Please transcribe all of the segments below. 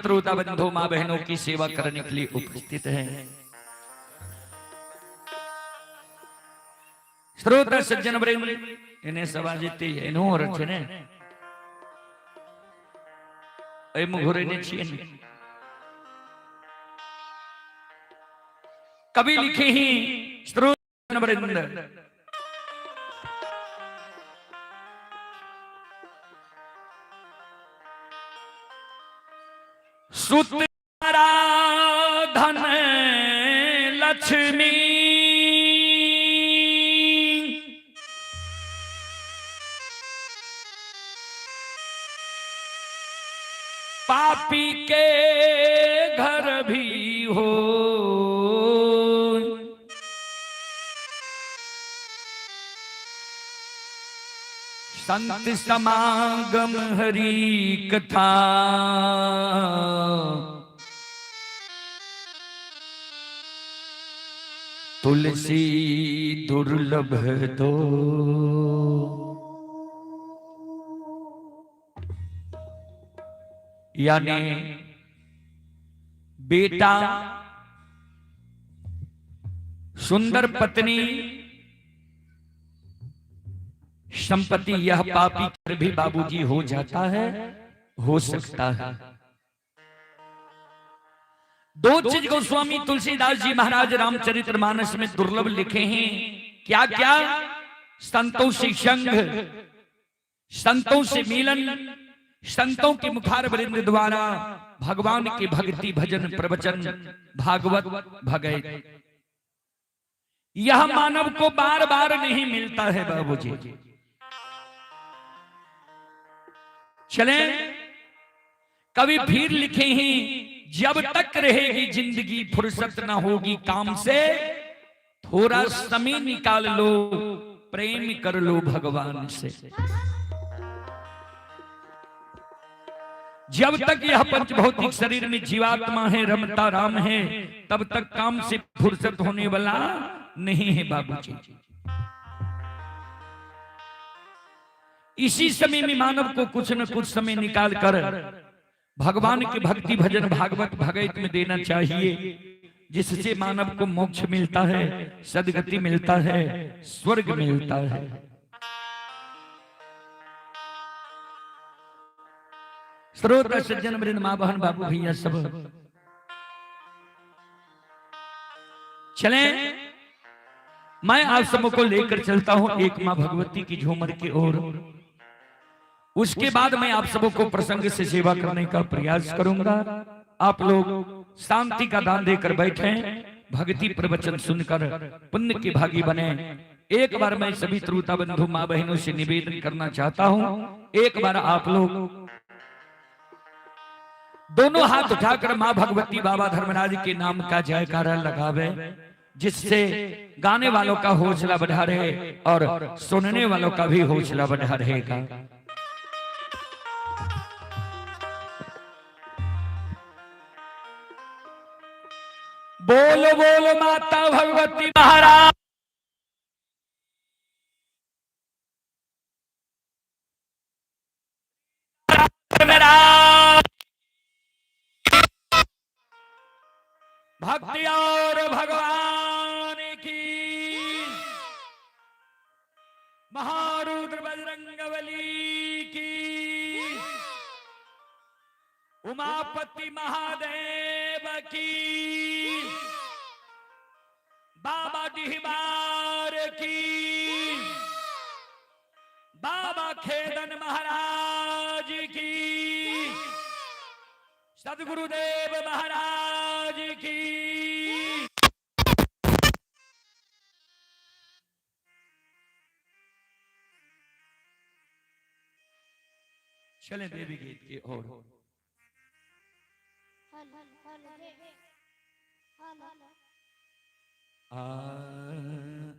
श्रोता बंधु माँ बहनों की सेवा करने के लिए उपस्थित हैं। श्रोता सज्जन वृंद એને સવાજે એનો અર્થ છે ને એમ ઘોરે છીએ ને। कवि लिखे ही श्रोता वृंद, सुत धन लक्ष्मी पापी के घर भी हो, संत समागम हरि कथा तुलसी दुर्लभ दो। यानी बेटा, सुंदर पत्नी, संपत्ति, यह पापी कर भी बाबूजी हो जाता है, हो सकता है। दो चीज गोस्वामी तुलसीदास जी महाराज रामचरितमानस में दुर्लभ लिखे हैं। क्या क्या? संतों से संग, संतों से मिलन, संतों के मुखार वृंद द्वारा भगवान की भक्ति भजन प्रवचन भागवत भगवत, यह मानव को बार बार नहीं मिलता है बाबूजी। चले कवि फिर लिखे हैं, जब तक रहेगी जिंदगी फुर्सत ना होगी काम से, थोड़ा समय निकाल लो, प्रेम कर लो भगवान से। जब तक यह पंचभौतिक शरीर में जीवात्मा है, रमता राम है, तब तक काम से फुर्सत होने वाला नहीं है बाबूजी। इसी समय में मानव को कुछ न कुछ समय निकाल कर भगवान की भक्ति भजन भागवत भगवत में देना चाहिए, जिससे मानव को मोक्ष मिलता है, सदगति मिलता है, स्वर्ग मिलता है। श्रोता सज्जन वृंद माँ बहन बाबू भैया सब चले, मैं आप सबको लेकर चलता हूं एक माँ भगवती की झूमर की ओर। उसके बाद मैं आप सबको प्रसंग से सेवा करने का प्रयास करूंगा। आप लोग शांति का दान देकर बैठे, भक्ति प्रवचन सुनकर पुण्य के भागी बने। एक बार मैं सभी श्रोता बंधु माँ बहनों से निवेदन करना चाहता हूं, एक बार आप लोग दोनों हाथ उठाकर माँ भगवती बाबा धर्मराज के नाम का जयकारा लगावे, जिससे गाने वालों का हौसला बढ़ा रहे और सुनने वालों का भी हौसला बढ़ा रहेगा। बोलो बोलो माता भगवती महाराज। भक्ति और भगवान की, महारुद्र बजरंगबली की, उमापति महादेव की, बाबा डिहबार की, बाबा खेदन महाराज की, सदगुरुदेव महाराज की। चले देवी गीत की ओर।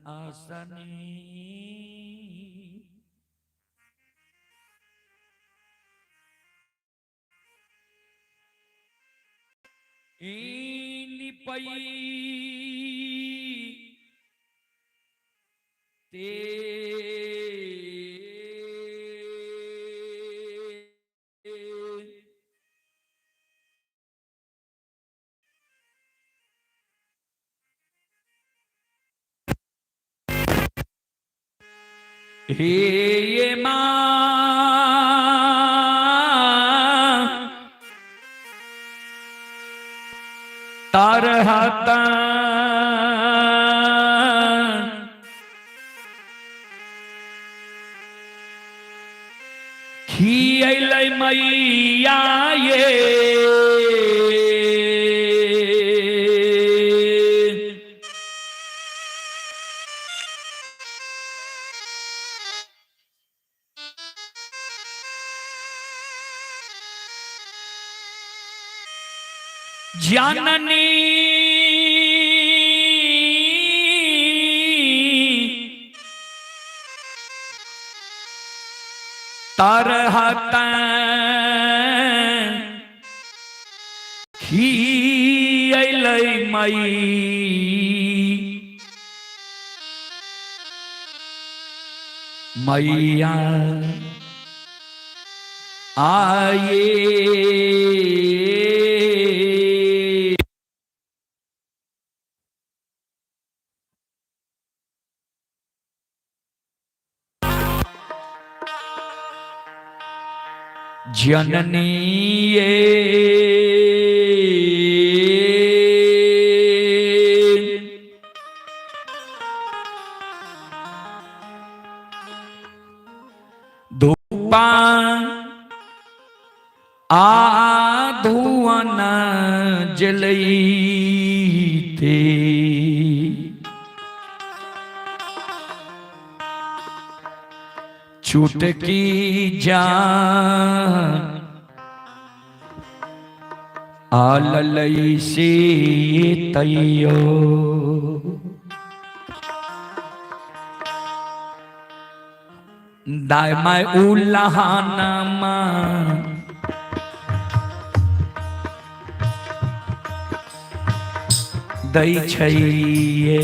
आसनी लिपई ते हे ये माँ तारहता खियलै मैया ये जननी तरहत खियलै मई मैया आए जननी धूपा आ धुआं जलईते चुटकी जान आललई से तैयो दाय my उल्हाना माँ दै छैये।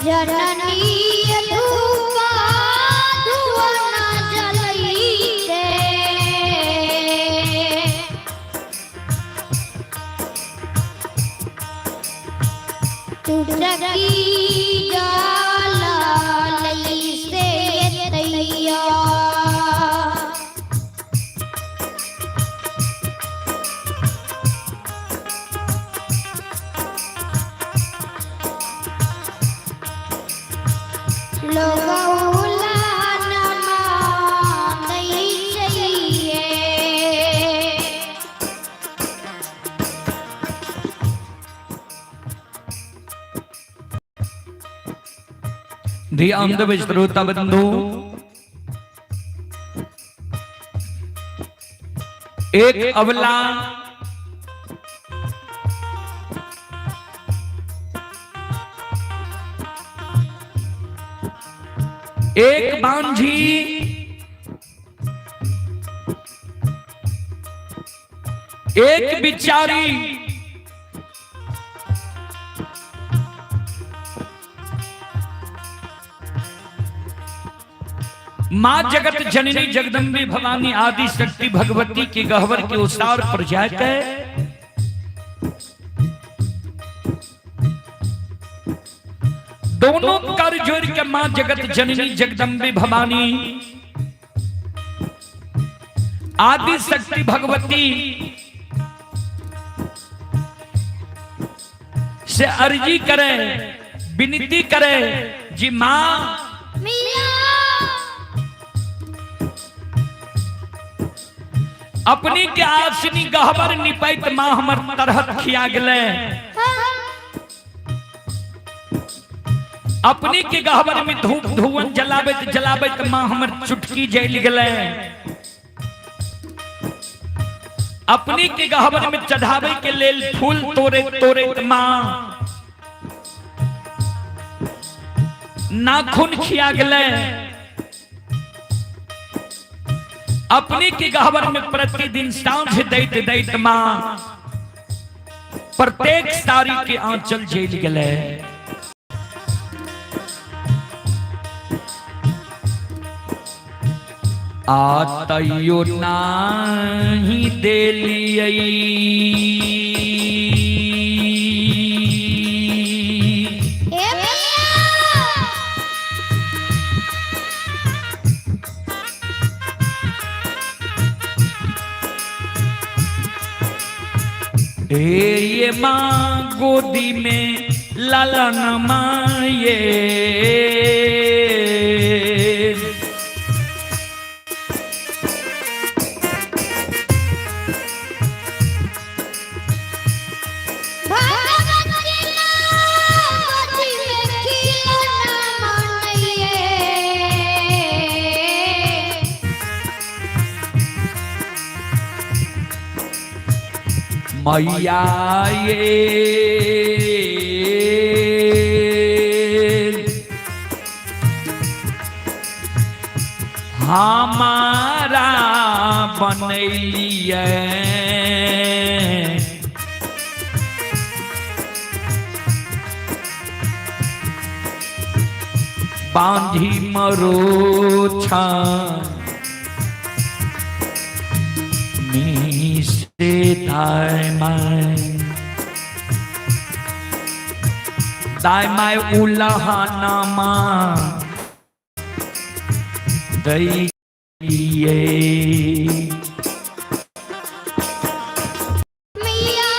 जननी धूपा धुआं जलईते चुटकी जाला लईसे तैया। ध्यान श्रोता बंधु, एक अवला एक बांझी एक बिचारी मां जगत जननी जगदम्बे भवानी आदि शक्ति भगवती के गहवर के उसार पर जाते दोनों कर जोड़ के मां जगत जननी जगदम्बे भवानी आदि शक्ति भगवती से अर्जी करे, विनती करे जी मां अपने के आसनी गहबर निपैत माँ हमर तरहत खिया गेलै। अपने के गहबर में धूप धुअन जलाबैत जलाबैत माँ हमर चुटकी जल गेलै। अपने के गहबर में चढ़ावे के लेल फूल तोड़े तोड़े माँ नाखून खिया गेलै। अपने के गहबर में प्रतिदिन साँझ दैत दैत माँ प्रत्येक साड़ी के आंचल जेल गेलै। आ तैयो नाही देलियै। ए भैया। ए ये माँ गोदी में लालन माये भगवती माँ गोदी में खिलौना मानइए। मैया ये हमारा बनैलिए बांधी मरोछा से दाय my दाय my उलहाना माँ दई ये। मैया।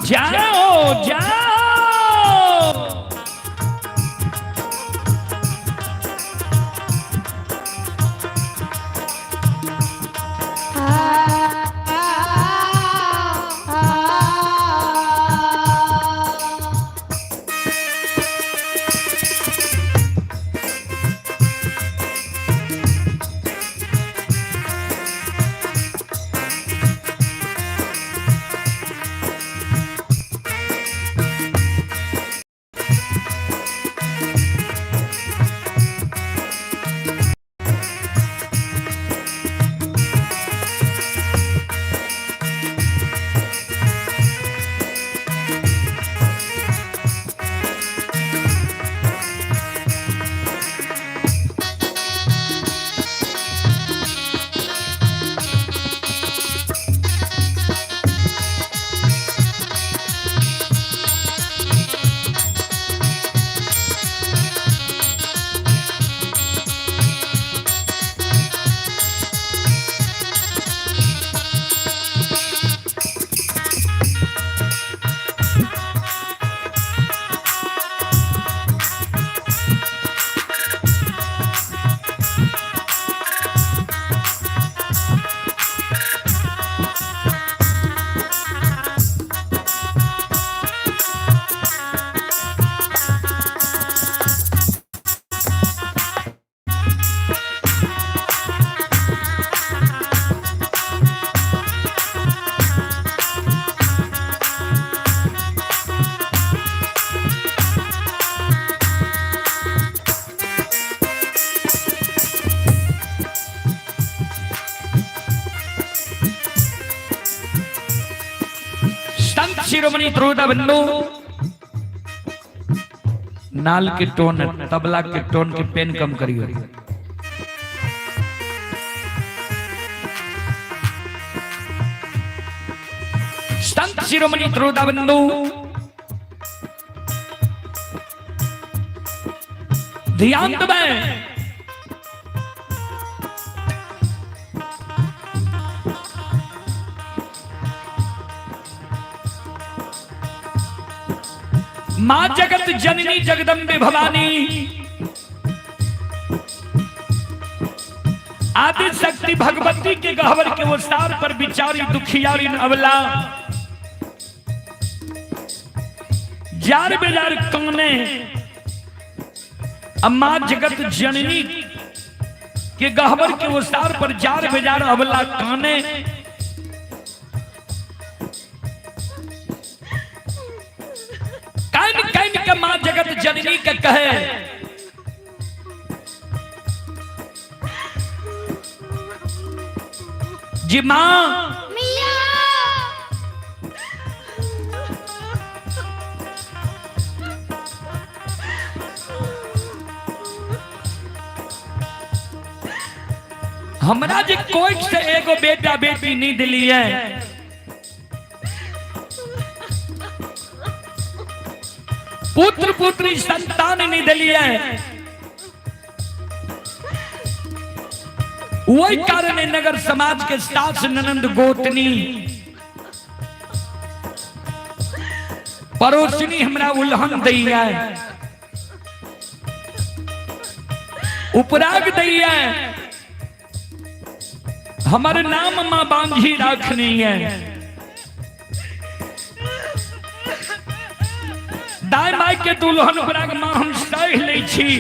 जाओ जाओ। संत शिरोमणि त्रोदा बंधु। नाल के टोन, तबला के टोन के पेन कम करियो। संत शिरोमणि त्रोदा बंधु ध्यान देबै, मां जगत जननी जगदम्बे भवानी आदि शक्ति भगवती के गहवर के वो सार पर बिचारी दुखियारी अवला जार बेजार कौने अम्मा जगत जननी के गहवर के वो सार पर जार बेजार अवला काने कान कान के मां जगत जननी के कहे जी मां मिया हमरा जे कोई से एगो बेटा बेटी नहीं दिली है, पुत्र पुत्री संतान नहीं दिली है, वही कारण है नगर समाज के सास ननंद गोतनी पड़ोसनी हमरा उल्हन दैया, उपराग दैया, हमर नाम मां बांझी राखनी है। दाई माई के दुल्हन उपराग मां हम सह लै छी,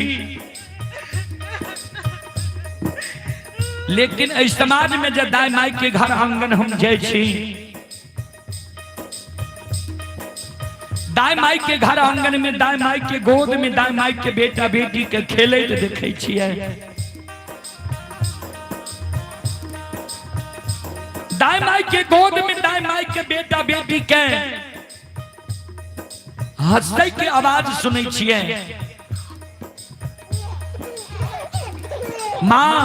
लेकिन एहि समाज में जब दाई माई के घर आंगन हम जाइ छी, दाई माई के घर आंगन में दाई माई के गोद में दाई माई के बेटा बेटी के खेलैत देखै छियै, दाई माई के गोद में दाई माई के बेटा बेटी के हंसै के आवाज सुनै छियै। मां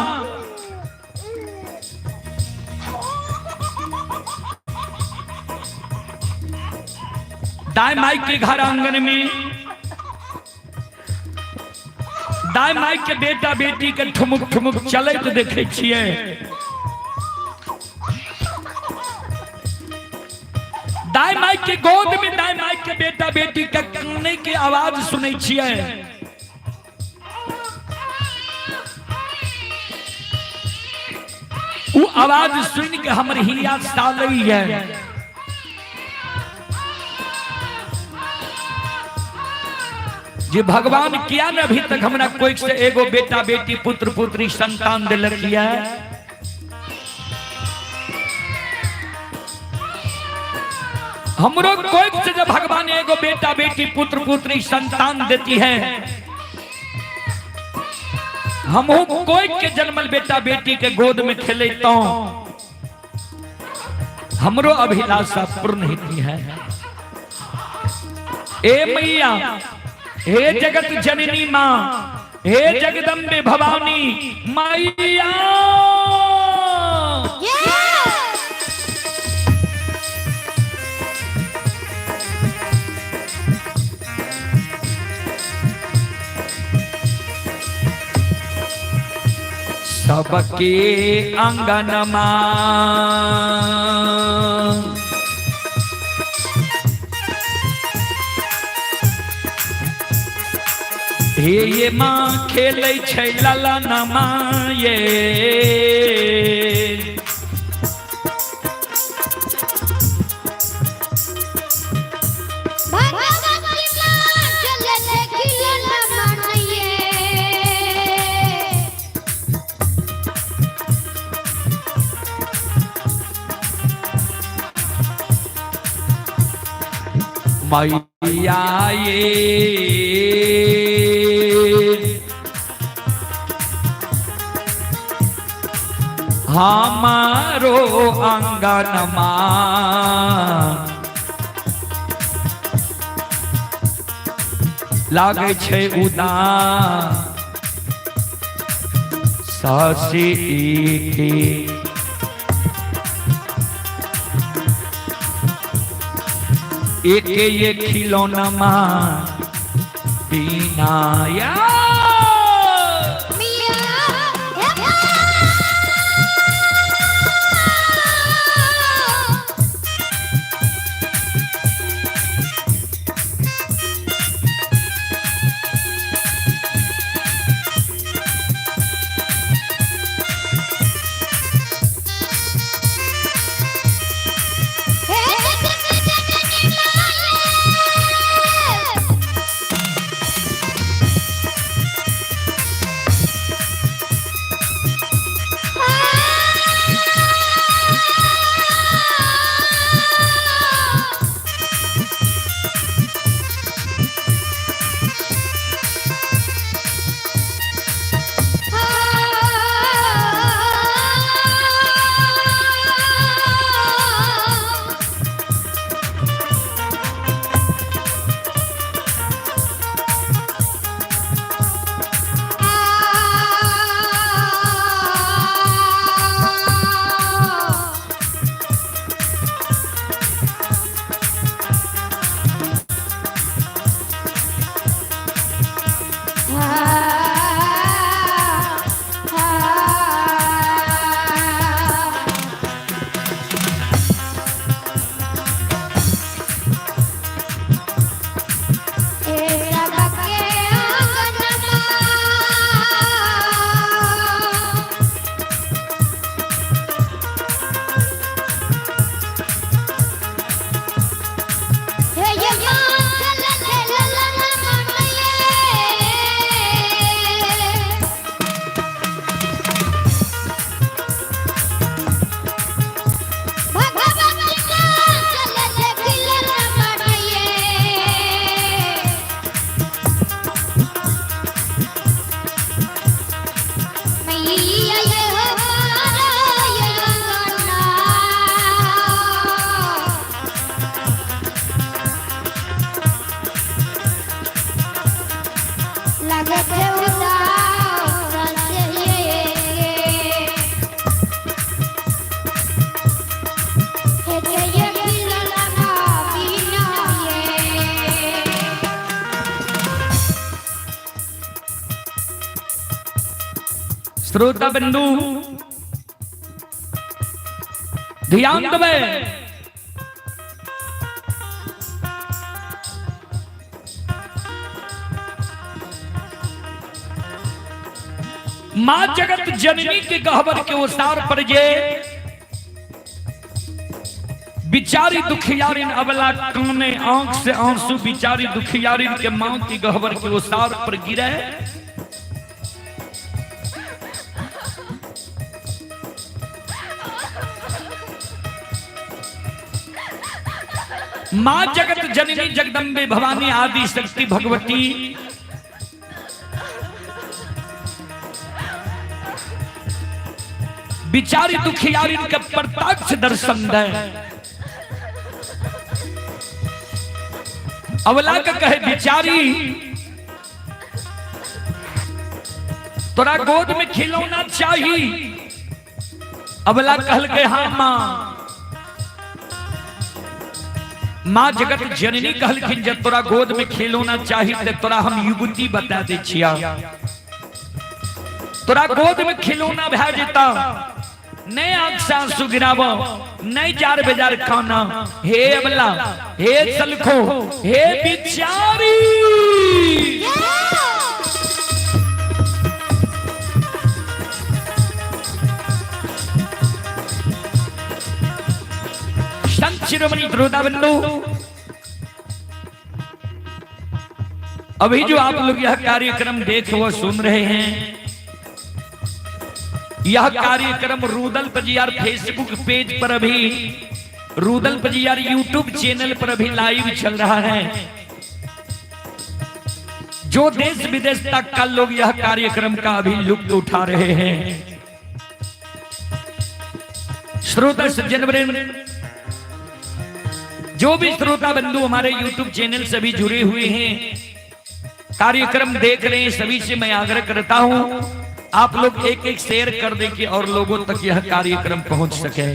दाई माई के घर आंगन में दाई माई के बेटा बेटी के ठुमुक ठुमुक चलैत देखै छियै, दाई माई के गोद में दाई माई के बेटा बेटी के काने के आवाज सुनै छियै। उ आवाज सुन के हमर हिया सालैया। जे भगवान किया ने अभी तक हमरा कोई से एगो बेटा बेटी पुत्र पुत्री संतान दिलक है, हमरो कोई से जब भगवान एगो बेटा बेटी पुत्र पुत्री संतान देती है, हमहू कोई के जन्मल बेटा बेटी के गोद में खेले तो हमरो अभिलाषा पूर्ण होती है। ए मैया, हे जगत जननी माँ, हे जगदम्बे भवानी मैया, सबके अंगनमा हे ये माँ खेलै छै ललनमा ये, भगवती माँ चले खिलन मानिए। मैया ये हमारो अंगनमा लागे छै उदास सासे एके। एके ये खिलौना माँ बिना या। श्रोता बंधु ध्यान दबे, मां जगत जननी के गहबर के ओसार पर जे बिचारी दुखियारिन अबला काने आंख से आंसू बिचारी दुखियारिन के मां की गहबर के ओसार पर गिरे। मां जगत जननी जगदम्बे भवानी आदि शक्ति भगवती बिचारी दुखियारिन के प्रत्यक्ष दर्शन दे। अवला का कहे बिचारी तोरा गोद में खिलौना चाहिए। अवला कहल के हाँ मां। मां जगत जननी कहलखिन जब तोरा गोद में खिलौना चाहिए तो तोरा हम युवती बता दे छिया, तोरा गोद में खिलौना भै जेता, नहीं आंख से आंसू गिरावो, नहीं जार बेजार खाना। हे अबला, हे सलखो, हे बिचारी, संत शिरोमणि श्रोता बंधु, अभी जो आप लोग यह कार्यक्रम देख व सुन रहे हैं, यह कार्यक्रम रूदल पजियार फेसबुक पेज पर अभी, रूदल पजियार यूट्यूब चैनल पर अभी लाइव चल रहा है। जो देश विदेश तक का लोग यह कार्यक्रम का अभी लुत्फ उठा रहे हैं। श्रोता सज्जन वृंद, जो भी श्रोता बंधु हमारे यूट्यूब चैनल से भी जुड़े हुए हैं, कार्यक्रम देख रहे हैं सभी से मैं आग्रह करता हूं, आप लोग एक एक शेयर कर दें कि और लोगों तक यह कार्यक्रम पहुंच सके।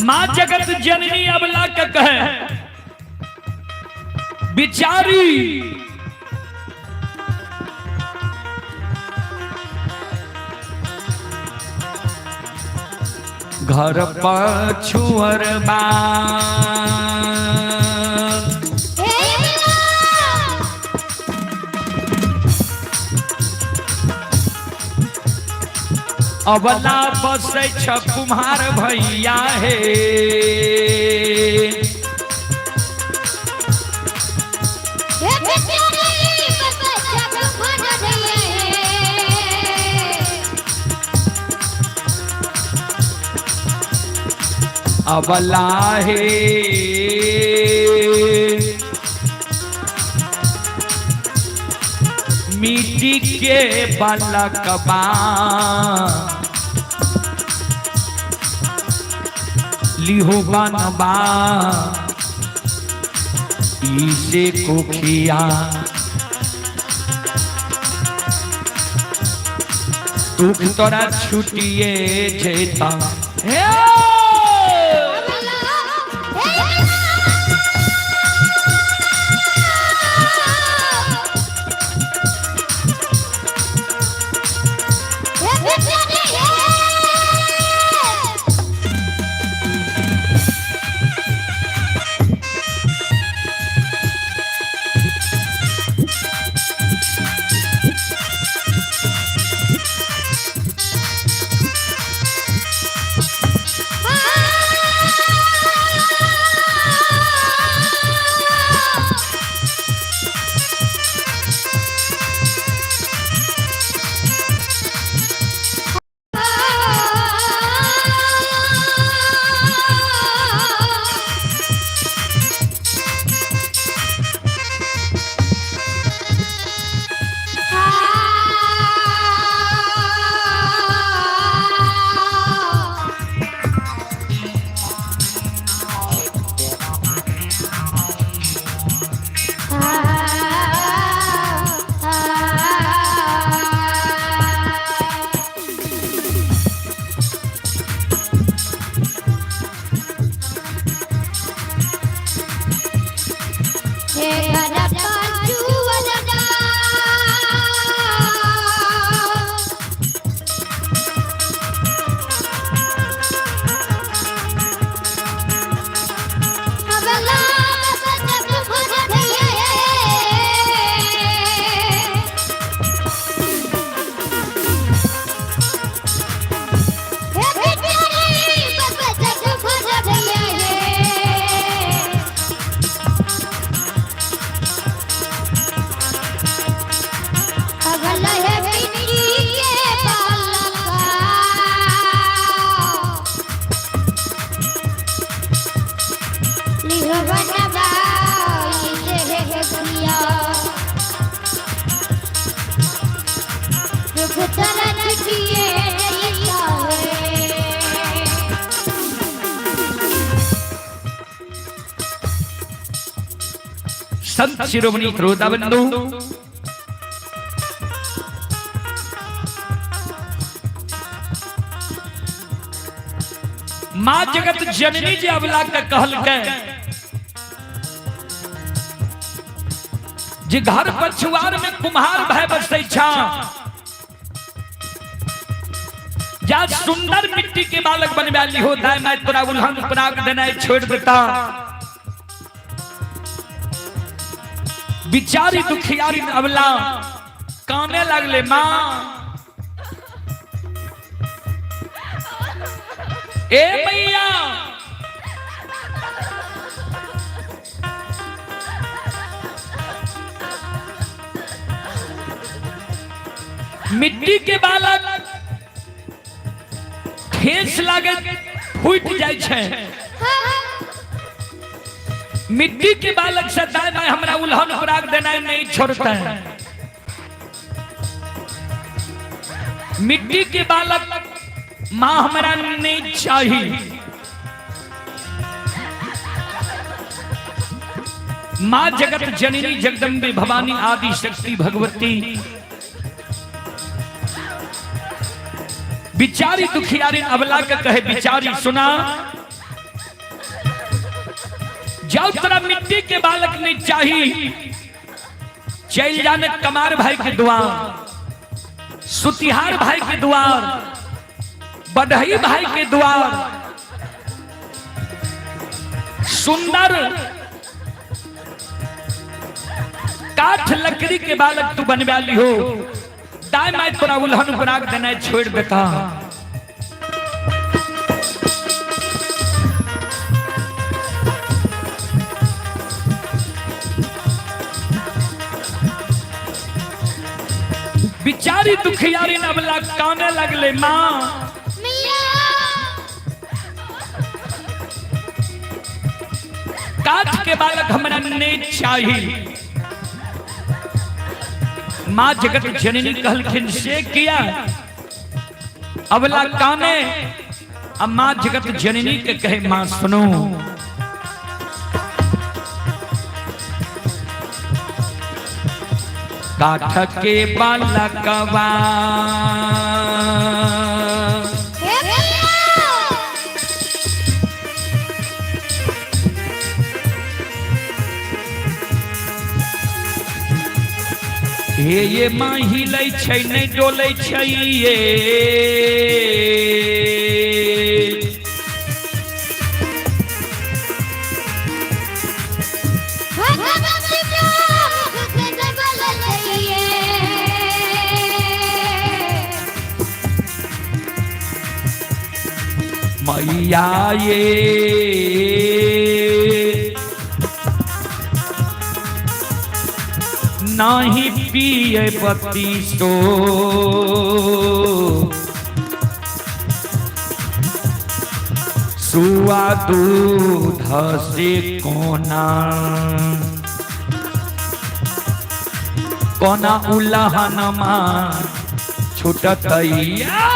मां जगत जननी अबला का कहे बिचारी, घर पछुअर बा। हे अबला। अबला बसै छ कुम्हार भैया हे। हे बिचारी बसै छ कुम्हार भैया हे। अबला हे मिट्टी के बलकबा लिहो बनबा इसे कोखिया दुख तोरा छुटिए जेता हे। अबला हे अबला। हे बिचारी हे। संत शिरोमणि श्रोता बंधु, मां जगत जननी जी अबला के कहलकै जे घर पछुआर में कुम्हार भाई बसै छा, जा सुंदर मिट्टी के बालक बनवा ली हो, दाय मैं तोरा उल्हन पराग देनाइ छोड़ देता। बिचारी दुखियारी अबला काने लगले, मां ए मैया, मिट्टी के बालक ठेस लागे फूट जाय छै, मिट्टी के बालक से दाय माय हमरा उल्हन पराग देनाइ नहीं छोड़ता है। मिट्टी के बालक मां हमरा नहीं चाहिए। मां जगत जननी जगदम्बे भवानी आदि शक्ति भगवती बिचारी दुखियारी अबला के कहे, बिचारी सुना, जाओ तोरा मिट्टी के बालक नहीं चाहिए, चल जाने कमार भाई के द्वार, सुतिहार भाई के द्वार, बढ़ई भाई के द्वार, सुंदर काठ लकड़ी के बालक तू बनवा ली हो, दाय my तोरा उल्हन पराग देना छोड़ देता। बिचारी दुखियारी नबला काने लगले, मां काठ के बालक हमरा नहीं चाहिए। मां जगत जननी कहलखिन से किया अबला काने, अब मां जगत जननी के कहे, मां सुनो, काठ के बालकवा हे ये मां हिलै छै नहि डोलै छै ये, मैया ये नाही पिए बत्ती सो, सुआ दूध से कोना कोना उलहनमा छुटतैया।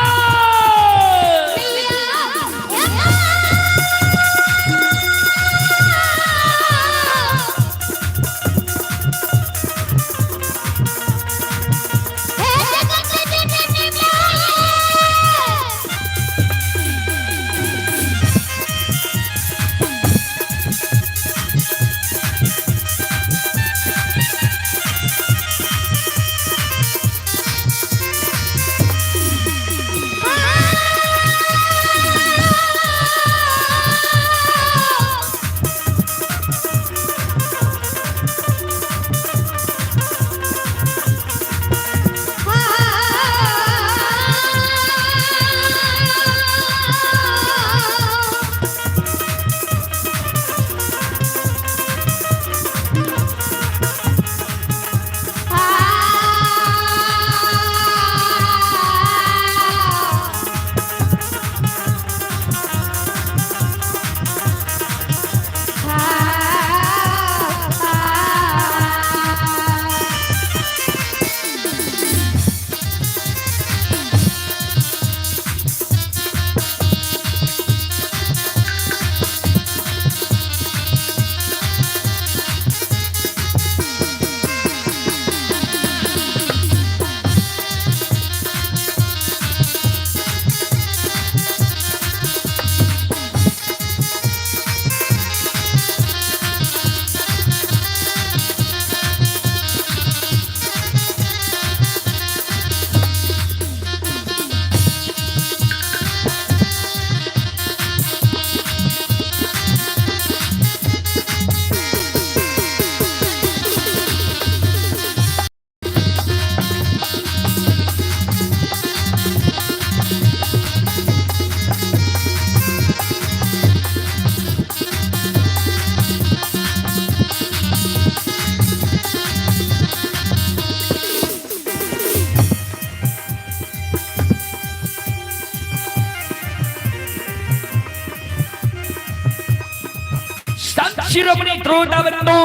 शिरोमणि द्रोणाबंधु,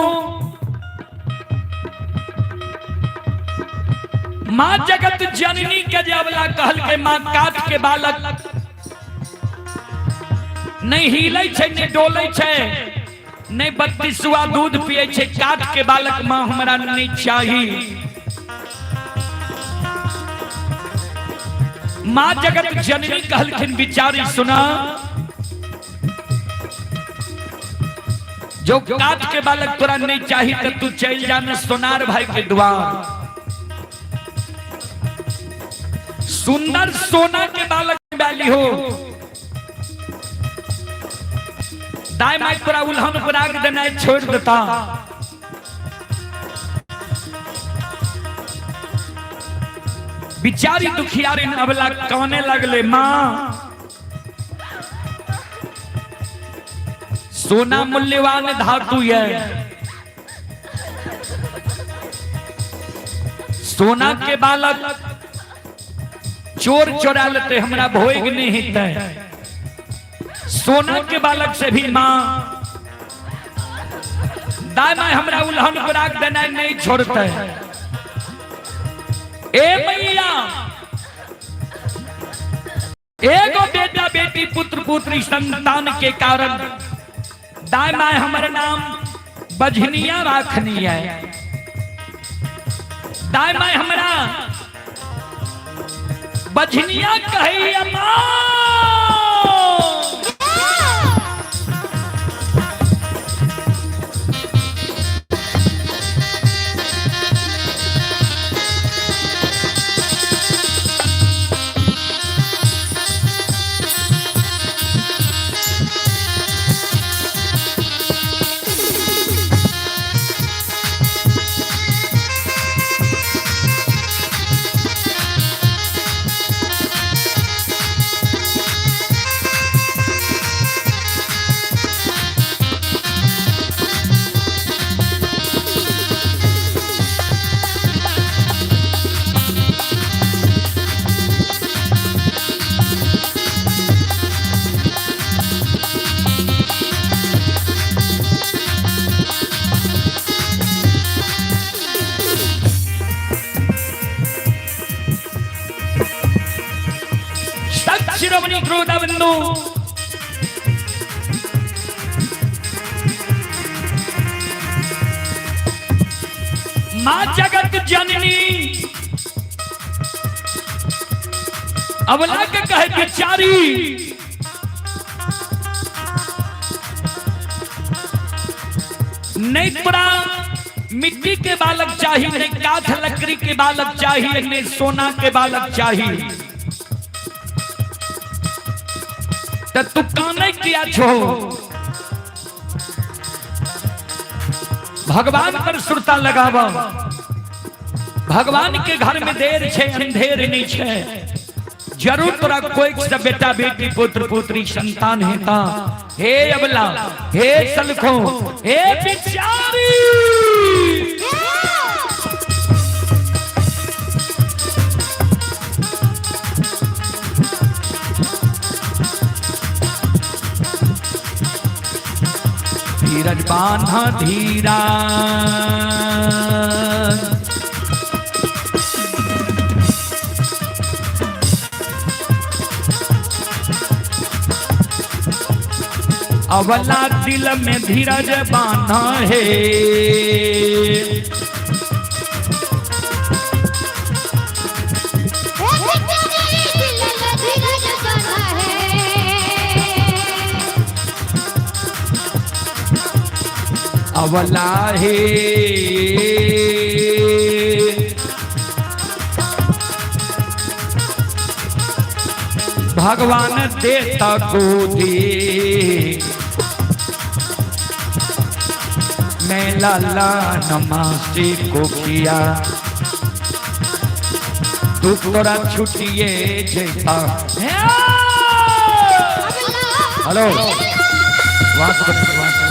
मां जगत जननी के जे अबला कहल के मां काट के बालक नहीं हिलै छै, नहीं डोलै छै, नहीं बत्तीसुआ दूध पिए छै, काट के बालक मां हमरा नहीं चाही। मां जगत जननी कहलखिन बिचारी सुना, जो काट के बालक तोरा नहीं चाही तो तू चल जाना सोनार भाई के द्वार, सुंदर सोना के बालक डाली हो, दाई माई तोरा उल्हन पराग देना छोड़ देता। बिचारी दुखियारी अबला काने लगले, मां सोना मूल्यवान धातु है, सोना के बालक चोर चोरा लेते हमरा भोग नहीं हेतै, सोना के बालक से भी मां दाई माई हमरा उल्हन पराग देना नहीं छोड़ते। ए मैया एगो बेटा बेटी पुत्र पुत्री संतान के कारण दाई माई हमर नाम बझनिया राखनी है, दाई माई हमरा बझनिया कहैया मां। शिरोमणि क्रोधाबंधु, मां जगत जननी अबला के कहे बिचारी, नहीं तोरा मिट्टी के बालक चाहिए, नहीं काठ लकड़ी के बालक चाहिए, नहीं सोना के बालक चाहिए, तो तू काने किया छो? भगवान पर सुरता लगावा, भगवान के घर में देर छे अंधेर नहीं छे, जरूर तोरा कोई से बेटा बेटी पुत्र पुत्री संतान हेता। हे अबला, हे सलखो, हे बिचारी, धीरज बांधा धीरा, अवला दिल में धीरज बांधा है, अवला है भगवान देता गोदी, मैं लाला नमासी को किया, तू तोरा छुटिए जेता। हेलो वहां से वहां से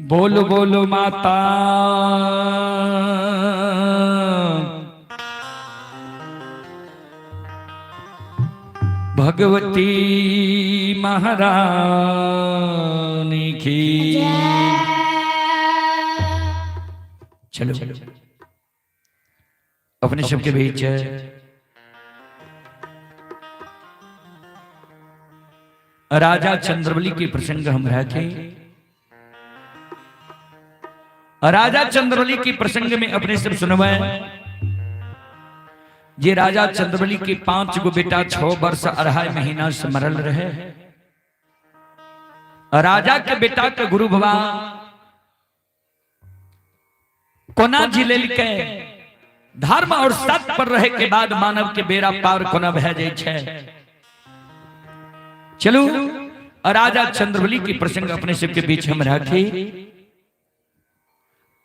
बोलो बोलो माता भगवती महारानी की। चलो अपने सबके बीच राजा चंद्रबली के प्रसंग हम रखे। राजा चंद्रबली के प्रसंग में अपने सब सुनवाए जे राजा चंद्रबली के 5 गो बेटा 6 वर्ष 2.5 महीना से मरल रहे। राजा के बेटा के गुरु बाबा कोना जिलेल के धर्म और सत्य पर रहे के बाद मानव के बेड़ा पार कोना भए जाय छै। चलू राजा चंद्रबली के प्रसंग अपने सबके बीच हम रखी।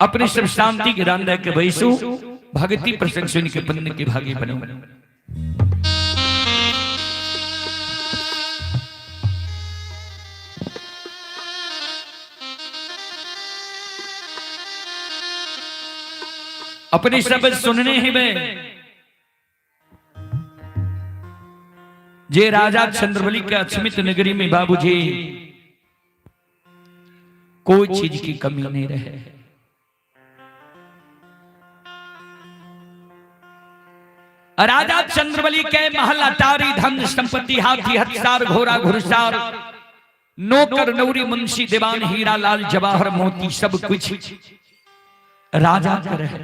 अपने सब शांति के रान के बैसू, भक्ति प्रसंग सुन के पुण्य के भागी बनो। अपने सब सुनने ही में जे राजा चंद्रबली के अक्षमित नगरी में बाबूजी कोई चीज की कमी नहीं रहे। राजा चंद्रबली के महल अटारी धन संपत्ति हाथी हथियार घोड़ा घुड़सार नौकर नौरी मुंशी दीवान हीरा लाल जवाहर मोती सब कुछ राजा के रहे।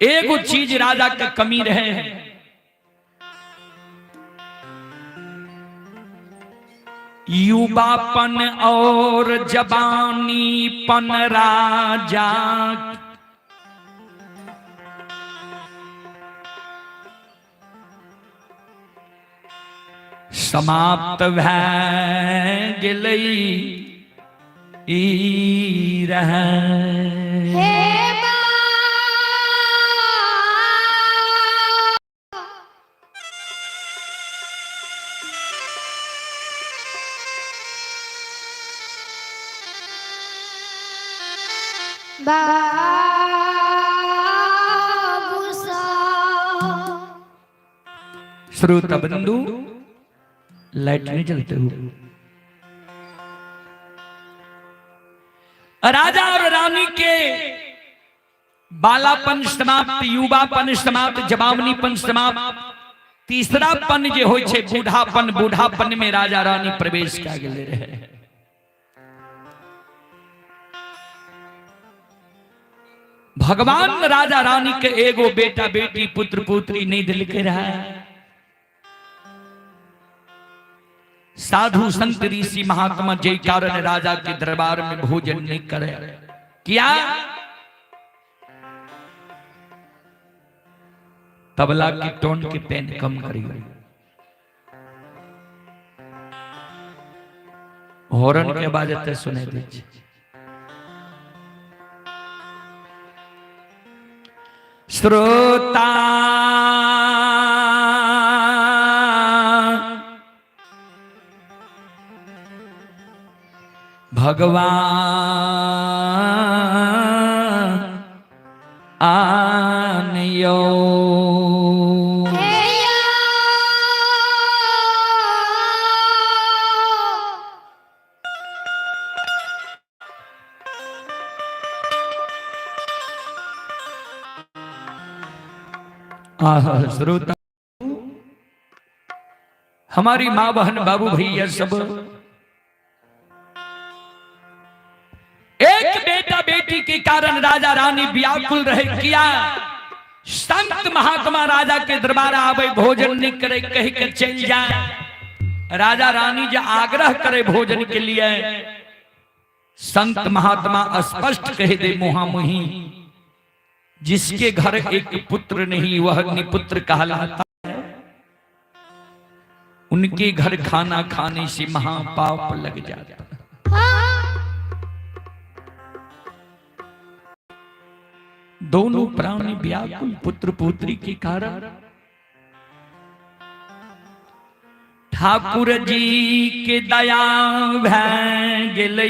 एगो चीज राजा के कमी रहे, युवापन और जवानीपन राजा समाप्त भए गेलै ई रहे। हे माँ बाबू सा श्रोता बंधु लाइट नहीं जलते हुए राजा और रानी के बालापन समाप्त, युवापन समाप्त, जवानीपन समाप्त, तीसरा पन जे होइ छै बूढ़ापन। बूढ़ापन में राजा रानी प्रवेश कए गेले रहे। भगवान राजा रानी के एगो बेटा बेटी पुत्र पुत्री नहीं दिलके रहे। साधु संत ऋषि महात्मा जय कारण राजा के दरबार में भोजन नहीं करे। क्या तबला की टोन के पेन कम करियो, हॉर्न के आवाज एते सुनाई दै छै। श्रोता भगवान आनयो हे या आहा श्रोता हमारी माँ बहन बाबू भैया सब एक बेटा बेटी के कारण राजा रानी व्याकुल रहे। किया संत महात्मा राजा के दरबार आवे भोजन नहीं करे कह के चल जाए। राजा रानी जो आग्रह करे भोजन के लिए, संत महात्मा स्पष्ट कह दे मुहा मुही, जिसके घर एक पुत्र नहीं वह निपुत्र कहलाता है। उनके घर खाना खाने से महापाप लग जाता है। दोनों प्राणी व्याकुल पुत्र पुत्री के कारण। ठाकुर जी के दया भए गेलै।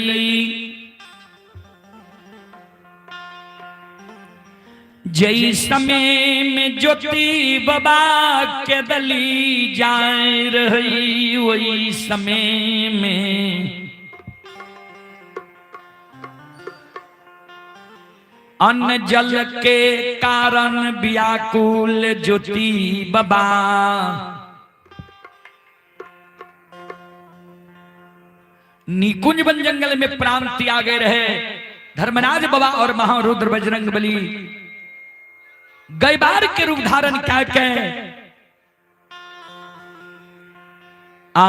जै समय में ज्योति बाबा के दली जाए रही, वही समय में अन्न जल के कारण व्याकुल ज्योति बाबा निकुंज वन जंगल में प्राण त्यागे रहे। धर्मराज बाबा और महारुद्र बजरंग बली गैबार के रूप धारण क्या के आ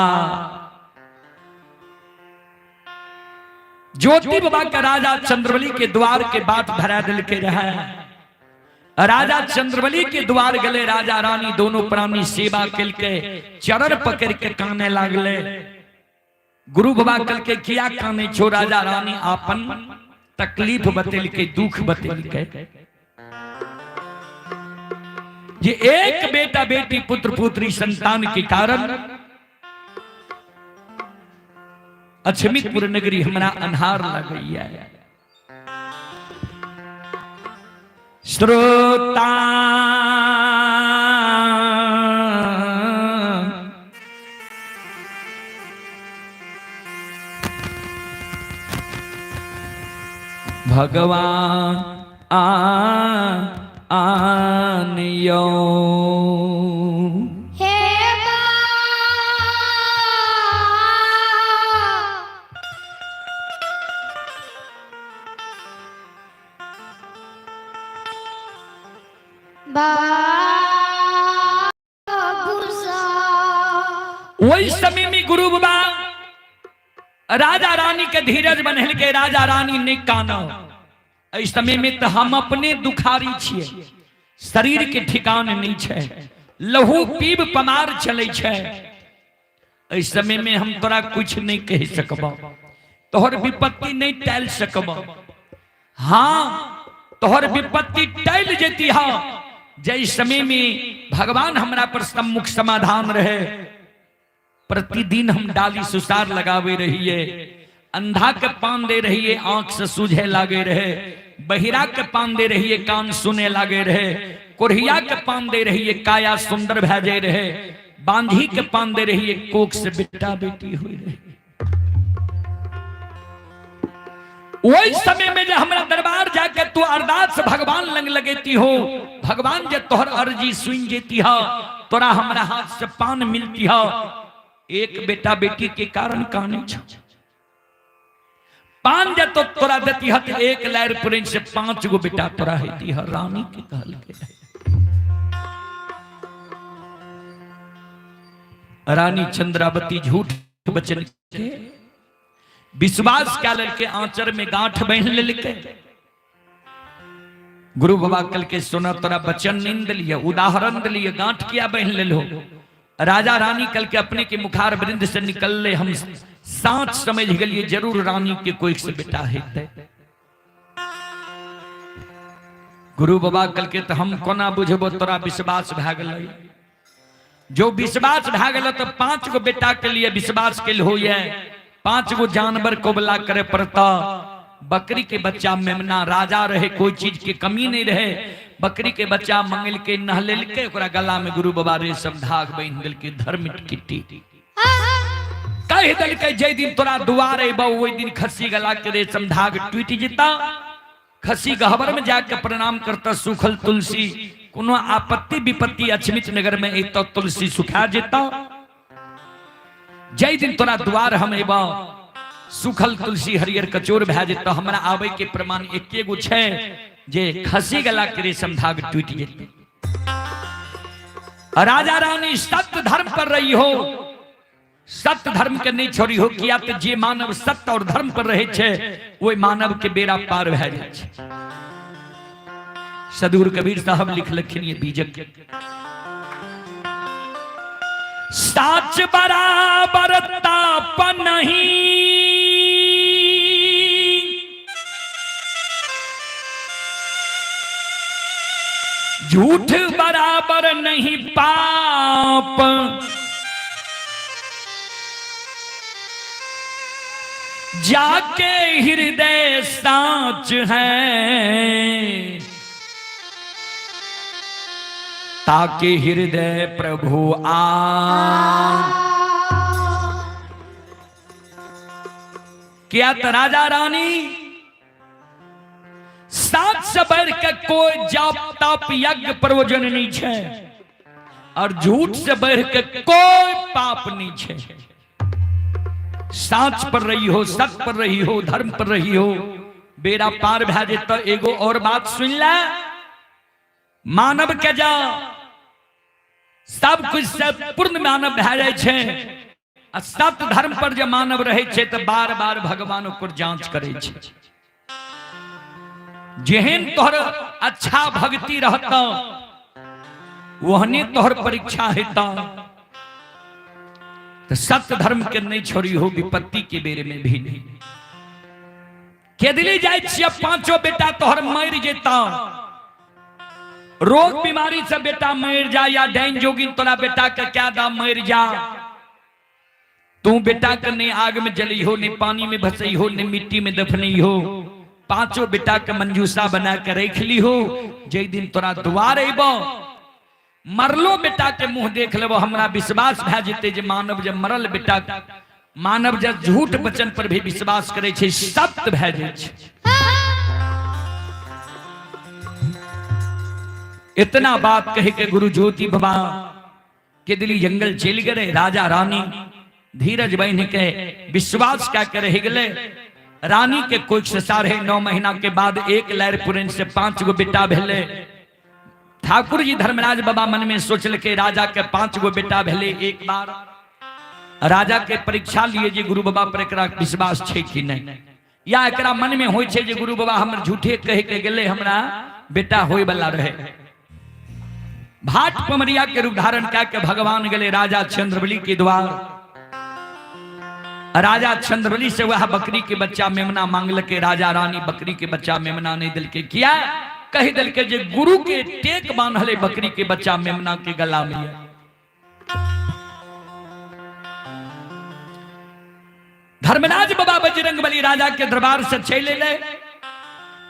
ज्योति बाबा का राजा चंद्रबली के द्वार के बात धरा दिल के रहा। राजा चंद्रबली के द्वार गले, राजा रानी दोनों प्राणी सेवा के चरण पकड़ के काने लागले। गुरु बाबा कल के किया काने छो? राजा रानी आपन तकलीफ बतेल के, दुख बतेल के, ये एक बेटा बेटी पुत्र पुत्री संतान के कारण अछमितपुर नगरी हमरा अन्हार लगैया। श्रोता भगवान आ आनियो हे बा बाबूसा। वही समय में गुरु बाबा राजा रानी के धीरज बनल के, राजा रानी नहीं कानो, एहि समय में तो हम अपने दुखारी छियै, शरीर के ठिकान नहीं छै, लहू पीब पमार चलै छै, एहि समय में हम तोरा कुछ नहीं कह सकबो, तोहर विपत्ति नहीं टाल सकबो। हाँ, तोहर विपत्ति टल जेती। हाँ, जै समय में भगवान हमरा पर सम्मुख समाधान रहे, प्रतिदिन हम डाली सुसार लगावे रहिए, अंधा के पान दे रहिए, आंख से सूझे लागे रहे, बहिरा के पान दे रहिए, कान सुने लागे रहे, कोढ़िया के पान दे रहिए, काया सुंदर भै जाए रहे, बांझी के पान दे रहिए, कोख से बेटा बेटी हुई रहे। वही समय में जे हमरा दरबार जाके तू अरदास भगवान लंग लगेती हो, भगवान जे तोहर अर्जी सुन जेती हो, तोरा हमरा हाथ से पान मिलती हो। एक बेटा बेटी के कारण काने छो, पान जे तो तोरा देती हत, एक लैर पुरन से 5 गो बेटा तोरा हेती ह। रानी के कहल के रानी चंद्रावती झूठ वचन के विश्वास क्या लड़के आंचर में गांठ बहन लेलके। गुरु बाबा कल के सुना, तोरा वचन नहीं दिलिए, उदाहरण दिलिए, गांठ किया बहन ले लो। राजा रानी कल के अपने के मुखार वृंद से निकल ले, हम साँच समझ गलिए जरूर रानी के कोई से बेटा हेतै। गुरु बाबा कल के तो हम कोना बुझबो तोरा विश्वास भए गेलै। जो विश्वास भए गेल तो 5 गो बेटा के लिए विश्वास के होइए, 5 गो जानवर कोबला करे पड़ता। बकरी के बच्चा मेमना राजा रहे, कोई चीज के कमी नहीं रहे। बकरी के बच्चा मंगल के नहलेल के ओकरा गला में गुरु बाबा रेशम धाग बांधि देलकै, धर्म किट्टी कह देलकै, जै दिन तोरा दुआर अयबौ ओहि दिन खस्सी गला के रेशम धाग टूटि जेता, खस्सी गहबर में जाके प्रणाम करता, सूखल तुलसी कोनो आपत्ति विपत्ति अछमित नगर में अयतौ तुलसी सुखा जेता। जै दिन तोरा द्वार हम अयबौ सूखल तुलसी हरियर कचोर भए जेतौ। हमरा आबै के प्रमाण एके गो छै जे खसी गला के रेशम धाग टूटि जेतै। राजा रानी सत्य धर्म पर रही हो, सत्य धर्म के नहीं छोड़ी हो, किया तो जे मानव सत्य और धर्म पर रहे छे ओहि मानव के बेड़ा पार भए जाइ छै। सदगुरु कबीर साहब लिखलखिन ये बीजक, साच बराबर ताप नहीं, झूठ बराबर नहीं पाप, जाके हृदय साच है, ताकि हृदय प्रभु आ। क्या तो राजा रानी सात से बढ़ के कोई जाप ताप यज्ञ प्रयोजन नहीं है और झूठ से बढ़ के कोई पाप नहीं है। साच पर रही हो, सत पर रही हो, धर्म पर रही हो, बेड़ा पार भए जेतौ। एगो और बात सुन ले, मानव के जा सब कुछ से पूर्ण मानव भए जाइ छै आ सत्य धर्म पर जे मानव रहै छै तऽ बार बार भगवान ओकर जांच करै छै। जेहन तोहर अच्छा भक्ति रहतौ ओहने तोहर परीक्षा हेतौ। तो सत्य धर्म के नहीं छोड़ी हो विपत्ति के बेरे में भी नहीं। केदली जाइ छियै पांचों बेटा तोहर मरि जेतौ, रोग बीमारी से बेटा मरि जा या डाइन जोगिन तोरा बेटा के क्या दाम मरि जा, तू बेटा के नहीं आग में जली हो, नहीं पानी में भसई हो, नहीं मिट्टी में दफनई हो। पांचों बेटा के मंजूसा बना के रख ली हो, जे दिन तोरा द्वार अबो मरलो बेटा के मुंह देख लेबो, हमरा विश्वास भए जेतै जे मानव जे मरल बेटा, मानव जे झूठ वचन पर भी विश्वास करै छै सत्य भए जाइ छै। इतना बात कह के गुरु ज्योति बाबा के दिली जंगल चलि गेलै। राजा रानी धीरज बहिन के विश्वास कए के रहि गेलै। रानी के कोख से 9.5 महीना के बाद एक लैर पुरन से 5 गो बेटा भेलै। ठाकुर जी धर्मराज बाबा मन में सोचलकै राजा के 5 गो बेटा भेलै, एक बार राजा के परीक्षा लिए जे गुरु बाबा पर एकरा विश्वास छै कि नहीं, या एकरा मन में होइ छै जे गुरु बाबा हमर झूठे कह के गेलै, हमरा बेटा होय वाला रहे। भाट पमरिया के रूप धारण कए के भगवान गेले राजा चंद्रबली के द्वार। राजा चंद्रबली से वह बकरी के बच्चा मेमना मांगलके। राजा रानी बकरी के बच्चा मेमना नहीं दिलके। किया? कहि दिलके जे गुरु के टेक बांधले बकरी के बच्चा मेमना के गला में। धर्मराज बाबा बजरंग बली राजा के दरबार से चले ले,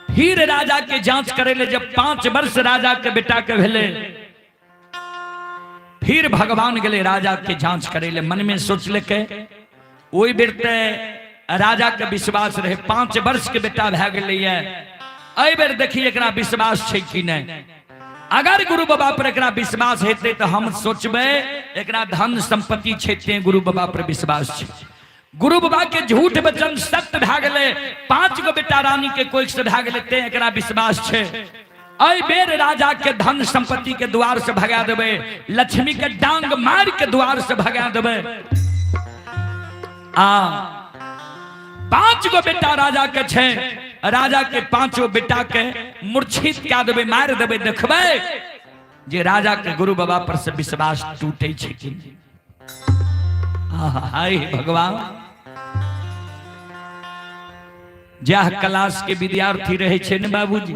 फिर राजा के जांच करे ले। जब 5 वर्ष राजा के बेटा के भेले, फिर भगवान गेले राजा के जांच करे ले। मन में सोचले के ओहि बेर ते राजा के विश्वास रहे, 5 वर्ष के बेटा भए गेलैए, एहि बेर देखी एकरा विश्वास छै कि नहीं। अगर गुरु बाबा पर एकरा विश्वास हेतै तऽ हम सोचबै एकरा धन संपत्ति छै तें गुरु बाबा पर विश्वास छै। गुरु बाबा के झूठ वचन सत्य भए गेलै, 5 गो बेटा रानी के कोख से भए गेलै तें एकरा विश्वास छै। एहि बेर राजा के धन संपत्ति के द्वार से भगा देबै, लक्ष्मी के डांग मार के द्वार से भगा देबै। आ 5 गो बेटा राजा के छै, राजा के 5 बेटा के मूर्छित कए देबै, मारि देबै। देखबै जे राजा के गुरु बाबा पर से विश्वास टूटे छै कि नहीं। हाय भगवान, जह क्लास के विद्यार्थी रहे छै ने बाबूजी,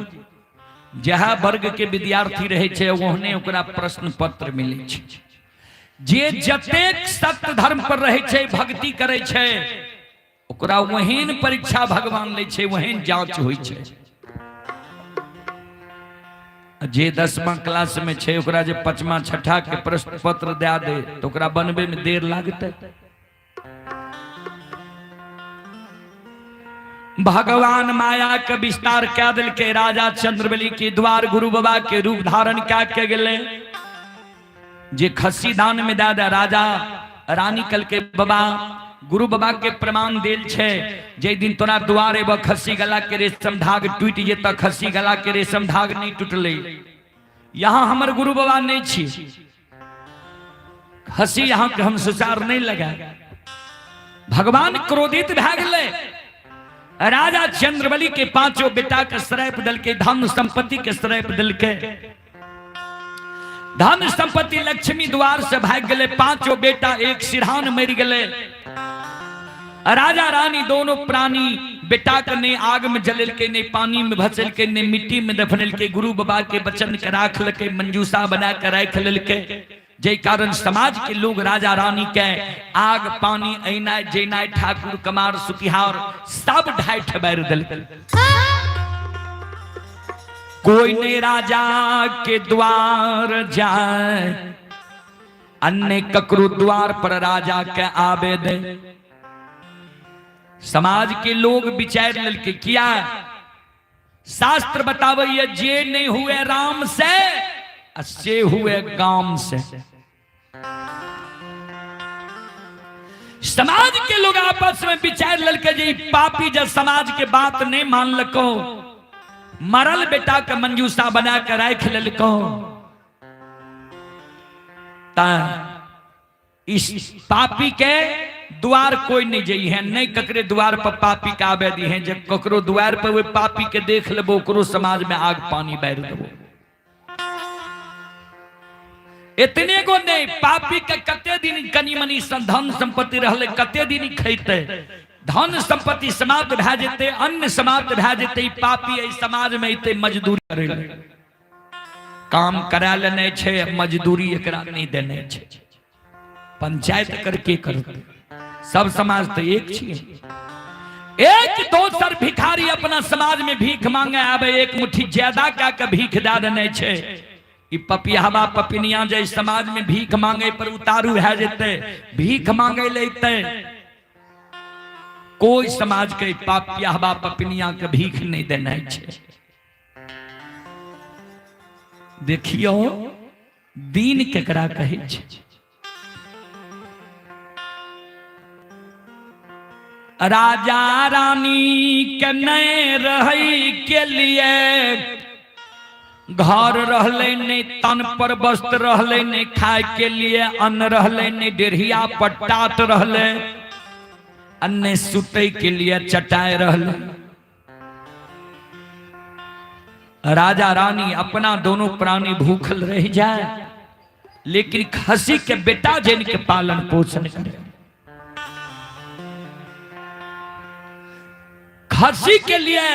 जहाँ वर्ग के विद्यार्थी रहे छै ओहने ओकरा प्रश्न पत्र मिलै छै। जे जतेक सत्य धर्म पर रहे छै, भक्ति करे छै, ओकरा वहीन परीक्षा भगवान लै छै, वहीन जांच होइ छै। जे 10वां क्लास में छै ओकरा जे 5वां 6ठा के प्रश्न पत्र दए दे तो ओकरा बनबे में देर लागतै। भगवान माया के विस्तार कए देलकै। राजा चंद्रबली के द्वार गुरु बाबा के रूप धारण कए के गेलै। जे खस्सी दान में दए दे, राजा रानी कल के बाबा गुरु बाबा के प्रमाण देल छै, जे दिन तोरा द्वार एबो खस्सी गला के रेशम धाग टूटि जेतऽ, खस्सी गला के रेशम धाग नहीं टूटलै। यहाँ हमर गुरु बाबा नहीं छी, खस्सी यहाँ के हम सुचार नहीं लगा। भगवान क्रोधित भए गेलै। राजा चंद्रबली के 5 बेटा के श्राप देलकै, धन संपत्ति के श्राप देलकै। धन संपत्ति लक्ष्मी द्वार से भाग गेलै, 5 बेटा एक सिरहान मरि गेलै। राजा रानी दोनों प्राणी बेटा के नहीं आग में जलेलकै, नहीं पानी में भसेलकै, नहीं मिट्टी में दफनेलकै। गुरु बाबा के वचन के राखलकै, मंजूसा बना के राख लेलकै। जाहि कारण समाज के लोग राजा रानी के आग पानी ऐनाय जेनाय ठाकुर कमार सुतिहार सब ढाई ठबार देलकै। कोई नहीं राजा के द्वार जाए, अन्य ककरो द्वार पर राजा के आवे दे। समाज के लोग विचार लेलकै, किया शास्त्र बताबै जे नहीं हुए राम से आ से हुए गाम से। समाज के लोग आपस में विचार लेलकै जे ई पापी जब समाज के बात नहीं मानलको, मरल बेटा के मंजूषा बना के राख लेलको, ता इस पापी के द्वार कोई नहीं जई है, नहीं ककरे द्वार पर पापी के आबे दी है। जब ककरो द्वार पर वो पापी के देख लेबो, ओकरो समाज में आग पानी बैर देबो। इतने गो नहीं, पापी के कते दिन कनी मनी धन संपत्ति रहले, कते दिन खैते, धन संपत्ति समाप्त भए जेते, अन्न समाप्त भए जेते, ई पापी एहि समाज में एते मजदूरी करे ले, काम करा लेने छै, मजदूरी एकरा नहीं देने छै। पंचायत करके करते, सब समाज तो एक छियै। एक दोसर भिखारी अपना समाज में भीख मांगे आवे, एक मुट्ठी ज्यादा क्या के भीख दे देने छै। ई पपियावा पपिनिया जे समाज में भीख मांगे पर उतारू भए जेते, भीख मांगे लेते, कोई समाज के पापियावा पपिनिया के भीख नहीं देने छै। देखियो दीन केकरा कहै छै। राजा रानी के नहीं रहै के लिए घर रहलै नहीं, तन पर वस्त्र रहलै नहीं, खाए के लिए अन्न रहलै नहीं, डेढ़िया पर टाट रहलै, अन्य सुतै के लिए चटाई रहलै। राजा रानी अपना दोनों प्राणी भूखल रह जाए, लेकिन खसी के बेटा जिनके के पालन पोषण करे, खसी के लिए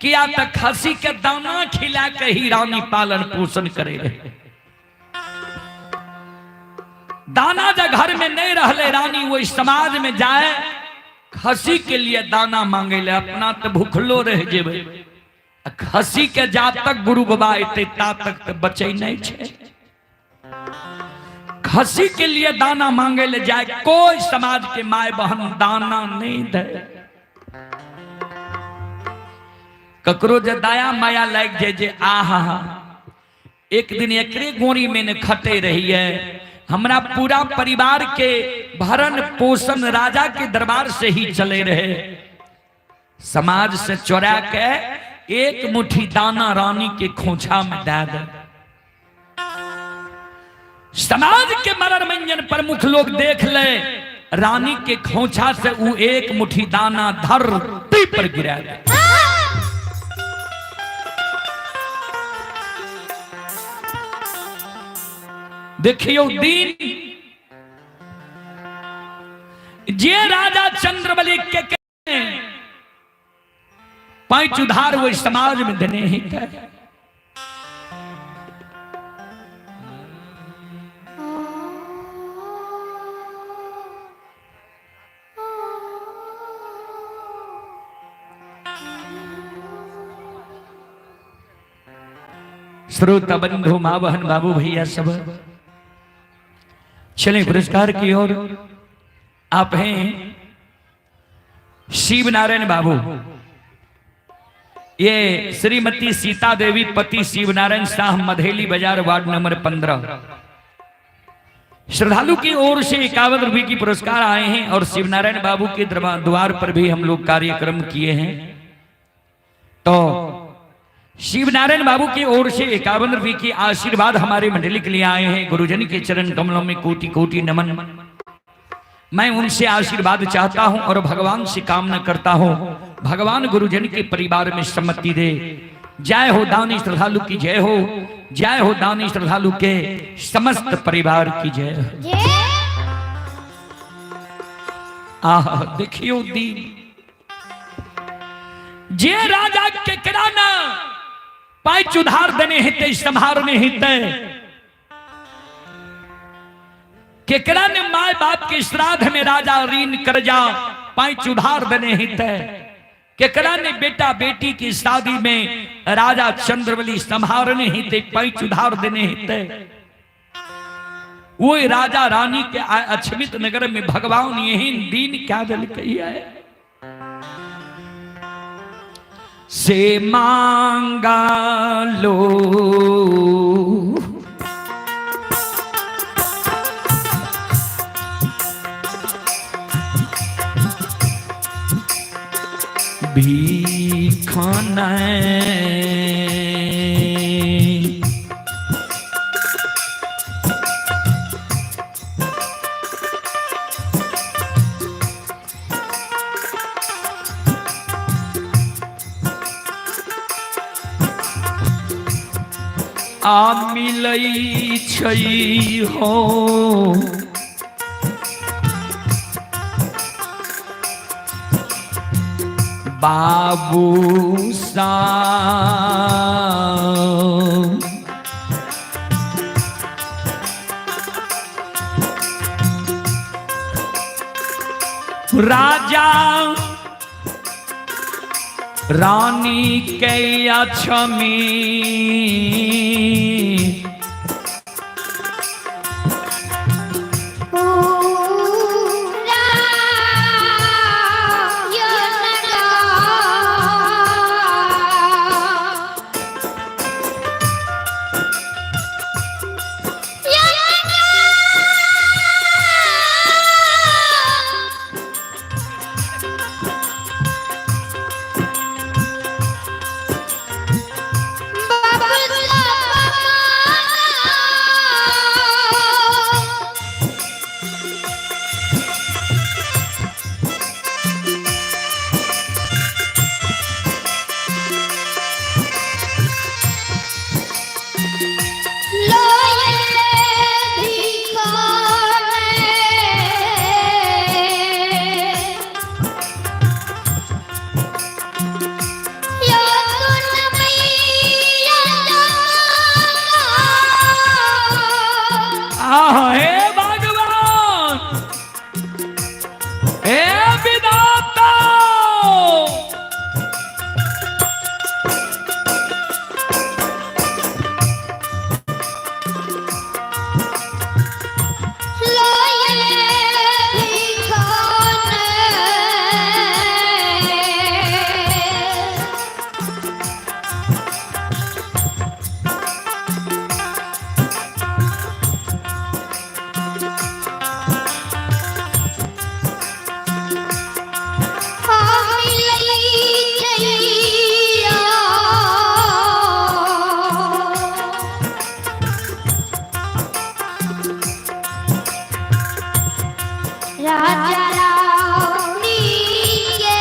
किया तो खसी के दाना खिला के ही रानी पालन पोषण करे रहे। दाना जब घर में नहीं रहले, रानी वही समाज में जाए खसी के लिए दाना मांगे ले, अपना तो भूखलो रह जेबे, खसी के जा तक गुरु बाबा एते ता तक तो बचे नहीं छे। खसी के लिए दाना मांगे ले जाए, कोई समाज के माय बहन दाना नहीं दे। ककरो जे दया माया लाग जाए जे आहा एक दिन एकरे गोरी में ने खटे रही है, हमरा पूरा परिवार के भरण पोषण राजा के दरबार से ही चले रहे। समाज से चोरा के एक मुट्ठी दाना रानी के खोछा में दे दे। समाज के मरण मंजन प्रमुख लोग देख ले, रानी के खोछा से वो एक मुट्ठी दाना धरती पर गिरा दे। देखियो दिन जे राजा चंद्रबली के पांच उधार वो समाज में देने ही थे। श्रोता बंधु माँ बहन बाबू भैया सब चले पुरस्कार की ओर। आप हैं शिव नारायण बाबू, ये श्रीमती सीता देवी पति शिव नारायण शाह, मधेली बाजार, वार्ड नंबर 15। श्रद्धालु की ओर से 51 रुपए की पुरस्कार आए हैं और शिवनारायण बाबू के द्वार पर भी हम लोग कार्यक्रम किए हैं। तो शिवनारायण बाबू की ओर से 51 रुपए की आशीर्वाद हमारे मंडली के लिए आए हैं। गुरुजन के चरण कमलों में कोटि कोटि नमन। मैं उनसे आशीर्वाद चाहता हूं और भगवान से कामना करता हूं, भगवान गुरुजन के परिवार में सम्मति दे। जय हो दानी श्रद्धालु की जय हो, जय हो दानी श्रद्धालु के समस्त परिवार की जय हो। आह देखियो दीन जे राजा के कराना पाई उधार देने हेते, संभारने हेते, केकरा ने my बाप के श्राद्ध में राजा ऋण कर्जा पांच उधार देने हित, केकरा ने बेटा बेटी की शादी में राजा चंद्रबली संभारने हित पैंच उधार देने हित। वो राजा रानी के अक्षमित नगर में भगवान यही दीन क्या दल कही है से मांगा लो। भीखन आ मिलै छै हो बाबू सा। राजा रानी के अक्षमी हे भगवान, हे विधाता, राजा रानी के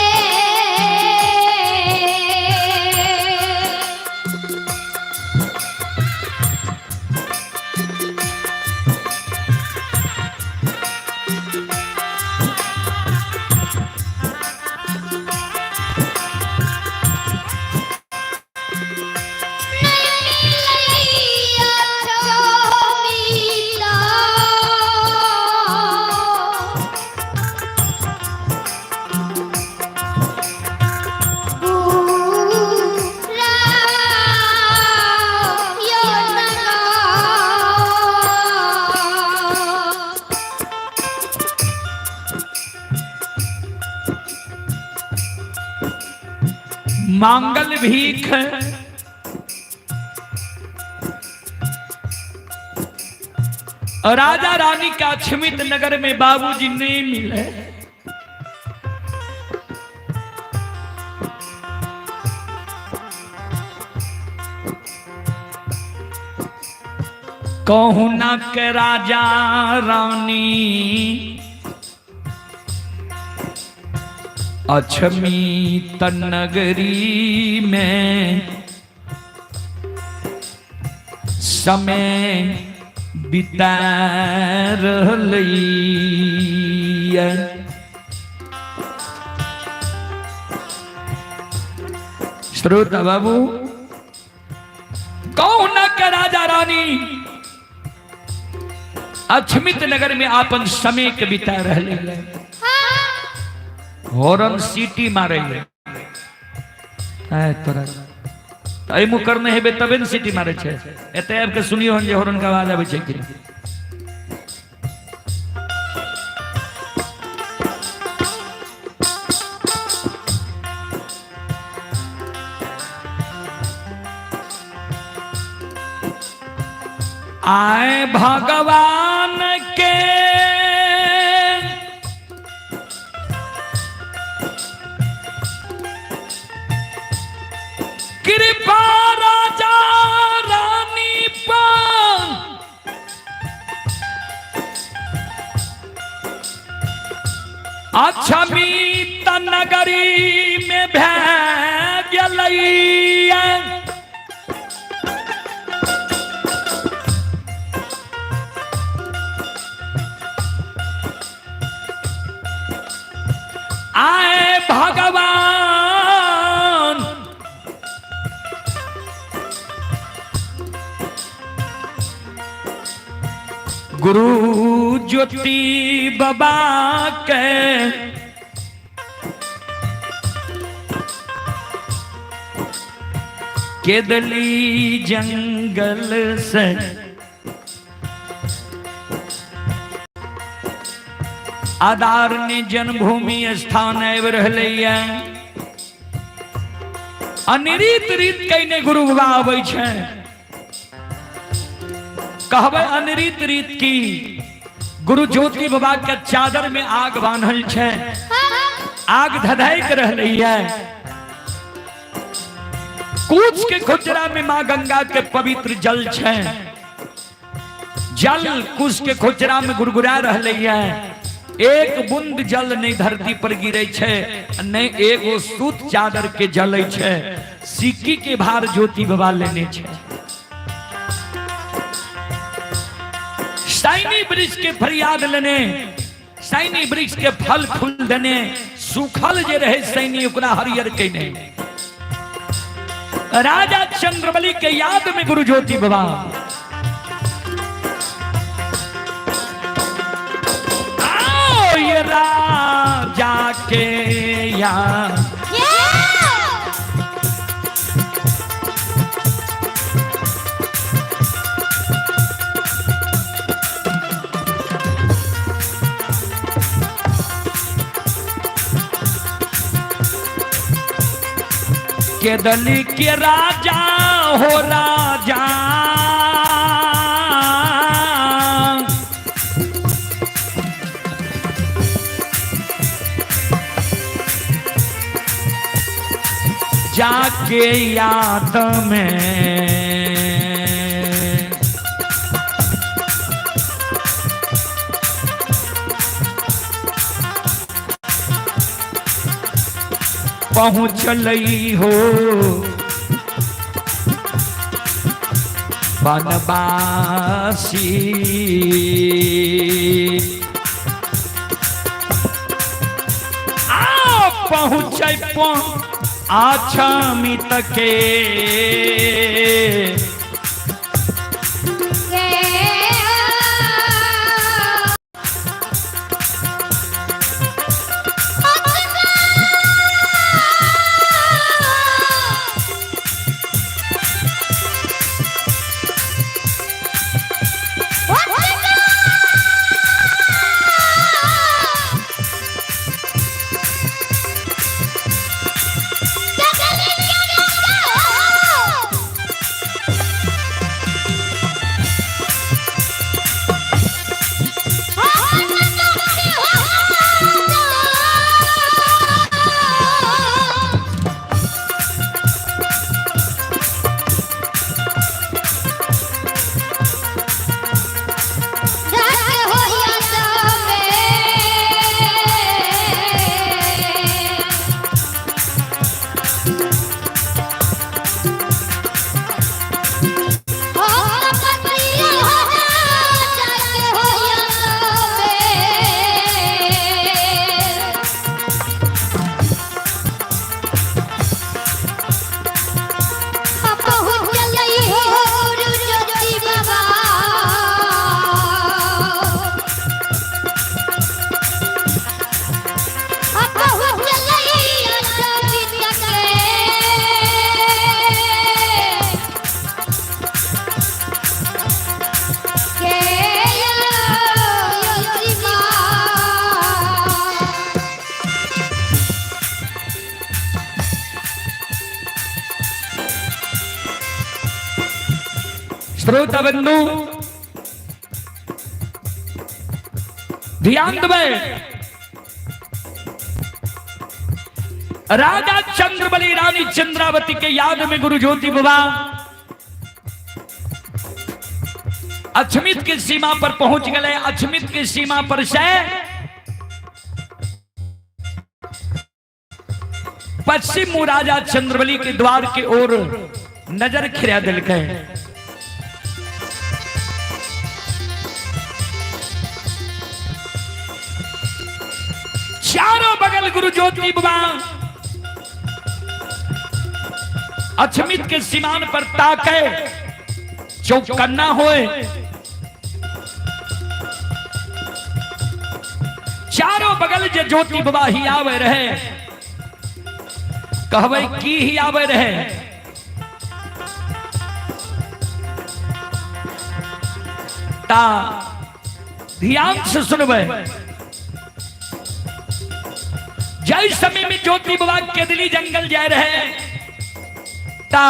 मांगल भीख राजा रानी का अक्षमित नगर में बाबूजी नहीं मिले। कहूं ना के राजा रानी अक्षमित नगरी में समय बिता रहलैया। श्रोता बाबू, कौन के राजा रानी अक्षमित नगर में आपन समय के बिता रहले। हॉर्न सीटी मारे है तोरा एहि मुँह करने हेबे तबे ने सीटी मारे छै। एते आबि के सुनियो हन जे हॉर्न के आवाज आबै छै कि नहि। आए भगवान के कृपा राजा रानी पर अक्षमित नगरी में भै गेलैया। आए भगवान गुरु ज्योति बाबा के केदली जंगल से आदारण्य जन्मभूमि स्थान आबि रहलैया। अनिरीत रीत कयने गुरु बाबा आबै छै। कहबै अनिरीत रीत की गुरु ज्योति बाबा के चादर में आग बान्हल छै, आग धधैक रहलैया। कूच के खोचरा में माँ गंगा के पवित्र जल छै, जल कुश के खोचरा में गुरगुरा रहलैया। एक बूंद जल नहीं धरती पर गिरे छै, नहीं एगो सूत चादर के जलै छै। सिक्की के भार ज्योति बाबा लेने छै। सैनी वृक्ष के फरियाद लेने, सैनी वृक्ष के फल फूल देने, सूखल जे रहे सैनी ओकरा हरियर केने। राजा चंद्रबली के याद में गुरु ज्योति बाबा आओ ये राजा के याद केदली के राजा हो राजा जाके याद में पहुँचलई हो बनवासी। आ पहुँच आछामित के श्रोता बंधु ध्यान देबै। राजा चंद्रबली रानी चंद्रावती के याद में गुरु ज्योति बाबा अछमित के सीमा पर पहुंच गए। अछमित के सीमा पर से पश्चिम राजा चंद्रबली के द्वार के ओर नजर खिरा दिलकै। चारों बगल गुरु ज्योति बाबा अछमित के सीमान पर ताके चौकन्ना होए। चारों बगल जे ज्योति बाबा ही आवे रहे, कहबै की ही आवे रहे? ता ध्यान से सुनबै। जय समय में ज्योति बाबा केदली जंगल जा रहे ता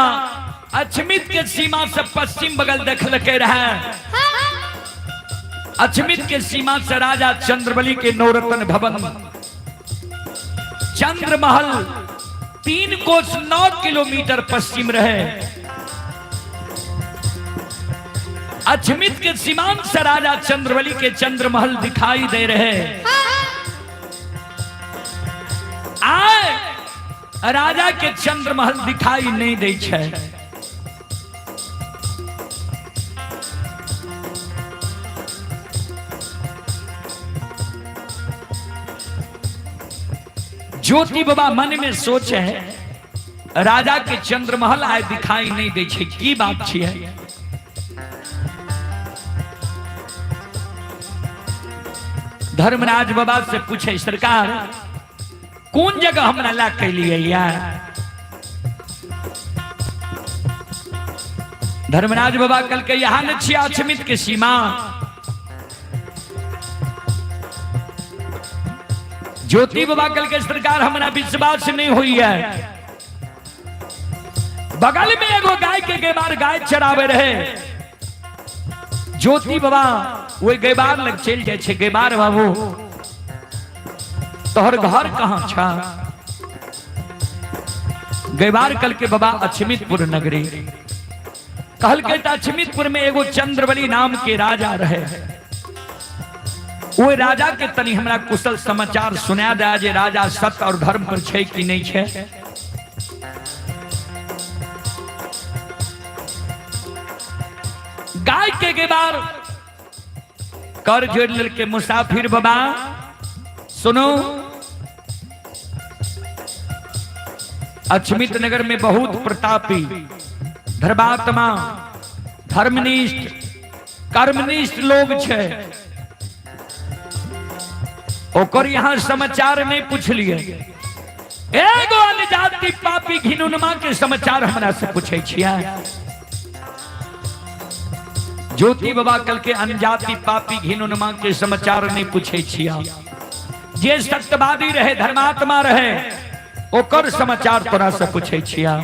अछमित के सीमा से पश्चिम बगल देखलके रहे। अछमित के सीमा से राजा चंद्रबली के नवरत्न भवन चंद्रमहल 3 कोस 9 किलोमीटर पश्चिम रहे। अछमित के सीमांत से राजा चंद्रबली के चंद्रमहल दिखाई दे रहे। आए राजा के चंद्रमहल दिखाई नहीं दे छे। ज्योति बाबा मन में सोचे है, राजा के चंद्रमहल आए दिखाई नहीं दे छे, की बात छिए? धर्मराज बाबा से पूछे, सरकार कौन जगह हमरा ला के लिए यार? धर्मराज बाबा कल के यहाँ न छिया अछमित के सीमा। ज्योति बाबा कल के सरकार हमरा विश्वास नहीं हुई है। बगल में एगो गाय के गैबार गाय चरावे रहे। ज्योति बाबा वही गैबार लग चल जाए छे। गैबार बाबू, तोहर घर कहाँ छा? गैबार कल के बाबा अछमितपुर नगरी। कहल के अछमितपुर में एगो चंद्रबली नाम के राजा रहे। वो राजा के तनी हमरा कुशल समाचार सुना दे जे राजा सत्य और धर्म पर छे कि नहीं छे। गाय के गैबार कर जोड़ लेल के, मुसाफिर बाबा सुनो, अछमित नगर में बहुत प्रतापी धर्मात्मा धर्मनिष्ठ कर्मनिष्ठ लोग छे, ओकर यहाँ समाचार नहीं पूछलिए। एगो अनजाति पापी घिनुनमा के समाचार हमरा से पूछे छिया। ज्योति बाबा कल के अनजाति पापी घिनुनमा के समाचार नहीं पूछे छिया, जे सत्यवादी रहे धर्मात्मा रहे ओकर समाचार तोरा से पूछे छिया।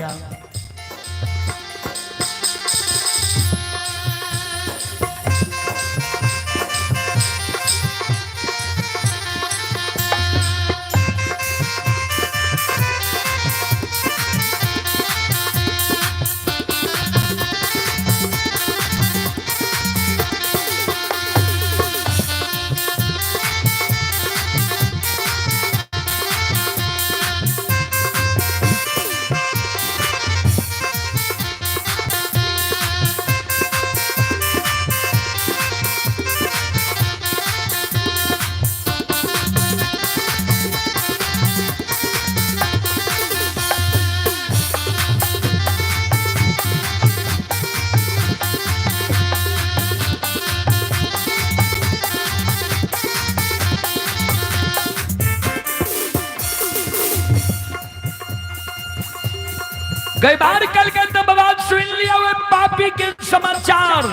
गई बार कल के तो बाबा सुन लिया वे पापी के समाचार।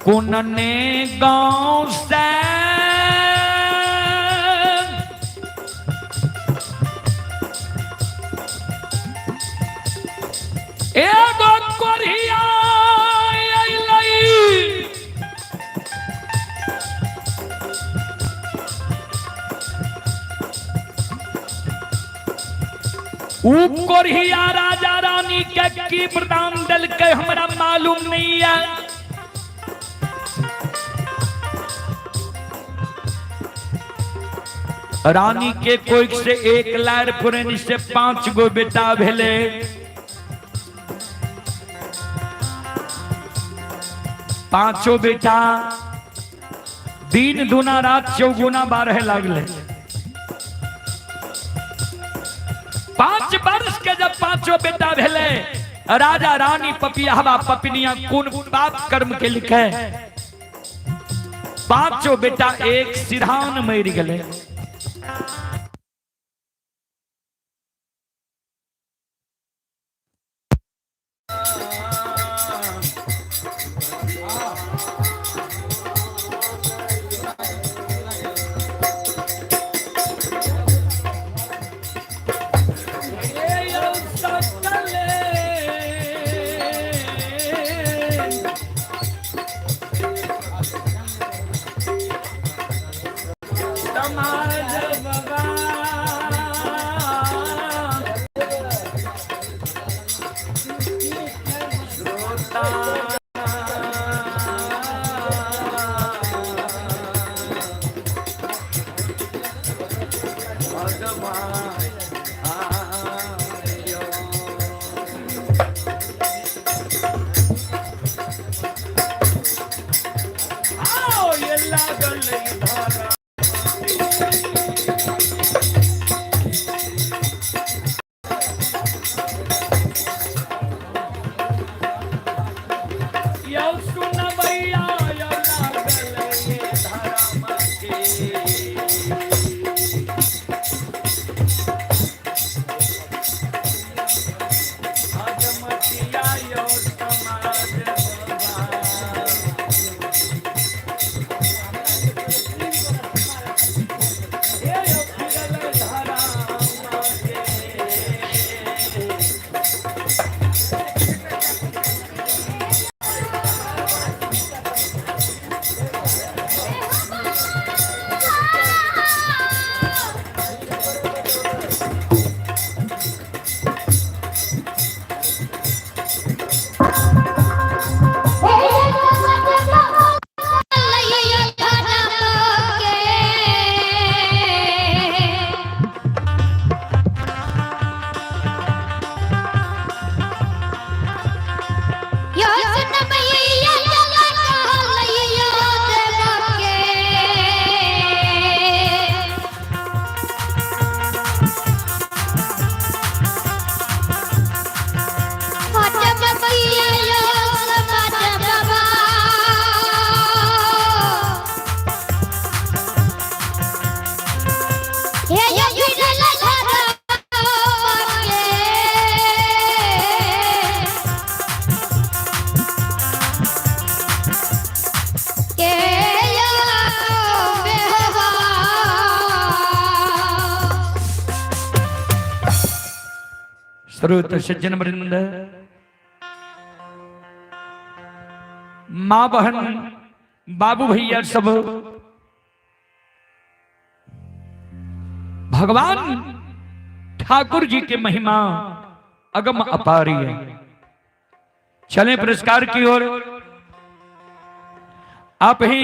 कौन ने गांव से ऊ कोरिया राजा रानी के की वरदान दिलकै हमरा मालूम नहीं है। रानी के कोई से एक लार पुरन से 5 गो बेटा भेले। पांचों बेटा दिन दुना रात चौगुना बारह लागले। 5 वर्ष के जब पांचों बेटा भेले, राजा रानी पपियावा पपिनिया कोन पाप कर्म के लिखे, पांचों बेटा एक सिरहान मर गए। श्रोत सज्जन वृंद, माँ बहन बाबू भैया सब, भगवान ठाकुर जी के महिमा अगम अपारी है। चलें पुरस्कार की ओर। आप ही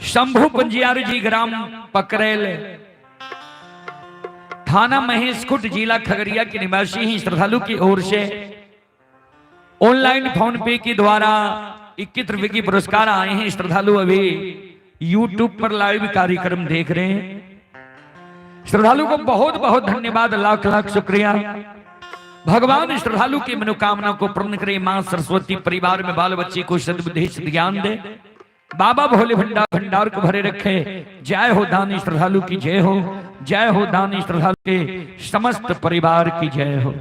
शंभू पंजियार जी, ग्राम पकरेल, थाना महेशखुट, जिला खगड़िया के निवासी ही श्रद्धालु की ओर से ऑनलाइन फोन पे के द्वारा 21 रुपए की पुरस्कार आए हैं। श्रद्धालु अभी यूट्यूब पर लाइव कार्यक्रम देख रहे हैं। श्रद्धालु को बहुत बहुत धन्यवाद, लाख लाख शुक्रिया। भगवान श्रद्धालु की मनोकामना को पूर्ण करे। मां सरस्वती परिवार में बाल बच्चे को सद्बुद्धि ज्ञान दे। बाबा भोले भंडार भंडार को भरे रखे। जय हो दानी श्रद्धालु की जय हो। जय हो दानी श्रद्धालु के समस्त परिवार की जय हो।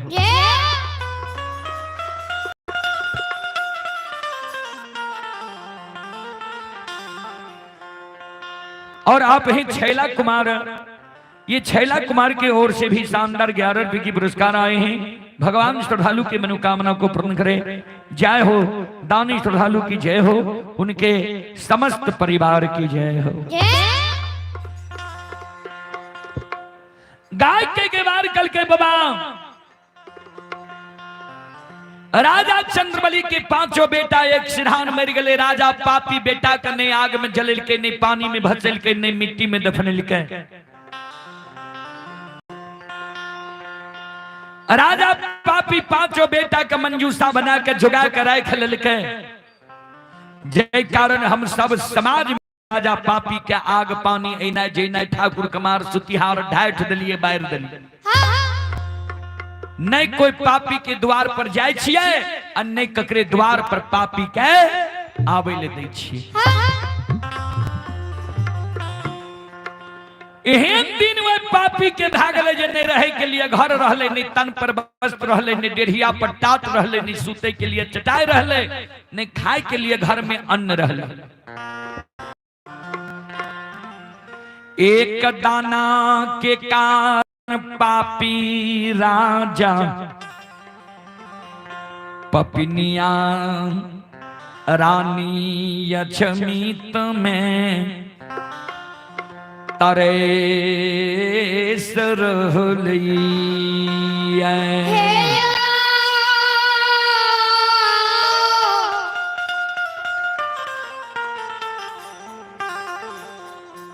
और आप ही छैला कुमार, ये छैला कुमार की ओर से भी शानदार 11 रुपए की पुरस्कार आए हैं। भगवान श्रद्धालु की मनोकामना को पूर्ण करे। जय हो दानी श्रद्धालु की जय हो, उनके समस्त परिवार की जय हो। गाय के गेवार कल के बाबा राजा चंद्रबली के पांचों बेटा एक सिरहान मर गए। राजा पापी बेटा के नहीं आग में जलल के, नहीं पानी में भसल के, नहीं मिट्टी में दफनल के। राजा पापी पांचों बेटा के मंजूसा बना के जुगा के राख ललके। जय कारण हम सब समाज में राजा पापी के आग पानी एना जेना ठाकुर कुमार सुतिहार ढाठ दिलिए बाहर दिलिए। नहीं कोई पापी के द्वार पर जाय छियै आ नहीं ककरे द्वार पर पापी के आवे ले दै छियै। एहन दिन में पापी के भागले जे नहीं रहे के लिए घर रहले, नहीं तन पर वस्त्र रहले, नहीं डेढ़िया पर टाट रहले, नहीं सूते के लिए चटाई रहले, नहीं खाए के लिए घर में अन्न रहले। एक दाना के कारण पापी राजा पपनिया रानी अछमित में तरेस रहलियै।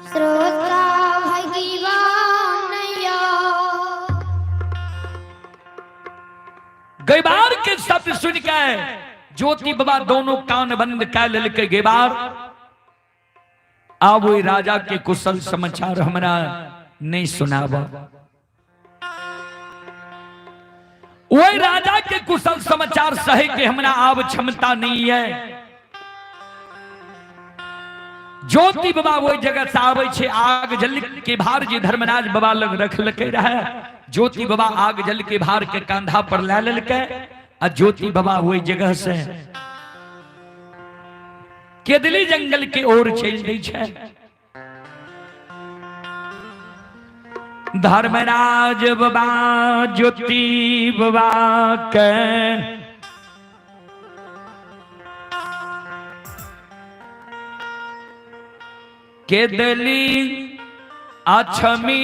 श्रोता भगवान गैबार के शब्द सुन के ज्योति बाबा दोनों कान बंद कर लेलकै। गैबार आब ओहि राजा के कुशल समाचार हमरा नहीं सुनाब। ओहि राजा के कुशल समाचार सहे के हमरा आब क्षमता नहीं है। ज्योति बाबा ओहि जगह से आबै छै, आग जल के भार जे धर्मराज बाबा लग रखलकै रहे, ज्योति बाबा आग जल के भार के कंधा पर लै लेलकै आ ज्योति बाबा ओहि जगह से केदली जंगल के ओर चलि दै छै। धर्मराज बाबा ज्योति बाबा के केदली अछमी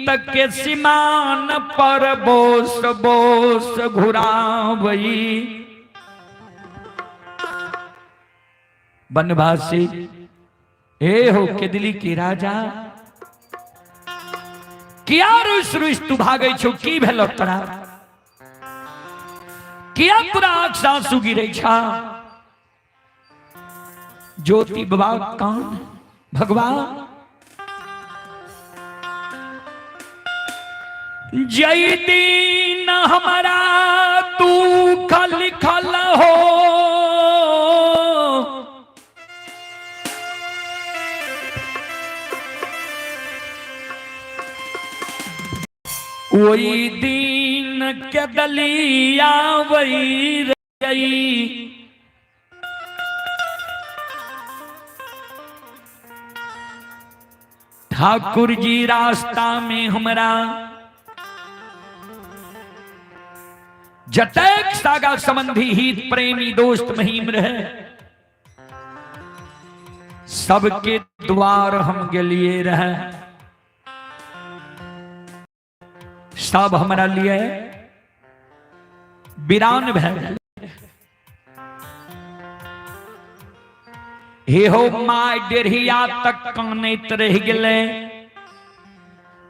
तक के सीमान पर बोस बोस घुरावई। बनवासी ए हो केदली के राजा, किया रुस रुस तू भागै छौ, की भेलो तोरा, किया तोरा आंख से आंसू गिरै छा? ज्योति बाबा कान भगवान जय दीन हमारा तू खल खल हो, ओई दिन के दलिया वही रही। ठाकुर जी रास्ता में हमरा जतैक सागा संबंधी हित प्रेमी दोस्त महीम रहे, सबके द्वार हम गेलिए रहे, सब हमरा लिए वीरान भए गेल। हे हो my डेढ़िया तक कानैत रहि गेलै।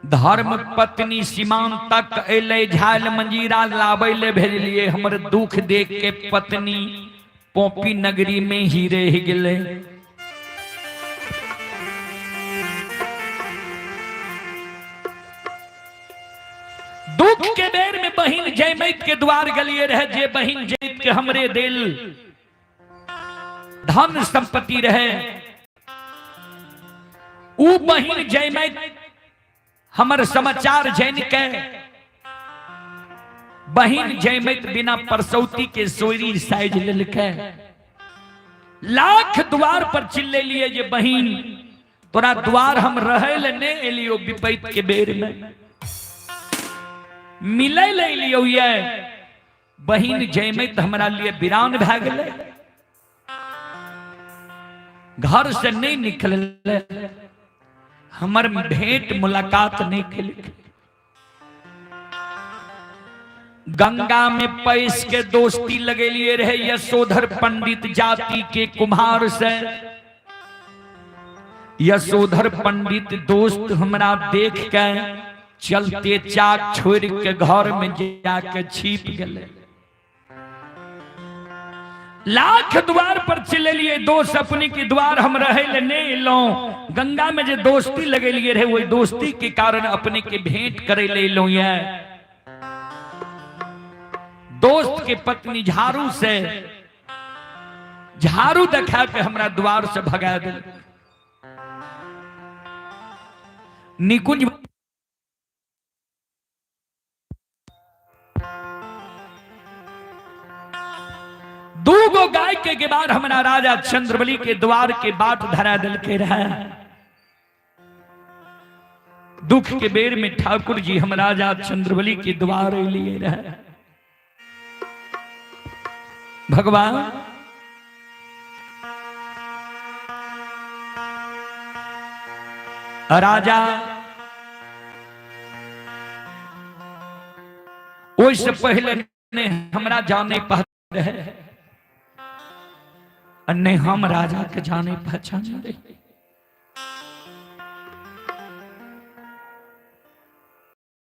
धर्म पत्नी सीमान तक एलै, झाल मंजीरा लाबै ले भेजलिए, हमर दुख देख के पत्नी पोपी नगरी में ही रह गेलै। दुख के बेर में बहिन जयमैत के द्वार गलिए रहे, जे बहिन जैत के हमरे दिल धन संपत्ति रहे, ऊ बहिन जयमैत हमर समाचार जैन के बहिन जयमैत बिना परसौती के सोरी साइज लेलकै। लाख द्वार पर चिल्ले लिए जे बहिन तोरा द्वार हम रहे ले नहीं एलियो, विपैत के बेर में मिले ले एलियो। ये बहिन जयमैत हमरा लिए वीरान भए गेलै, घर से नहीं निकलले, हमर भेंट मुलाकात नहीं केलकै। गंगा में पैस के दोस्ती लगेलिए रहे यशोधर पंडित जाति के कुम्हार से। यशोधर पंडित दोस्त हमरा देख के चलते चाक छोड़ के घर में जाके छिप गए। लाख द्वार पर चलेलिए दोस्त अपने के द्वार हम रहे ले नहीं एलहुं। गंगा में जे दोस्ती लगेलिए रहे वही दोस्ती के कारण अपने के भेंट करे ले एलहुं। ये दोस्त के पत्नी झाड़ू से झाड़ू देखा के हमरा द्वार से भगा दिल। निकुंज दू गो गाय के गिबार हमरा राजा चंद्रबली के द्वार के बाट धरा दिल के रहे। दुख के बेर में ठाकुर जी हम राजा चंद्रबली के द्वार लिए रहे। भगवान राजा ओहिसँ पहले ने हमरा जाने पहचान रहे, ने हम राजा के जाने पहचान रहे।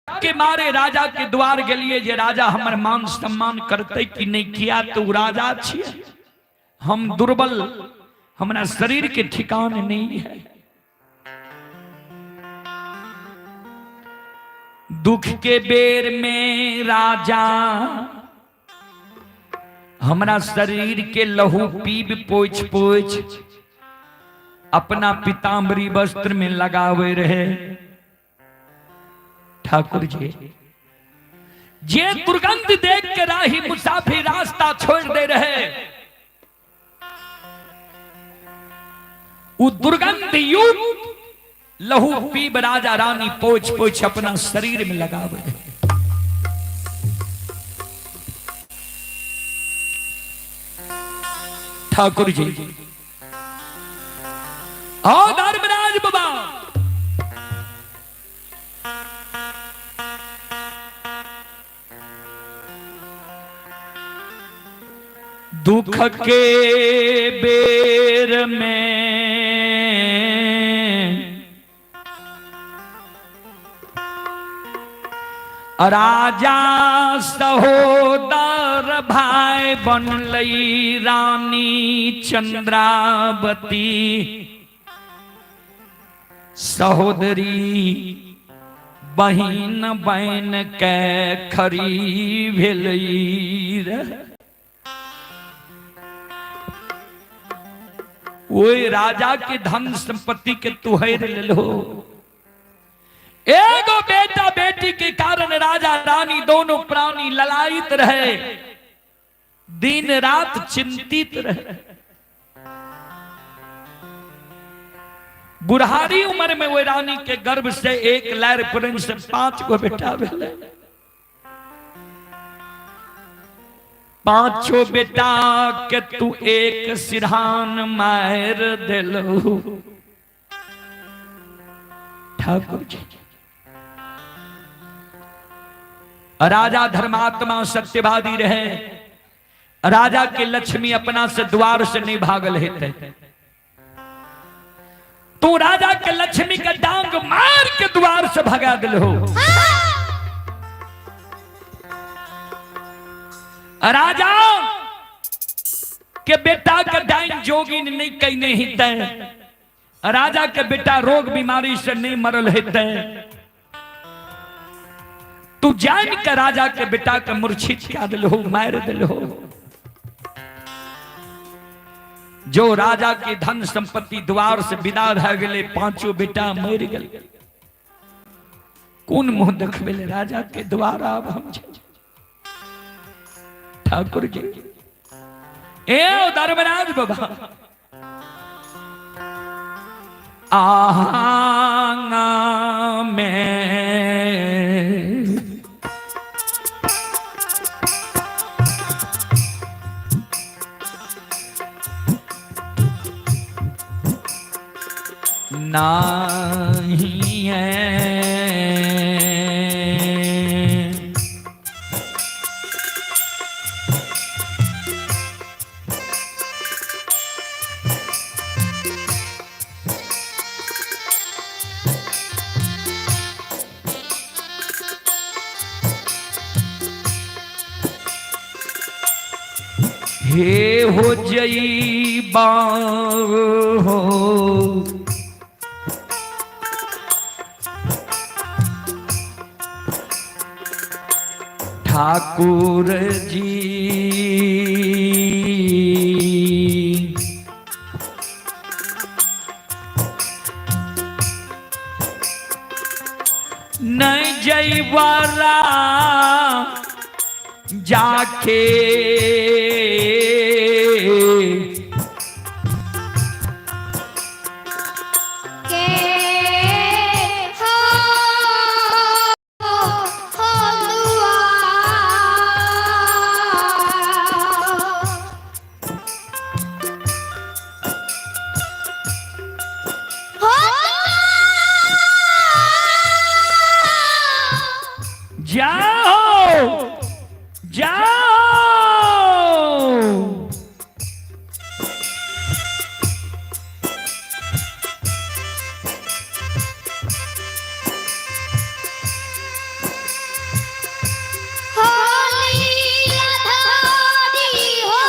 के मारे राजा के द्वार गेलिए जे राजा हमर मान सम्मान करते कि नहीं, किया तो उ राजा छियै, हम दुर्बल, हमरा शरीर के ठिकान नहीं है। दुख के बेर में राजा हमरा शरीर के लहू पीब पोछ पोछ अपना पीताम्बरी वस्त्र में लगावे रहे। ठाकुर जी जे दुर्गंध देख के राही मुसाफिर रास्ता छोड़ दे रहे, उ दुर्गंध युक्त लहू पीब राजा रानी पोछ पोछ अपना शरीर में लगावे। ठाकुर जी आओ धर्मराज बाबा, दुख के बेर में राजा सहोदर भाई बनलई रानी चंद्रावती सहोदरी बहिन बन के खरी भेलई रहे। ओहि राजा के धन संपत्ति के तुहर लेलो, एगो बेटा बेटी के कारण राजा रानी दोनों प्राणी ललायित रहे, दिन रात चिंतित रहे। बुढ़ारी उम्र में वो रानी के गर्भ से एक लैर पुरन से 5 गो बेटा भेलै। पांचों बेटा के तू एक सिरहान मार दिलू। ठाकुर जी राजा धर्मात्मा सत्यवादी रहे, राजा के लक्ष्मी अपना से द्वार से नहीं भागल हेते, तू राजा के लक्ष्मी के डांग मार के द्वार से भगा दिलो। राजा के बेटा के डाइन जोगिन नहीं कहने हिते, राजा के बेटा रोग बीमारी से नहीं मरल हेते, तू जान के राजा के बेटा के मूर्छित कर दिलो, मार दिलो। जो राजा के धन संपत्ति द्वार से विदा भए गेलै, पांचों बेटा मर गेल। कोन मुंह देखबै राजा के द्वार आब हम? ठाकुर जी ए धर्मराज बाबा आहा में नाही है। हे हो जईबा हो। ठाकुर जी नहीं जईबारा जाके के हो हो दुआ हो जाओ जाओ। होली राधारी हो।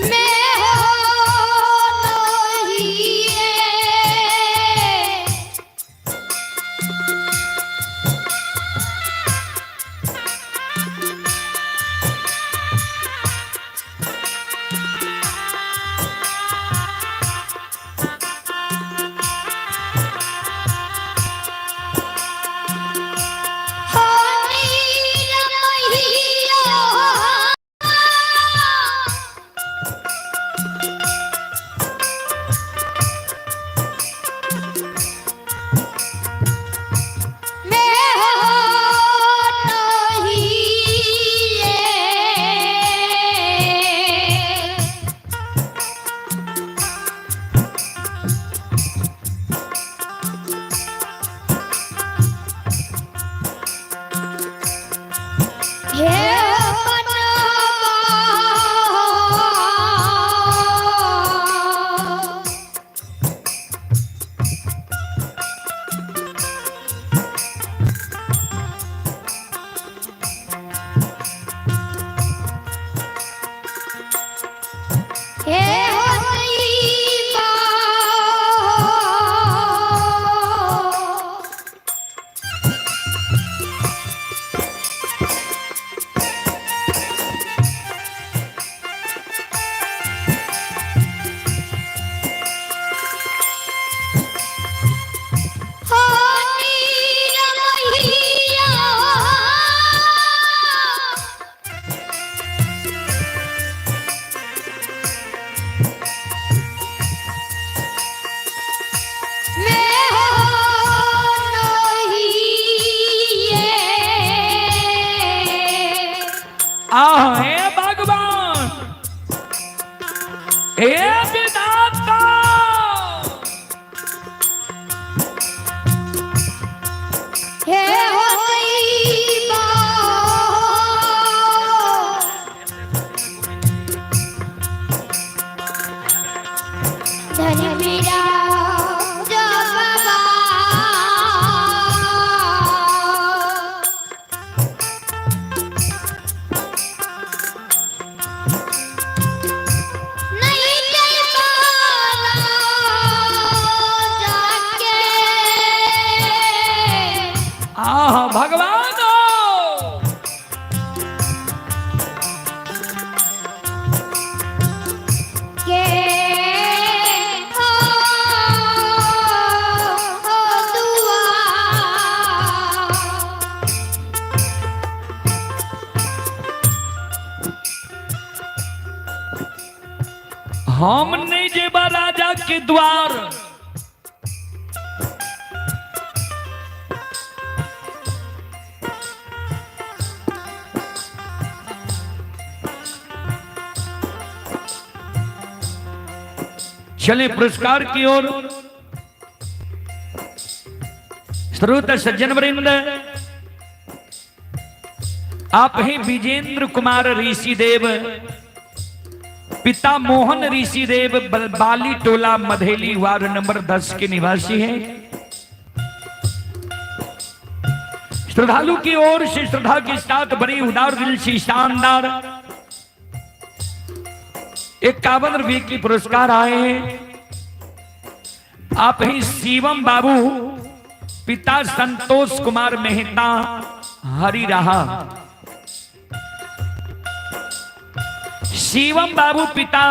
मैं हो नहीं हे हो आह हे भगवान, हे विधाता, हे हो धन मेरा जो बाबा नहीं चल पाला जाके। आह भगवान के हो हो दुआ। हम नहीं जेबा राजा के द्वार, चले पुरस्कार की ओर। श्रोत सज्जन वृंद, आप हैं विजेंद्र कुमार ऋषि देव, पिता मोहन ऋषिदेव बाली टोला मधेली वार्ड नंबर 10 के निवासी हैं। श्रद्धालु की ओर से श्रद्धा के साथ बड़ी उदार दिल से शानदार 51 रुपये की पुरस्कार आए हैं। आप ही शिवम बाबू, पिता संतोष कुमार मेहता हरि रहा। शिवम बाबू पिता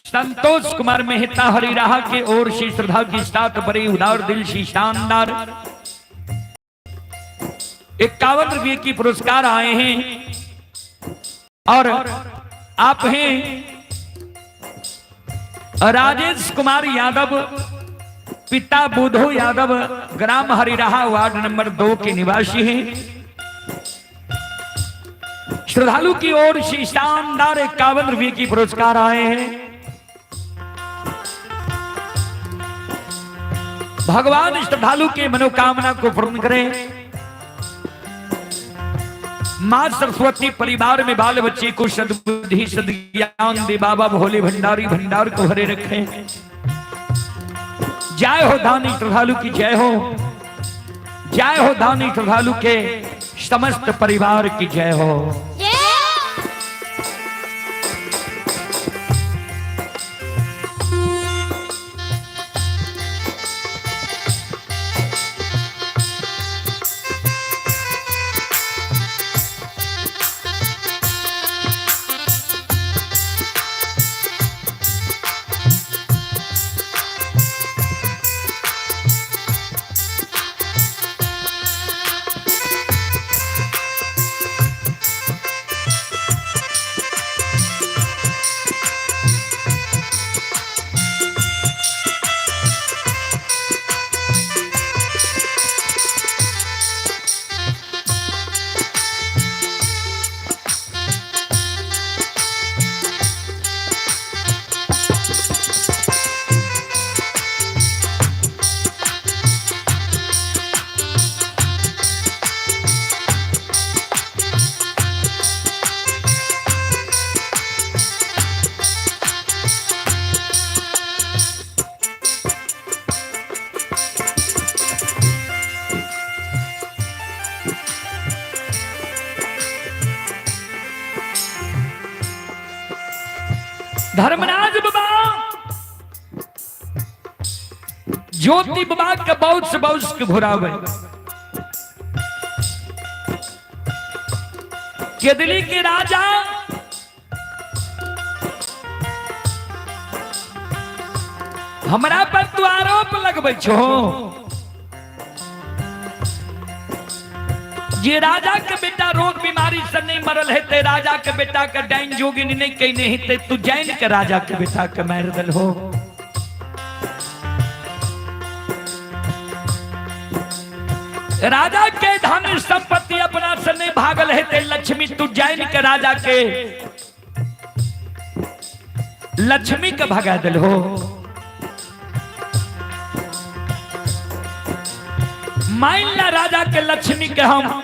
संतोष कुमार मेहता हरिराहा के ओर से श्रद्धा के साथ बड़े उदार दिल से शानदार 51 रुपये की पुरस्कार आए हैं। और आप हैं राजेश कुमार यादव, पिता बुधो यादव, ग्राम हरिराहा वार्ड नंबर 2 के निवासी हैं। श्रद्धालु की ओर से शानदार 51 रुपये की पुरस्कार आए हैं। भगवान श्रद्धालु के मनोकामना को पूर्ण करें। मां सरस्वती परिवार में बाल बच्चे को सद्बुद्धि सद्ज्ञान दे। बाबा भोले भंडारी भंडार को भरे रखें। जय हो दानी श्रद्धालु की जय हो। जय हो दानी श्रद्धालु के समस्त परिवार की जय हो। धर्मराज बाबा ज्योति बाबा के बहुत से बहुत के घुरावे। केदली के राजा हमरा पर तू आरोप लगबै छो जे राजा के बेटा रोग बीमारी से नहीं मरल हेतै, राजा के बेटा के डाइन जोगिन नहीं कने हेतै, तू जान के राजा के बेटा के मारि देल हो। राजा के धन संपत्ति अपना से नहीं भागल हेतै लक्ष्मी, तू जान के राजा के लक्ष्मी के भगा दिल हो। मान ला राजा के लक्ष्मी के हम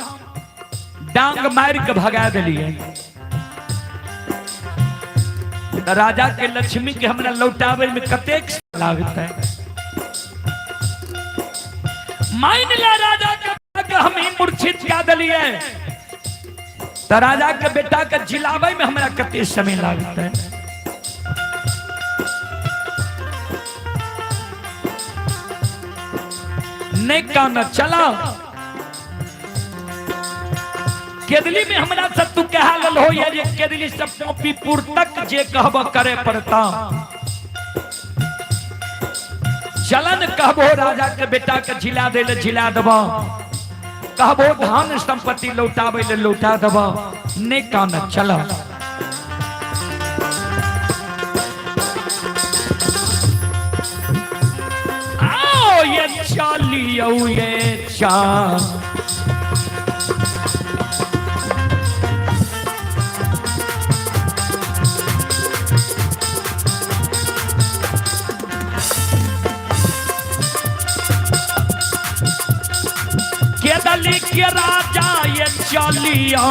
डांग मार के भगा दिलिए, राजा के लक्ष्मी के हमरा लौटावे में कतेक लागत है। मान ला राजा के हम ही मूर्छित कऽ दिलिए, तो राजा के बेटा के जिलावे में हमरा कते समय लागत है। नहीं काना चला केदली में हमरा से तू कहा लल हो या जे केदली से पॉपीपुर तक जे कहब करे पड़ता। चलन कहबो राजा के बेटा के झिला दे ले झिला देब, कहबो धन संपत्ति लौटाबे ले लौटा देब। नहीं काना चला। आओ ये चालियो ये चा केदली के राजा ये चलियो।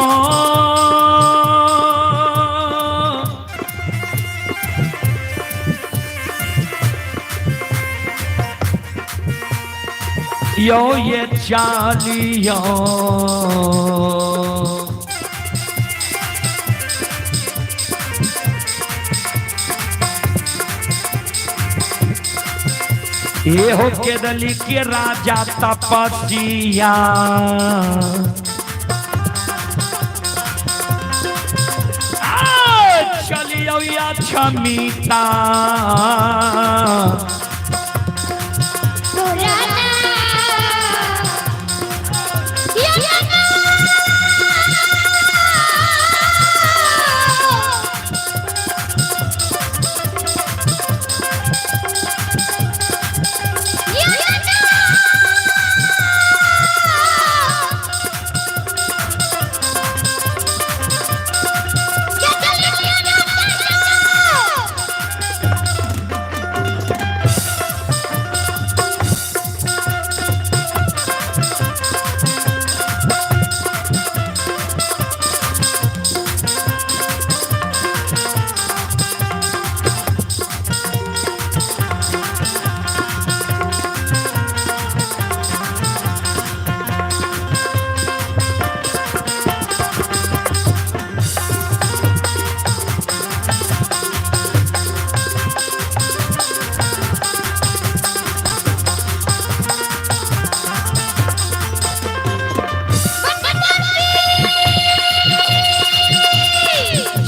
यो ये चालियो। ये हो केरली के राजा तपसिया। चलियो या क्षमिता।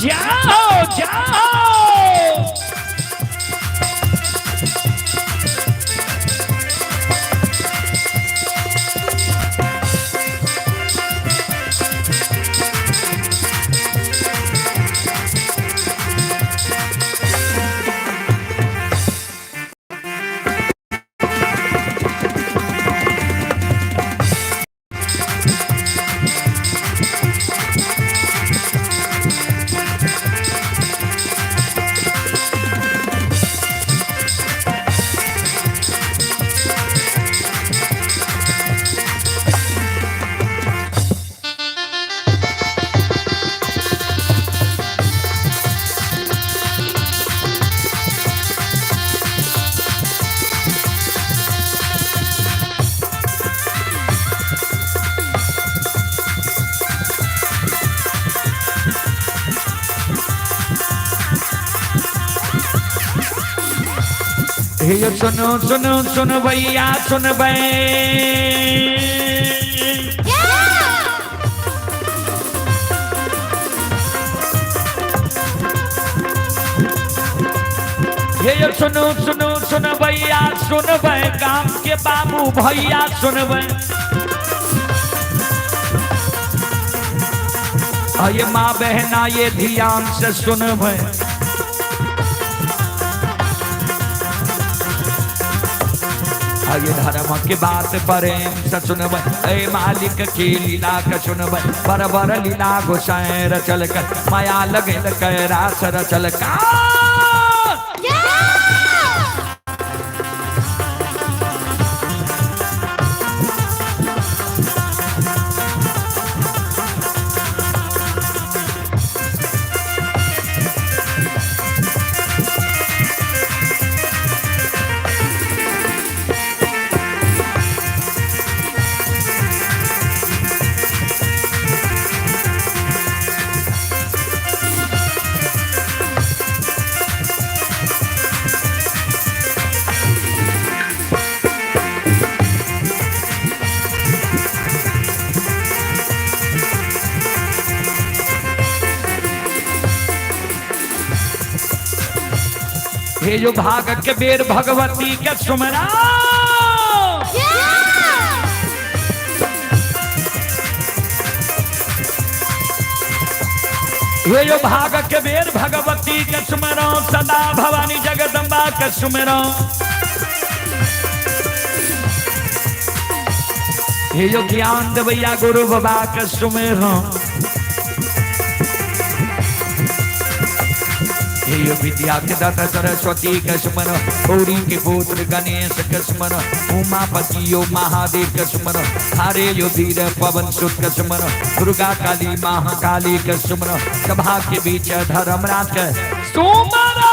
जाओ जाओ। हे सुनो सुनो सुन भैया सुन बे। हे सुनो सुनो सुन भैया सुन बे, गाम के बाबू भैया सुन बे। ये माँ बहना ये ध्यान से सुन बे। ये धर्म के बात प्रेम से सुनब, ए मालिक की लीला का सुनब। बरबर लीला गोसाई रचल कर, माया लगे कैरास रचल का। हे जो भाग के बेर भगवती के सुमरा। हे जो भाग के बेर भगवती के सुमरो, सदा भवानी जगदम्बा के सुमरो। हे जो ज्ञान देवैया गुरु बाबा के सुमरो। हे विद्या के दाता सरस्वती के सुमर, गौरी के पुत्र गणेश के सुमर, उमापति यो महादेव के सुमर, हरे यो वीर पवन सुत के सुमर, दुर्गा काली महाकाली के सुमर, सभा के बीच धर्मराज के सुमर।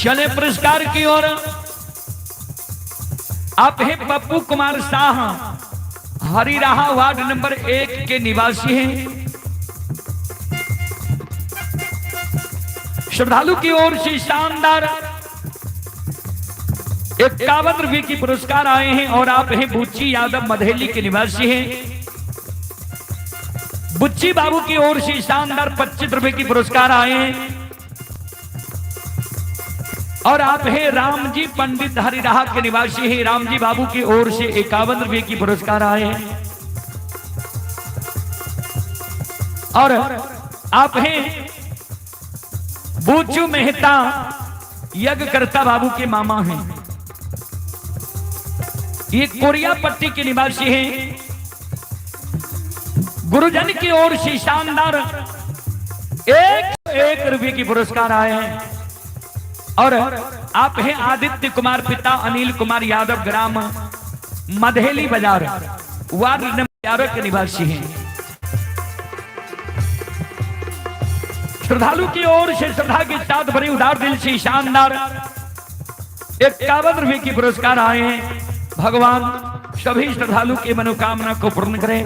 चले पुरस्कार की ओर। आप हैं पप्पू कुमार शाह, हरिराहा वार्ड नंबर 1 के निवासी हैं। श्रद्धालु की ओर से शानदार 51 रुपए की पुरस्कार आए हैं। और आप हैं बुच्ची यादव, मधेली के निवासी हैं। बुच्ची बाबू की ओर से शानदार 25 रुपए की पुरस्कार आए हैं। और आप हैं रामजी पंडित, हरिराहा के निवासी हैं। रामजी बाबू की ओर से 51 रुपए की पुरस्कार आए हैं। और आप हैं बूचू मेहता, यज्ञकर्ता बाबू के मामा हैं। ये कोरिया पट्टी के निवासी हैं। गुरुजन की ओर से शानदार 1 रुपए की पुरस्कार आए हैं। और आप हैं आदित्य कुमार, पिता अनिल कुमार यादव, ग्राम मधेली बाजार, वार्ड नंबर 11 के निवासी हैं। श्रद्धालु की ओर से श्रद्धा के साथ भरी उदार दिल से शानदार 51 रुपए की पुरस्कार आए हैं। भगवान सभी श्रद्धालु की मनोकामना को पूर्ण करें।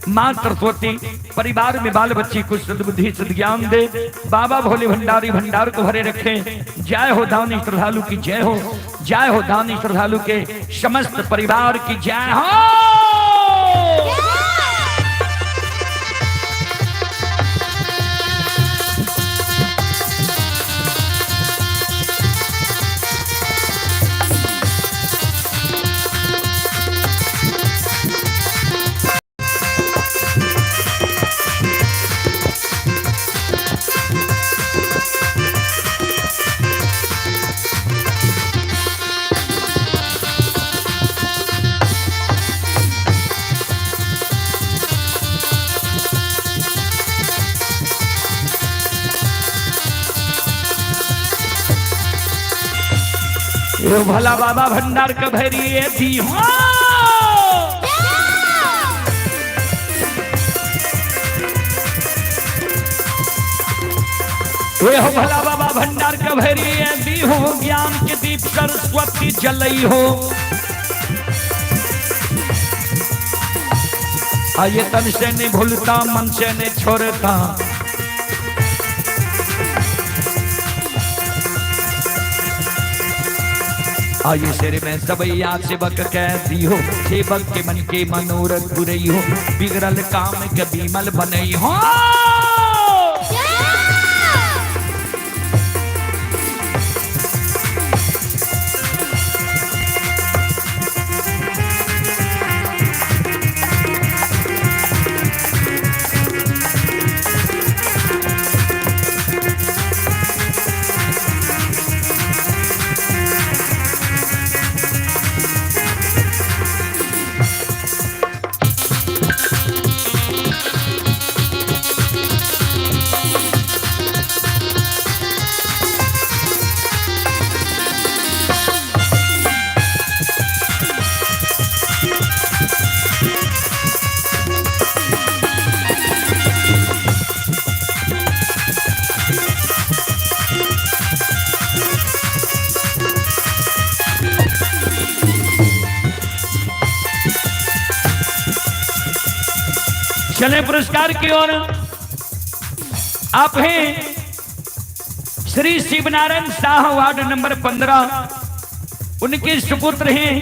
मां सरस्वती परिवार में बाल बच्ची को सद्बुद्धि सद्ज्ञान दे। बाबा भोले भंडारी भंडार को भरे रखें। जय हो दानी श्रद्धालु की जय हो। जय हो दानी श्रद्धालु के समस्त परिवार की जय हो। यो भला बाबा भंडार का भैरी थी हो। ये हो भला बाबा भंडार का भैरी दी हो, ज्ञान के दीप सरस्वती जलई हो। आये तन से नहीं भूलता, मन से नहीं छोड़ता। आये सिर में सबैया सेवक कह दी हो, सेवक के मन के मनोरथ पुरई हो, बिगड़ल काम के बीमल बनई हो। चले पुरस्कार की ओर। आप हैं श्री शिवनारायण शाह, वार्ड नंबर 15। उनके सुपुत्र हैं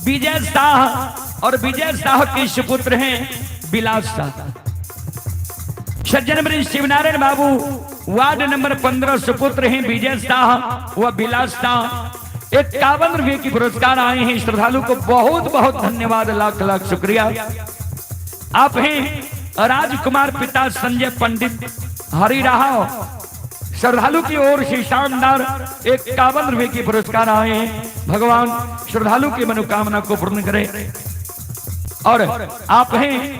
विजय शाह और विजय शाह के सुपुत्र हैं विलास शाह। सज्जन श्री शिवनारायण बाबू वार्ड नंबर 15 सुपुत्र हैं विजय शाह व विलास शाह। 51 रुपए की पुरस्कार आए हैं। श्रद्धालु को बहुत बहुत धन्यवाद, लाख लाख शुक्रिया। आप हैं राजकुमार पिता संजय पंडित हरिराहा। श्रद्धालु की ओर से शानदार 51 रुपए की पुरस्कार आए हैं। भगवान श्रद्धालु की मनोकामना को पूर्ण करे। और आप हैं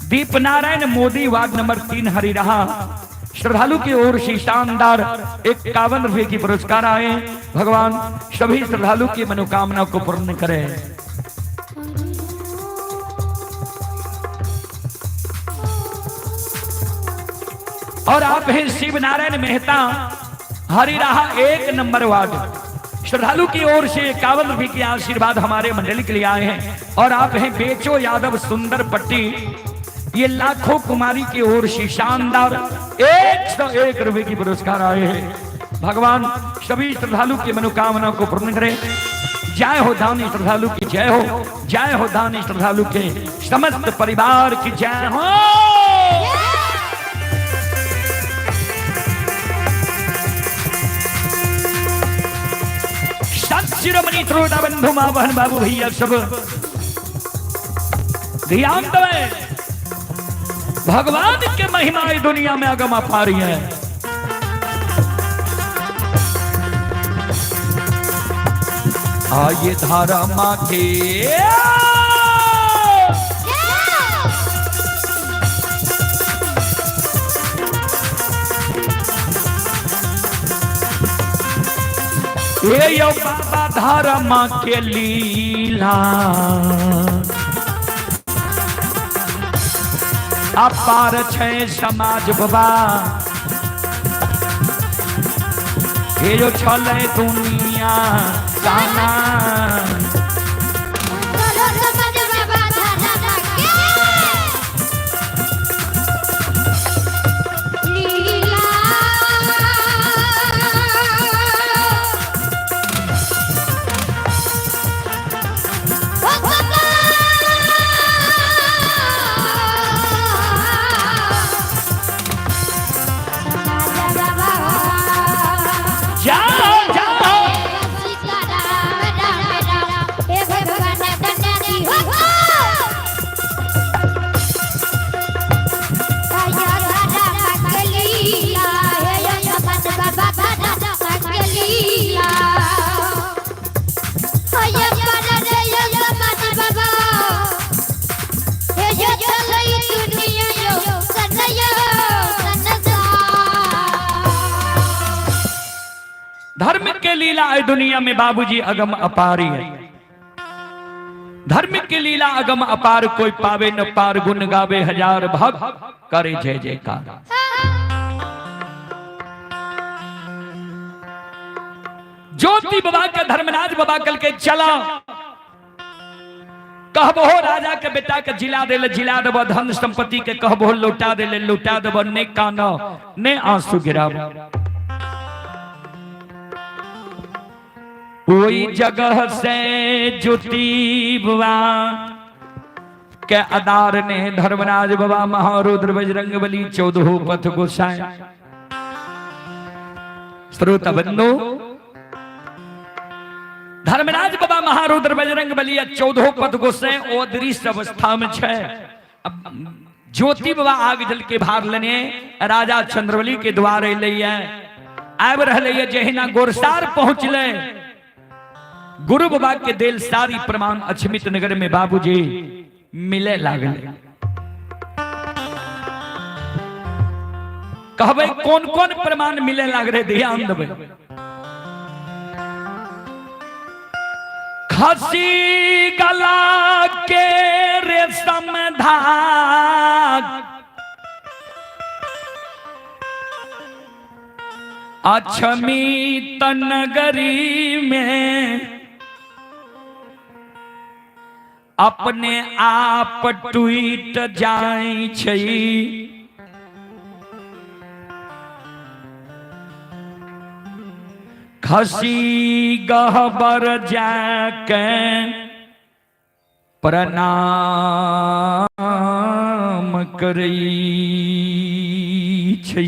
दीप नारायण मोदी, वार्ड नंबर 3 हरिराहा। श्रद्धालु की ओर से शानदार 51 रुपए की पुरस्कार आए हैं। भगवान सभी श्रद्धालु की मनोकामना को पूर्ण करे। और आप हैं शिव नारायण मेहता, हरिराहा 1 नंबर वार्ड श्रद्धालु की ओर से 51 रुपए के आशीर्वाद हमारे मंडली के लिए आए हैं। और आप हैं बेचो यादव सुंदर पट्टी, ये लाखों कुमारी की ओर से शानदार 101 रुपए की पुरस्कार आए हैं। भगवान सभी श्रद्धालु की मनोकामना को पूर्ण करे। जय हो दानी श्रद्धालु की जय हो, जय हो दानी श्रद्धालु के समस्त परिवार की जय हो। संत शिरोमणि श्रोता बंधु माँ बहन बाबू भैया सब ध्यान दे, भगवान के महिमा दुनिया में अगम अपारी है। आइए धारा माँ के ये यो बाबा धारा माँ के लीला अपार छे समाज बाबा, ये जो छले दुनिया गाना। जाओ जाओ। धर्म के लीला है दुनिया में बाबूजी अगम अपारी है। धर्म के लीला अगम अपार, कोई पावे न पार, गुण गावे हजार भक्त करे जय जयकार। ज्योति बाबा के धर्मराज बाबा कल के चला कहबो राजा के बेटा के जिला दे जिला देब, धन संपत्ति के कहबो लौटा दे लौटा देब, ने कान ने आंसू गिराब। कोई जगह से ज्योति बुआ के अदार ने धर्मराज बाबा महारुद्र बजरंग बली चौदह पथ गोसाई। श्रोता बंधु, धर्मराज बाबा महारुद्र बजरंग बली चौदह पथ गोसाई ओ दृश्य अवस्था में छे। अब ज्योति बाबा आग जल के भार लेने राजा चंद्रबली के द्वार अलै आबि रहलै। जहिना गोरसार पहुंचले, गुरु बाबा के देल सारी प्रमाण अछमित नगर में बाबूजी मिले लागल। कहबै कौन कौन प्रमाण मिले लाग रहे, ध्यान देबै। खसी गला के रेशम धाग अछमी तनगरी में अपने आप टूट जाय छै। खसी गहबर जाके प्रणाम करै छै।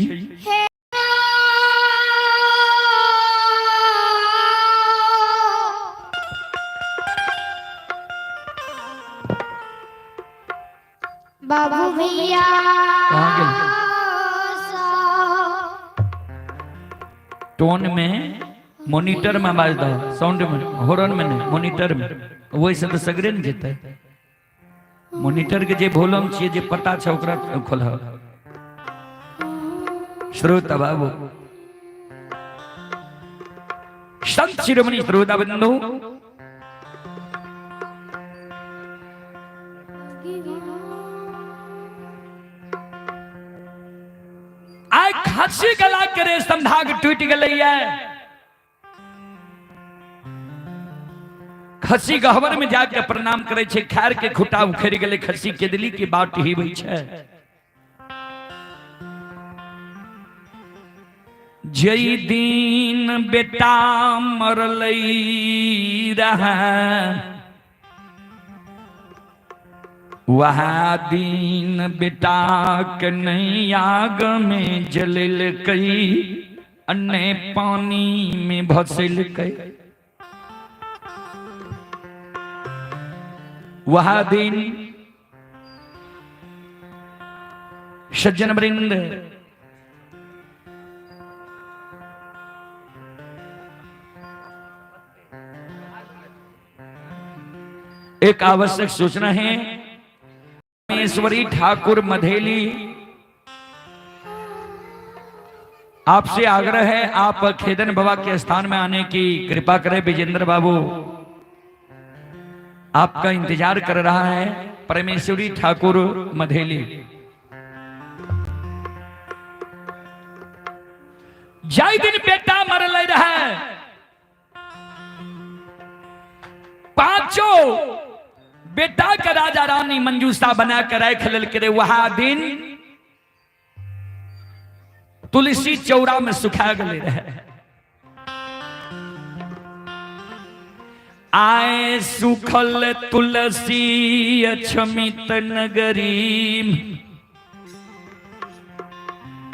बाबू भैया कहाँ गेल? टोन में मोनिटर में आवाज दो, साउंड में, हॉर्न में नहीं, मोनिटर में। वैसे तो सगरे ने जेतै। मोनिटर के जे वॉल्यूम छियै, जे पता छै ओकरा खोलह। श्रोता बाबू, संत शिरोमणि श्रोता बंधु, आइ आइ खसी गला के रेशम धाग टूटि गेलैया। खसी गहबर में जाके प्रणाम करे छै, खैर के खुटा उखड़ गेलै, खसी के दिली की बाट हिबै छै। जई दिन बेटा मरलै रहा वह दिन बेटा के नहीं आग में जललकै अन्य पानी में भसलकै। वह दिन सज्जन वृंद एक आवश्यक सूचना है, ईश्वरी ठाकुर मधेली आपसे आग्रह है, आप खेदन बाबा के स्थान में आने की कृपा करें। विजेंद्र बाबू आपका इंतजार कर रहा है। परमेश्वरी ठाकुर मधेली। जाय दिन बेटा मरल रहे, पांचों बेटा के राजा रानी मंजूषा बना के रख लेल वह दिन तुलसी चौरा में सुखा गए रहे। आए सुखल तुलसी अक्षमित नगरी,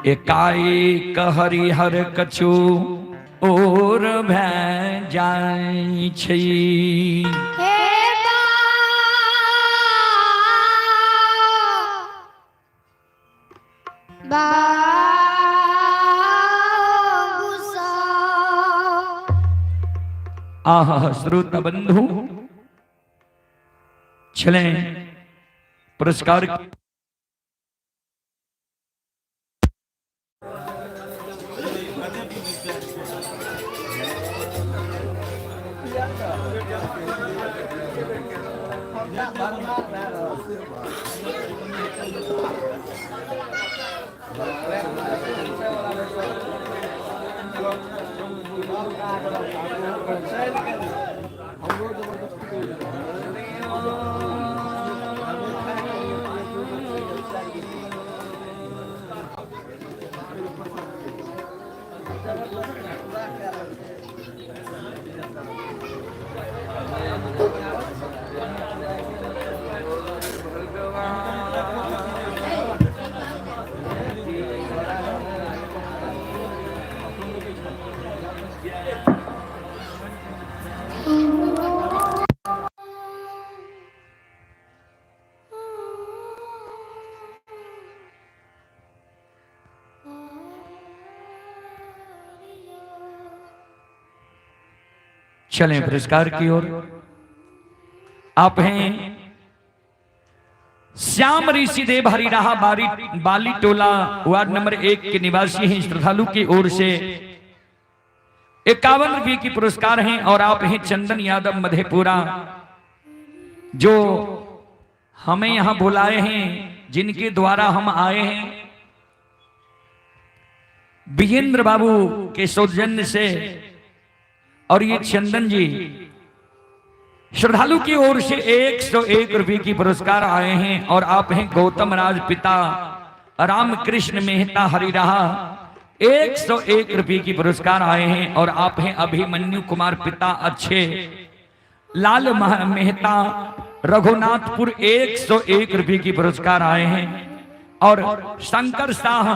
एकाएक हरिहर कछु और भै जाय छै। हे बाबू सा। आह श्रोता बंधु, चलें पुरस्कार। चलें पुरस्कार की ओर। आप हैं श्याम ऋषिदेव हरिराहा बारी बाली टोला वार्ड नंबर 1 के निवासी हैं। श्रद्धालु की ओर से 51 रुपये की पुरस्कार हैं। और आप हैं चंदन यादव मधेपुरा, जो हमें यहां बुलाए हैं, जिनके द्वारा हम आए हैं, विजेंद्र बाबू के सौजन्य से। और ये चंदन जी श्रद्धालु की ओर से 101 रुपये की पुरस्कार आए हैं। और आप हैं गौतम राज पिता रामकृष्ण मेहता हरिराहा, 101 रुपये की पुरस्कार आए हैं। और आप हैं अभिमन्यु कुमार पिता अच्छे लाल मेहता रघुनाथपुर, 101 रुपये की पुरस्कार आए हैं। और शंकर शाह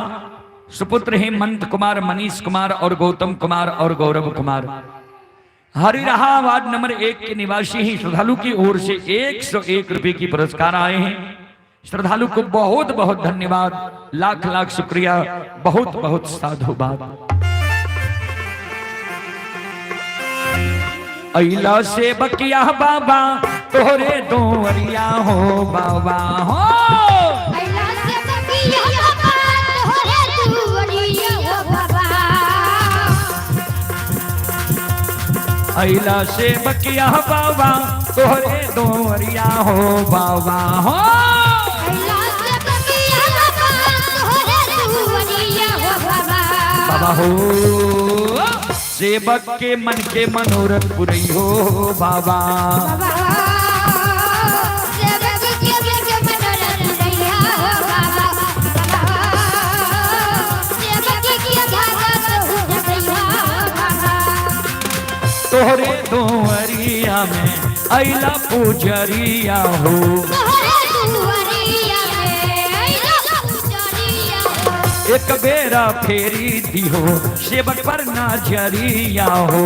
सुपुत्र हेमंत कुमार, मनीष कुमार और गौतम कुमार और गौरव कुमार, हरिराहा वार्ड नंबर 1 के निवासी ही श्रद्धालु की ओर से 101 रुपये की पुरस्कार आए हैं। श्रद्धालु को बहुत बहुत धन्यवाद, लाख लाख शुक्रिया, बहुत बहुत साधुवाद। अइला से बकिया बाबा तोहरे दोरिया हो बाबा हो। अइला से बकिया बाबा तोहरे दुआरिया हो बाबा। अइला से बकिया बाबा तोहरे दोरिया हो बाबा हो। अइला से बकिया बाबा तोहरे दुआरिया हो बाबा। बाबा हो, सेवक के मन के मनोरथ पुरई हो बाबा। तोहरे दुआरिया में अइला पुजरिया हो। एक बेरा फेरी दिहो सेवक पर नजरिया हो।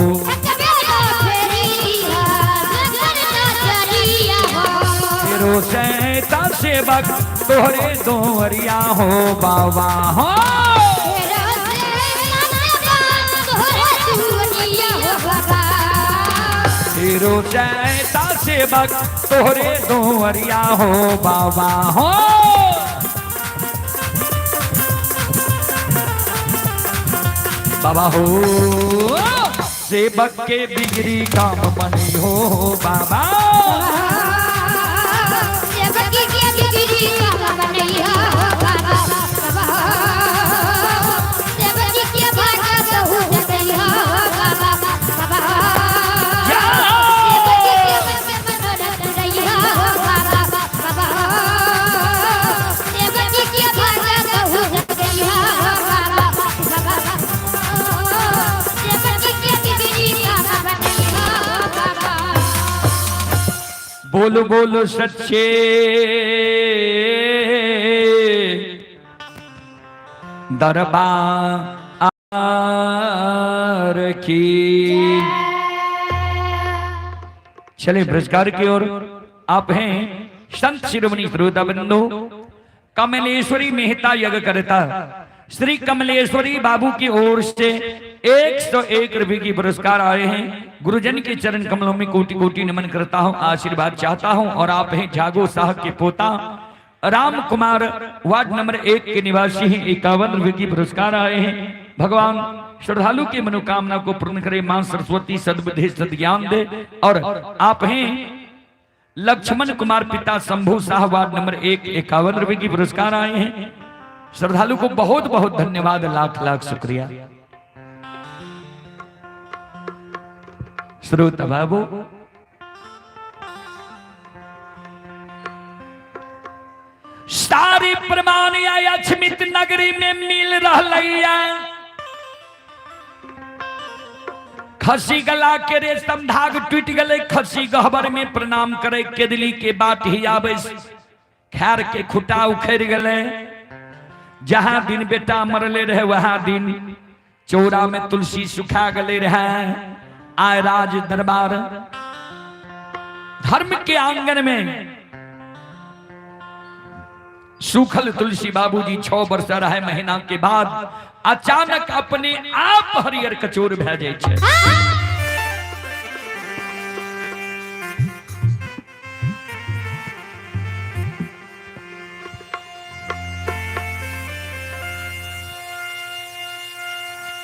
तेरो सैता सेवक तोहरे दुआरिया हो बाबा हो। तेरो सैता सेवक तोहरे दुआरिया हो बाबा हो। बाबा हो, सेवक के बिगड़ी काम बनी हो बाबा। बोलो बोलो सच्चे दरबार की। चले पुरस्कार की ओर। आप हैं संत शिरोमणि श्रोता बंधु कमलेश्वरी मेहता यज्ञ करता श्री कमलेश्वरी बाबू की ओर से 101 रुपए की पुरस्कार आए हैं। गुरुजन के चरण कमलों में कोटि कोटि नमन करता हूं, आशीर्वाद चाहता हूं। और आप हैं जागो साहब के पोता राम कुमार, वार्ड नंबर 1 के निवासी हैं, 51 रुपए की पुरस्कार आए हैं। भगवान श्रद्धालु की मनोकामना को पूर्ण करे, मां सरस्वती सद्बुद्धि सद्ज्ञान दे। और आप हैं लक्ष्मण कुमार पिता शंभू साह, वार्ड नंबर 1, 51 रुपए की पुरस्कार आए हैं। श्रद्धालु को बहुत बहुत धन्यवाद, लाख लाख शुक्रिया। श्रोता बाबू, सारी प्रमाण अछमित नगरी में मिल रहा। खसी गला के रेशम धाग टूट गले, खसी गहबर में प्रणाम करे, केदली के बात ही आवे, खैर के खुटा उखेड़ गले। जहां दिन बेटा मरले रहे वहां दिन चौरा में तुलसी सुखा गले रहे। आए राज दरबार धर्म के आंगन में सूखल तुलसी बाबूजी 6 वर्ष रहे महीना के बाद अचानक अपने आप हरियर कचोर भै जाइ छै।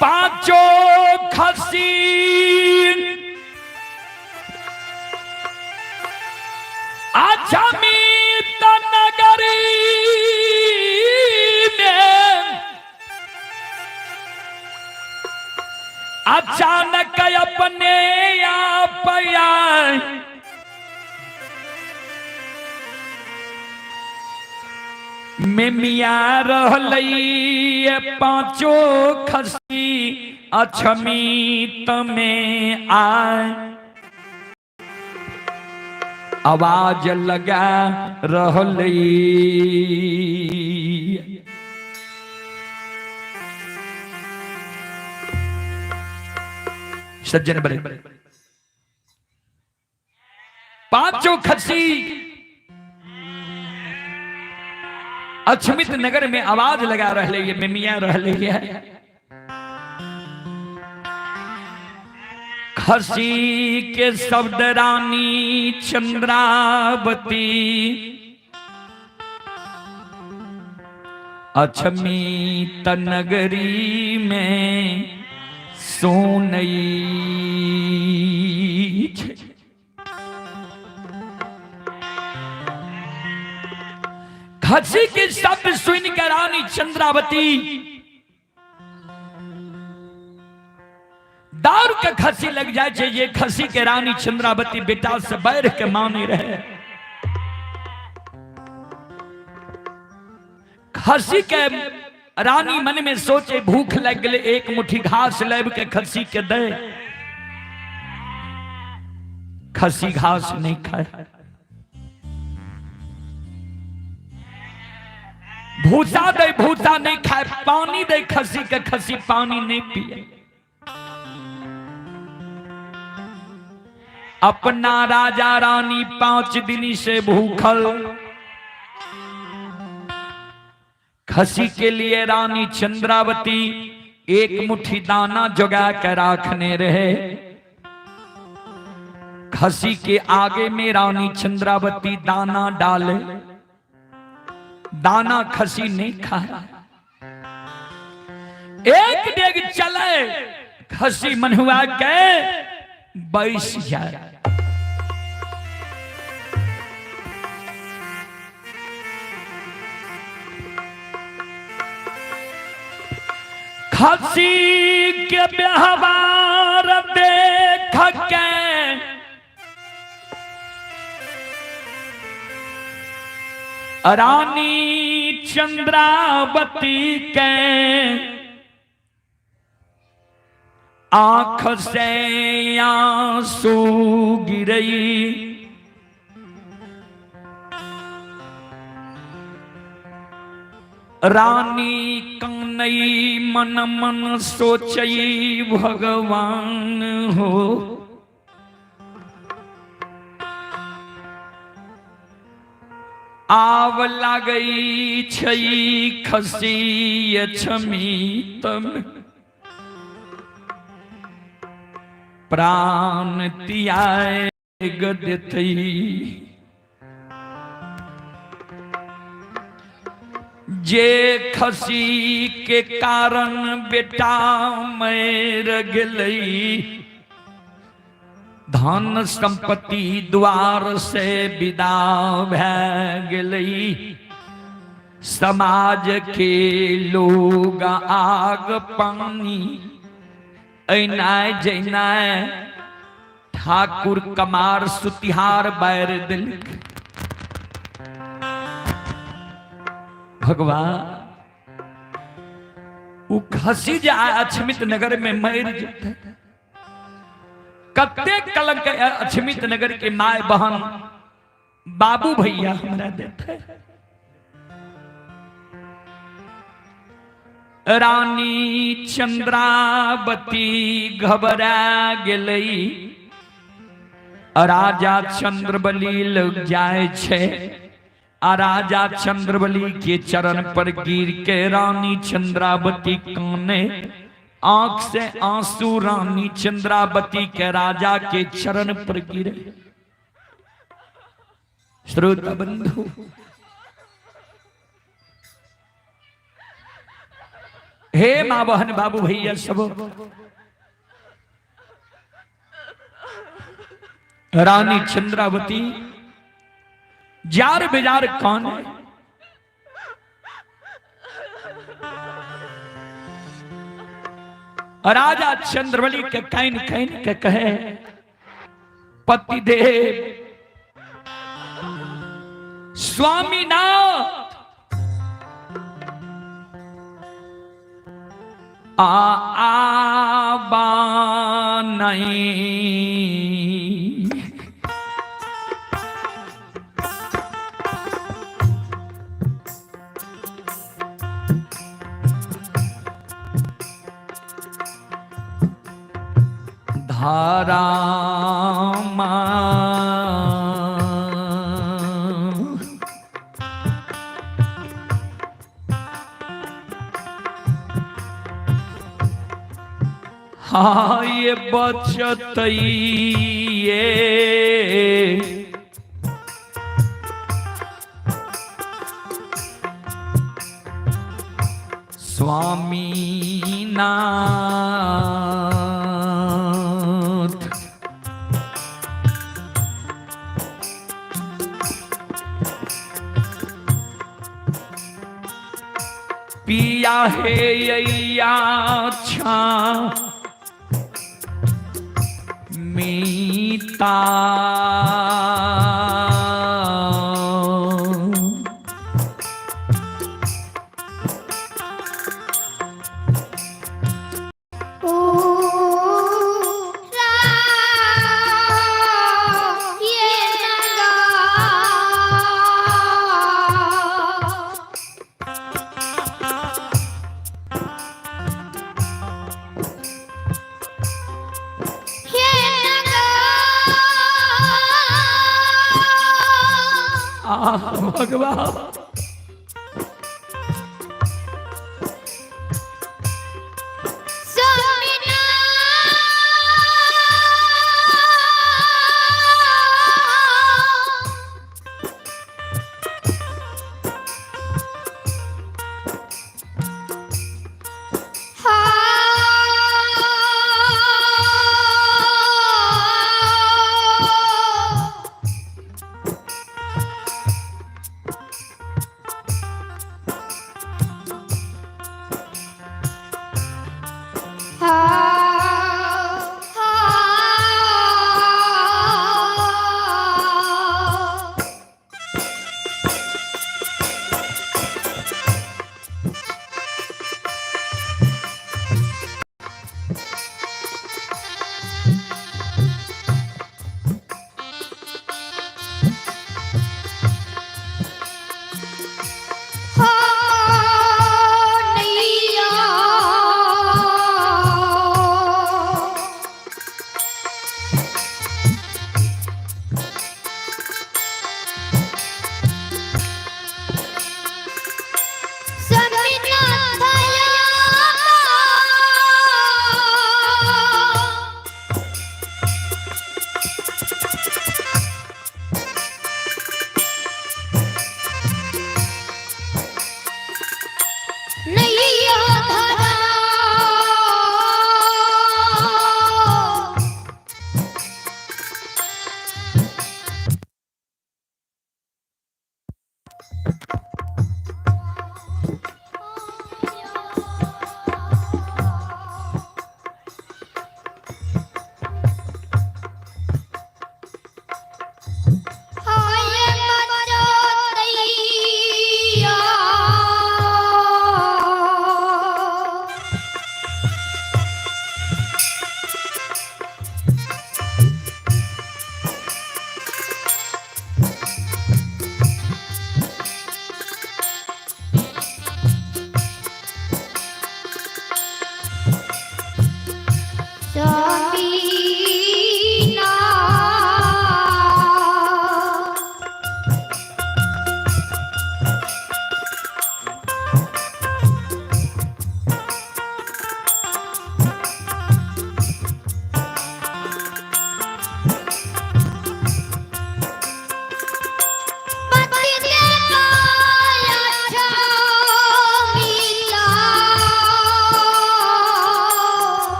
पांचों खसी अछमित नगरी में अचानक अपने आप आए, मिमिया रहलई पांचों खसी अछमित में आए, आवाज लगा रहलई। सज्जन बड़े पांचों खसी अछमित नगर में आवाज लगा रहे है, मिमिया रहे है। खसी के शब्द रानी चंद्रावती अछमित नगरी में सोनई। खसी के शब्द सुनकर रानी चंद्रावती दारू के खसी लग जाए छे, ये खसी के रानी चंद्रावती बेटा से बैर के माने रहे। खसी के रानी मन में सोचे भूख लग गए, एक मुट्ठी घास लाब के खसी के दे, खसी घास नहीं खाए, भूसा दे भूसा नहीं खाए, पानी दे खसी के खसी पानी नहीं पिए। अपना राजा रानी 5 दिन से भूखल, खसी के लिए रानी चंद्रावती एक मुट्ठी दाना जोगा के रखने रहे। खसी के आगे में रानी चंद्रावती दाना डाले, दाना खसी नहीं खाए। एक डेग चले खसी मनुआ के बैस जाए। खसी के व्यवहार देख के रानी चंद्रावती के आंख से आंसू गिरई। रानी कनई मन मन सोचई भगवान हो, आव लागई छई खसी छमी तम प्राण त्याग देतई। जे खसी के कारण बेटा मर गेलई, धन संपत्ति द्वार से विदा भै गेलई, समाज के लोग आग पानी ऐनाय जैनाय ठाकुर कमार सुतिहार बैर दिल। भगवान उ खसी जे अक्षमित नगर में मर जेतै, कते कलंक अक्षमित नगर के my बहन बाबू भैया हमरा देते। रानी चंद्रावती घबरा गेलई, राजा चंद्रबली लग जाए छे, आ राजा चंद्रबली के चरण पर गिर के रानी चंद्रावती काने, आंख से आंसू रानी चंद्रावती के राजा के चरण पर गिरे। श्रोता बंधु, हे माँ बहन बाबू भैया सब, रानी चंद्रावती जार बेजार कौन है? राजा चंद्रबली के can can के कहे, पति देव स्वामीनाथ आ आ नहीं धारा हाँ ये बचत ये स्वामीनाथ पिया हे छा मीता। भगवान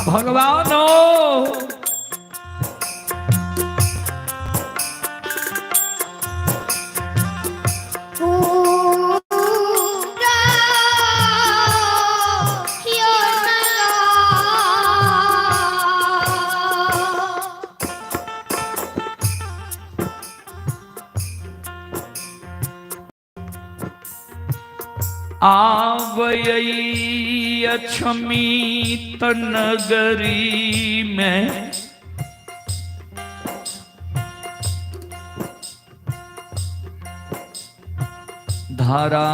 भगवान आवई अक्षमित नगरी में धारा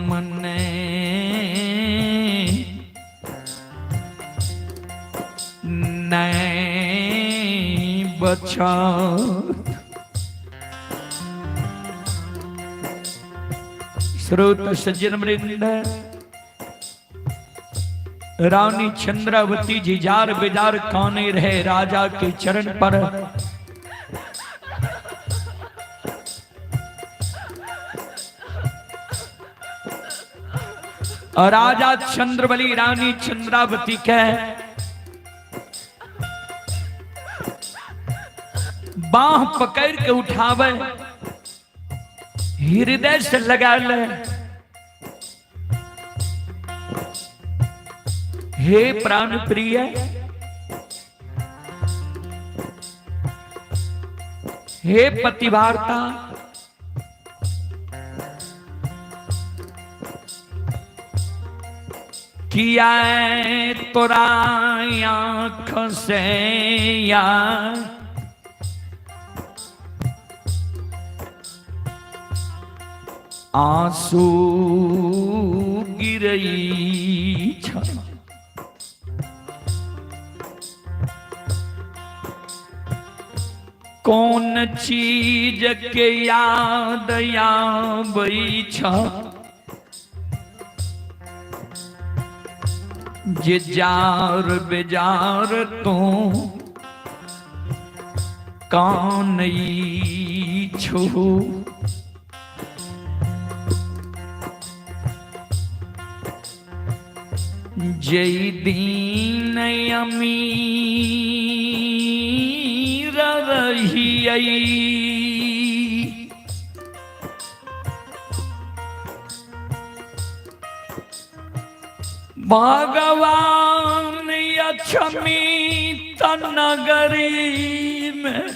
मने नहीं बचा। श्रोत सज्जन वृंद, रानी चंद्रावती जी जार बेजार काने रहे राजा के चरण पर। और राजा चंद्रबली रानी चंद्रावती के बाह पकड़ के उठावे, हृदय से लगा ले। हे प्राण प्रिय, हे पतिवार्ता, किया तोरा आँख से या आंसू गिरई छ। कौन चीज के याद आबै छ जे जार बेजार तू कानै छो। जय दीन अमीर रहियै भगवान लक्ष्मी नगरी में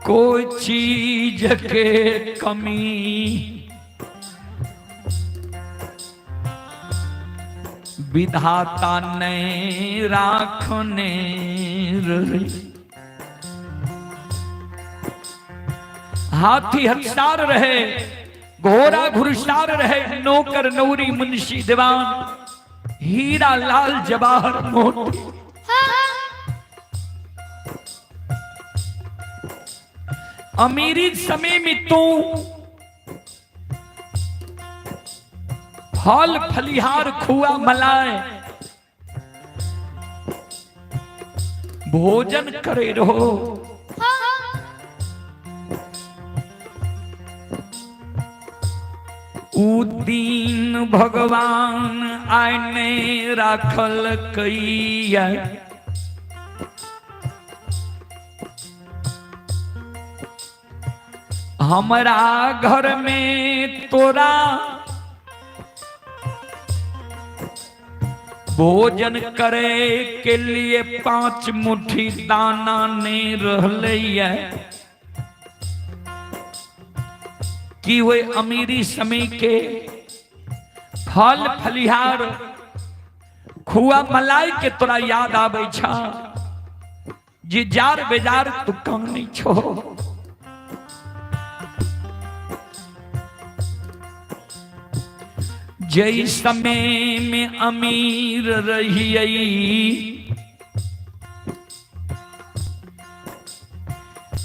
कोई चीज के कमी विधाता ने राखने रही। हाथी हथसार रहे, घोड़ा घुड़सार रहे, नौकर नौरी मुंशी दीवान, हीरा लाल जवाहर मोती। अमीरी समय में तू फल फलिहार खुआ मलाए भोजन करे रहो। ऊ दिन भगवान आने राखल कैया हमरा घर में तोरा भोजन करे के लिए 5 मुट्ठी दाना नहीं रहले कि वे अमीरी समय के फल फलिहार खुआ मलाई के तोरा याद आबै छ जे जार बेजार तू कानै छो। जय समय में अमीर रहियै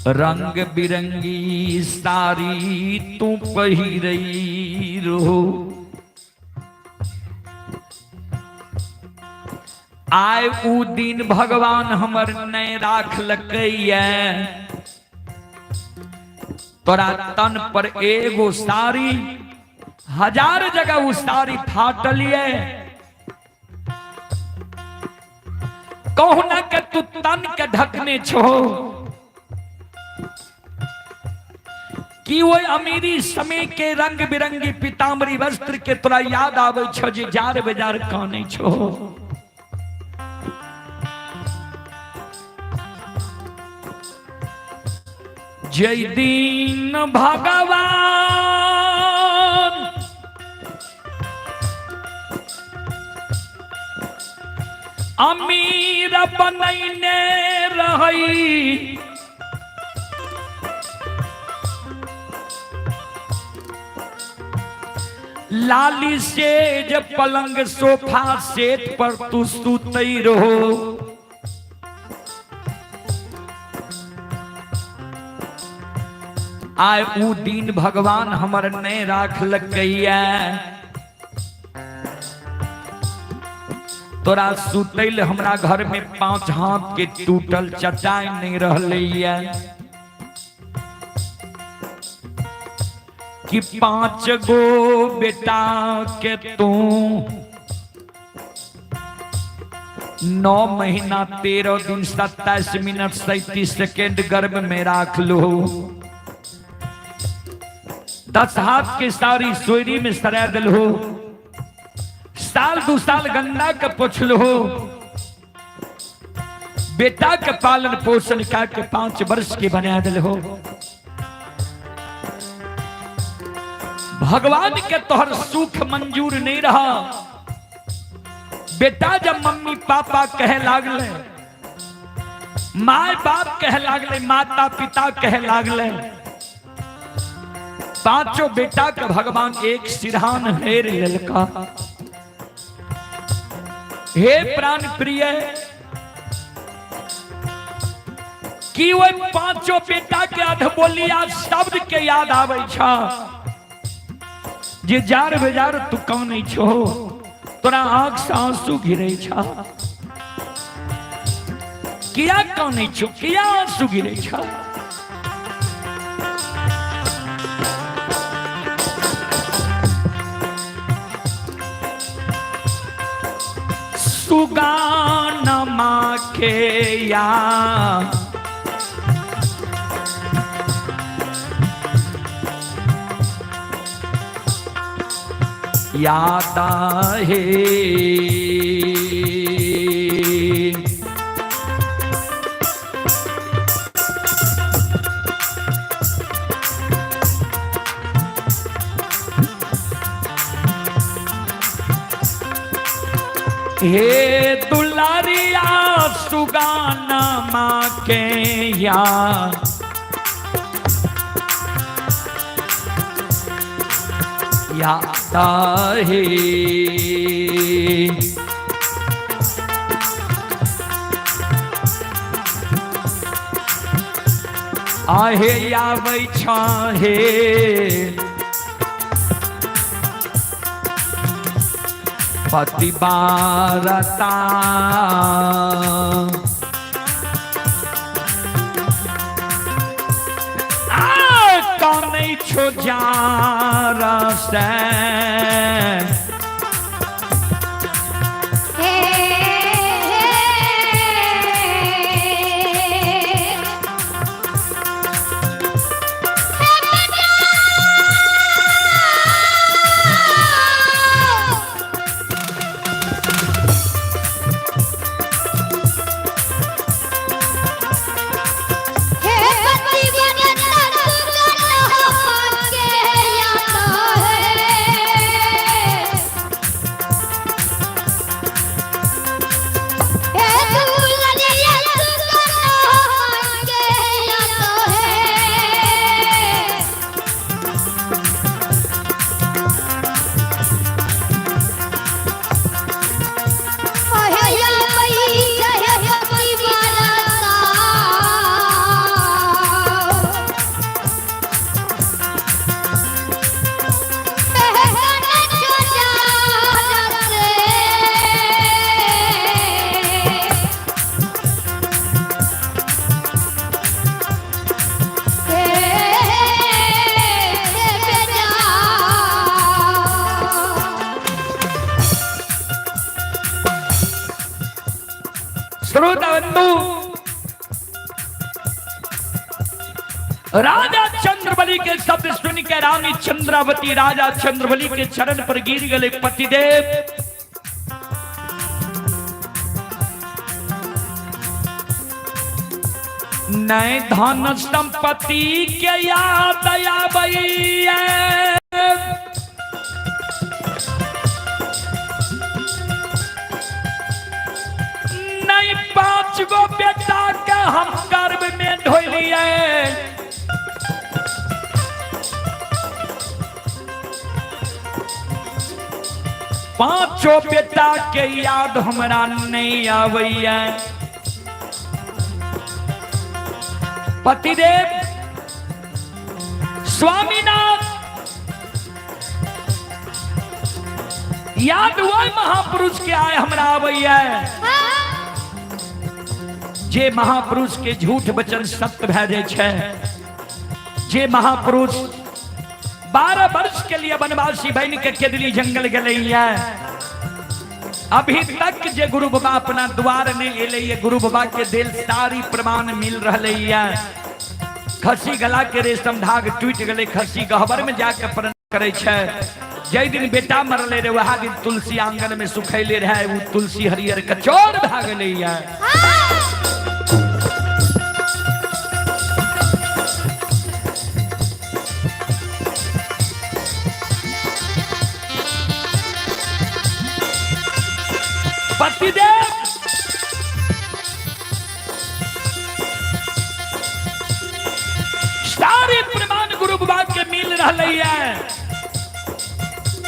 रंग बिरंगी साड़ी तू पहिरई रहो। आय ऊ दिन भगवान हमर नहीं राखलकैया तोरा तन पर एगो साड़ी 1000 जगह उ साड़ी फाटल ये, कहुना के तू तन के ढकने छो कि वो अमीरी समय के रंग बिरंगी पीताम्बरी वस्त्र के तोरा याद आवे छो जे जार बेजार काने छो। जय दीन भगवान अमीर बनैने रही लाली सेज पलंग सोफा सेट पर तू सुतई रहो। आय ऊ दिन भगवान हमर नहीं राखलकैया तोरा सुतैल हमरा घर में 5 हाथ के टूटल चटाई नहीं रहलैया कि 5 गो बेटा के तू 9 महीना 13 दिन 27 मिनट 37 सेकेंड गर्भ में राख लो। 10 हाथ के सारी सोयरी में सरा दिल हो, साल 2 साल गंदा के पोछल हो। बेटा के पालन पोषण का के 5 वर्ष के बना दिल हो। भगवान के तोहर सुख मंजूर नहीं रहा। बेटा जब मम्मी पापा कहे लागले, माय बाप कहे लागले, माता पिता कहे लागले, पांचों बेटा के भगवान एक सिरहान हेर लेलका। हे प्राण प्रिय, की ओहि पांचों बेटा के अधबोलिया शब्द के याद आबै छ जे जार बेजार तू कौन छो, तोरा आंख से आंसू गिरे छ, किया कौन छो, किया आंसू गिरे छ? सुगान के या याद है हे दुलारिया सुगाना माँ के या याद है। आहे आबै छहे पति बारता, कनै छो जार से। श्रोता बंधु, राजा चंद्रबली के शब्द सुन के रानी चंद्रावती राजा चंद्रबली के चरण पर गिर गए। पतिदेव, नए धन संपत्ति के याद आबैया, नहीं 5 गो बेटा के हम गर्भ में ढोलिए, पांचों बेटा के याद हमरा नहीं आबैया। पतिदेव स्वामीनाथ, याद वह महापुरुष के आए हमरा आबैया जे महापुरुष के झूठ वचन सत्य भए जाइ छै, जे महापुरुष 12 वर्ष के लिए वनवासी बन के केदली जंगल गेलैया, अभी तक जे गुरु बाबा अपना द्वार नहीं एलैया, गुरु बाबा के दिल सारी प्रमाण मिल रहलैया। खसी गला के रेशम धाग टूट गले, खसी गहबर में जाके प्रण करे छै। जै दिन बेटा मरले रे वह दिन तुलसी आंगन में सुखैले रहे, वो तुलसी हरियर कचोर भए गेलैया। पतिदेव सारे प्रमाण गुरु बाबा के मिल रहा है,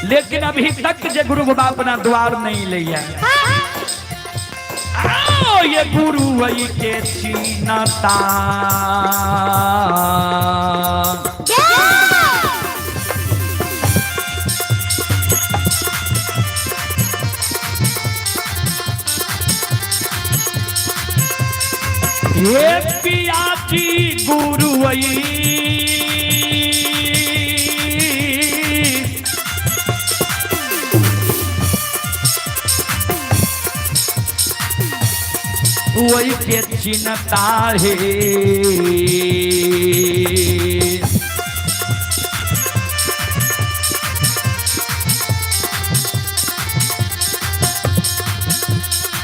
लेकिन अभी तक जे गुरु बाबा अपना द्वार नहीं लिया। आओ ये गुरु वही के चीनता। ये पियाची गुरु वही वही के चिन्हता है।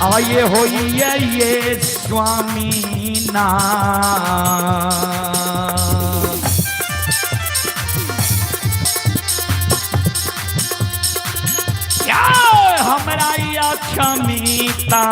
आये हो ये स्वामी ना। क्या हमरा या क्षमिता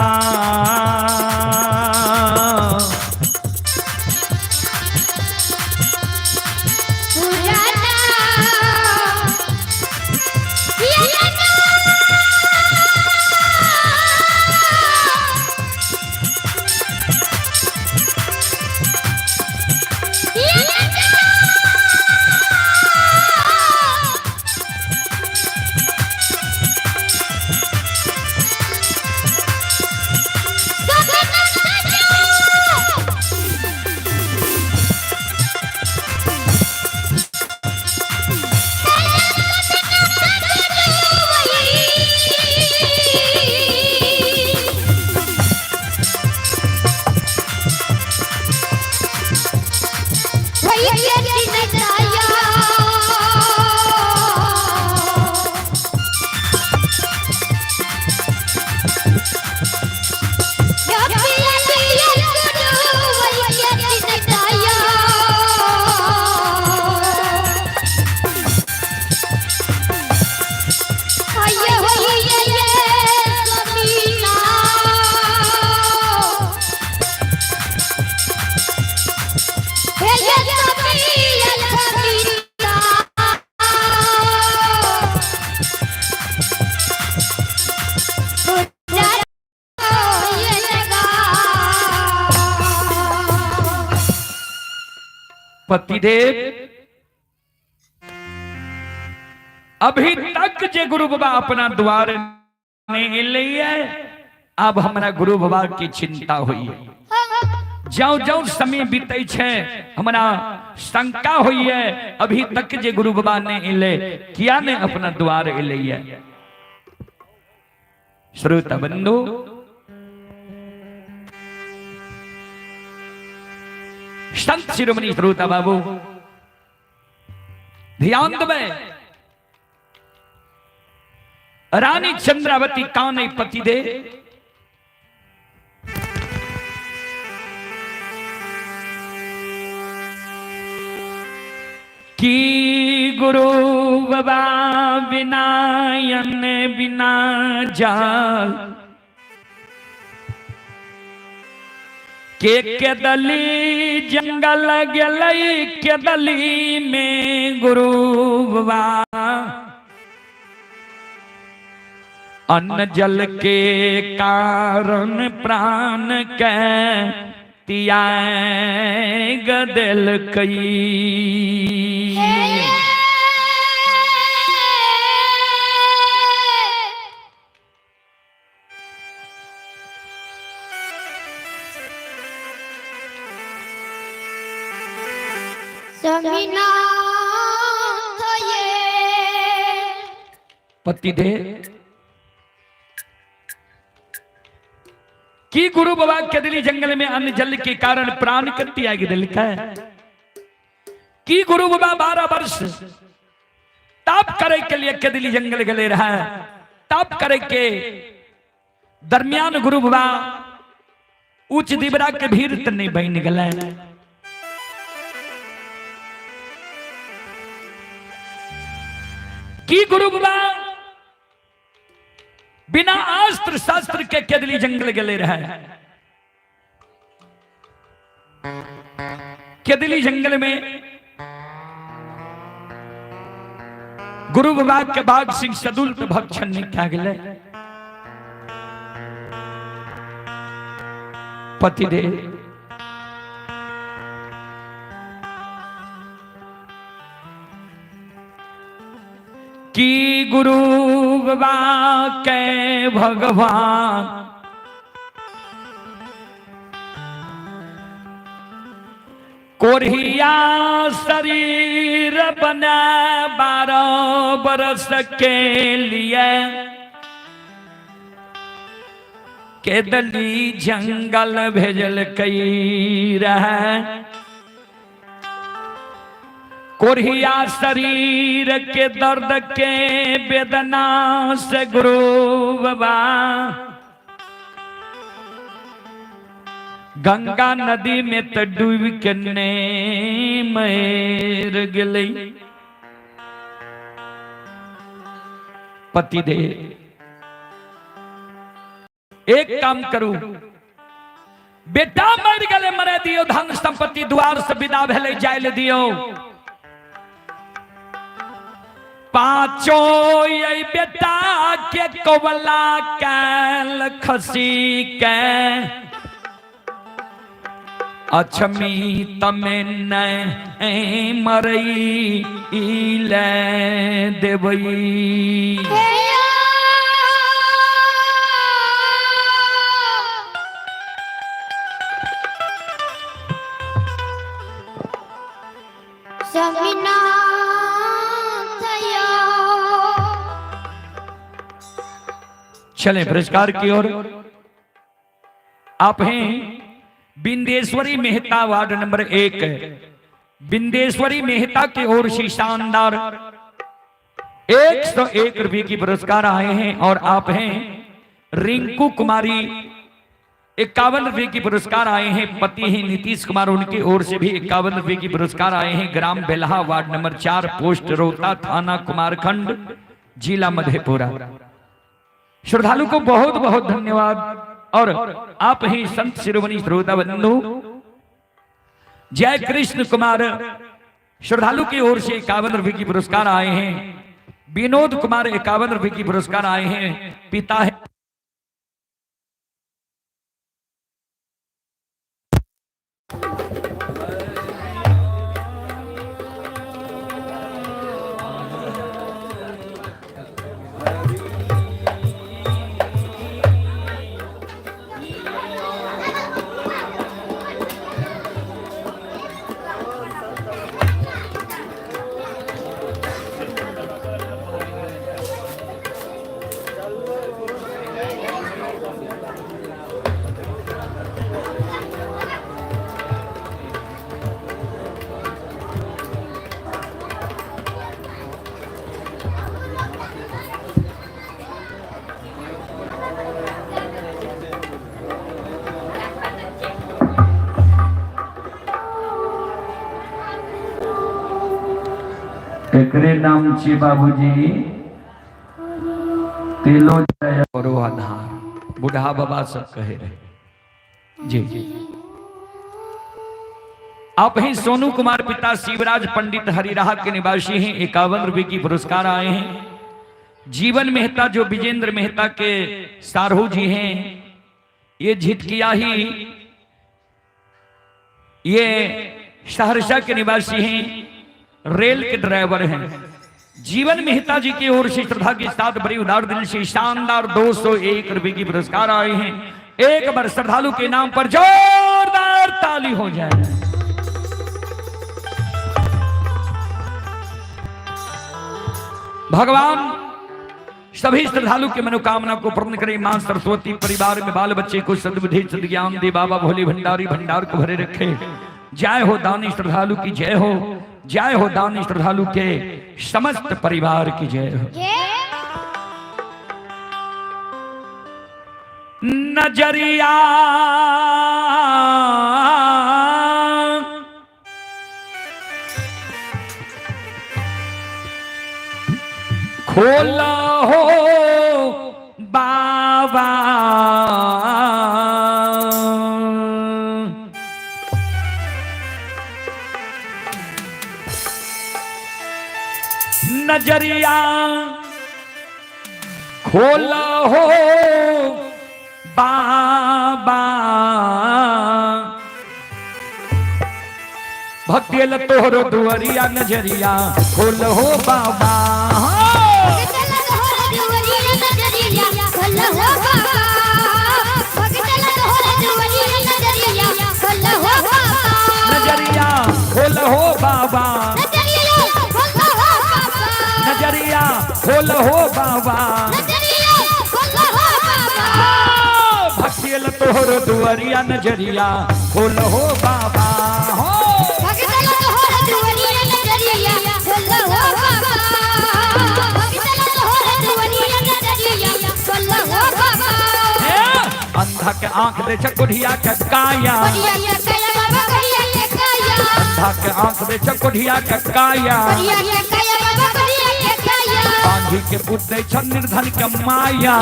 पतिदेव अभी तक जे गुरु बाबा अपना द्वार नहीं लिए, अब हमरा गुरु बाबा की चिंता हुई है। जाओ जाओ समय बीते छे हमरा शंका हुई है, अभी तक जे गुरु बाबा ने इले किया ने अपना द्वार इले है। श्रोता बंधु संत शिरोमणि श्रोता बाबू ध्यान दे, रानी चंद्रावती कान पति दे की गुरु बाबा बिनायन बिना जाल के केदली जंगल गेलई केदली में गुरु बाबा अन्न जल के कारण प्राण के त्याग देलकई। पति दे की गुरु बाबा केदली जंगल में अन्न जल के कारण प्राण के त्याग दिलकै की गुरु बाबा 12 वर्ष तप करे के लिए केदली जंगल गले रहा है। तप करे के दरमियान गुरु बाबा उच्च दिबरा के भीड़ त नहीं बन गए। की गुरु बाबा बिना अस्त्र शस्त्र के केदली जंगल गेले रहे। केदली जंगल में गुरु बाबा के बाग सिंह सदुल तो भक्षण नहीं क्या गए। पतिदेव की गुरु बाबा के भगवान कोरिया शरीर बना 12 बरस के लिए केदली जंगल भेजल कई रहे। कोरिया शरीर के दर्द के वेदना से गुरु बाबा गंगा नदी में तो डूब के ने मर गेलै। पतिदेव एक काम करू, बेटा मर गए मरे दियो, धन संपत्ति द्वार से विदा भेलै जाय दियो। पांचों ये बेटा के कोबला कैल खसी के अछमी तमे नहीं मरई ले देवई। चले पुरस्कार की ओर। आप हैं बिंदेश्वरी मेहता वार्ड नंबर 1। बिंदेश्वरी मेहता की ओर से शानदार 101 रुपए की पुरस्कार आए हैं। और आप हैं रिंकू कुमारी 51 रुपए की पुरस्कार आए हैं। पति हैं नीतीश कुमार, उनकी ओर से भी 51 रुपए की पुरस्कार आए हैं। ग्राम बेलहा वार्ड नंबर 4 पोस्ट रोता थाना कुमारखंड जिला मधेपुरा। श्रद्धालु को बहुत बहुत धन्यवाद। और आप ही संत शिरोमणि श्रोता बंधु जय कृष्ण कुमार श्रद्धालु की ओर से 51 रुपए की पुरस्कार आए हैं। विनोद कुमार 51 रुपए की पुरस्कार आए हैं। पिता है एकरे नाम छी बाबूजी तेलो जय करो आधार। बुढ़ा बाबा सब कहे रहे जी। आप ही सोनू कुमार पिता शिवराज पंडित हरिराह के निवासी हैं। 51 रुपए की पुरस्कार आए हैं। जीवन मेहता जो विजेंद्र मेहता के सारहू जी हैं, ये झिटकिया ही ये सहरसा के निवासी हैं, रेल के ड्राइवर हैं। जीवन मेहता जी की ओर से श्रद्धा के साथ बड़ी उदार दिल से शानदार 201 रुपए की पुरस्कार आए हैं। एक बार श्रद्धालु के नाम पर जोरदार ताली हो जाए। भगवान सभी श्रद्धालु की मनोकामना को पूर्ण करे। मां सरस्वती परिवार में बाल बच्चे को सद्बुद्धि सद्ज्ञान दे। बाबा भोले भंडारी भंडार को भरे रखे। जय हो दानी श्रद्धालु की जय हो। जय हो दानी श्रद्धालु के समस्त परिवार की जय हो। नजरिया खोला हो बाबा। बाबा। नजरिया खोल हो बाबा। भक्ति तोहरो दुअरिया नजरिया खोल हो बाबा। नजरिया खोल हो बाबा। नजरिया खोल हो बाबा। भक्ति तोहरो दुअरिया नजरिया खोल हो बाबा। हो अंधा के आंख दे चकोढ़िया के काया। अंधा के आंख दे चकोढ़िया के काया। बांधी के पुत दे छन निर्धन के माया।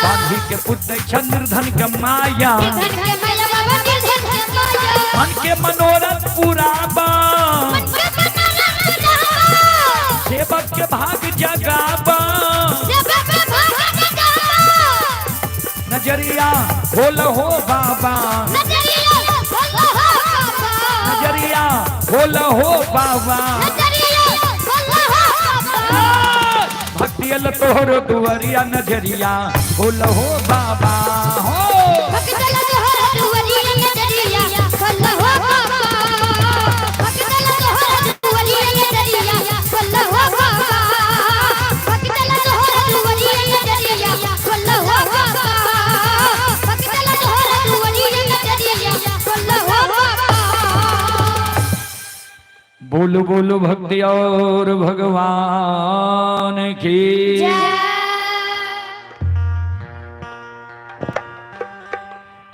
बांधी के पुत दे छन निर्धन के माया। मन के मनोरथ पुराबा। सेवक के भाग जगाबा। नजरिया खोल हो बाबा। नजरिया खोल हो बाबा। भक्तियल तोहरो दुअरिया नजरिया खोल हो बाबा। हो बोलो बोलो भक्ति और भगवान की।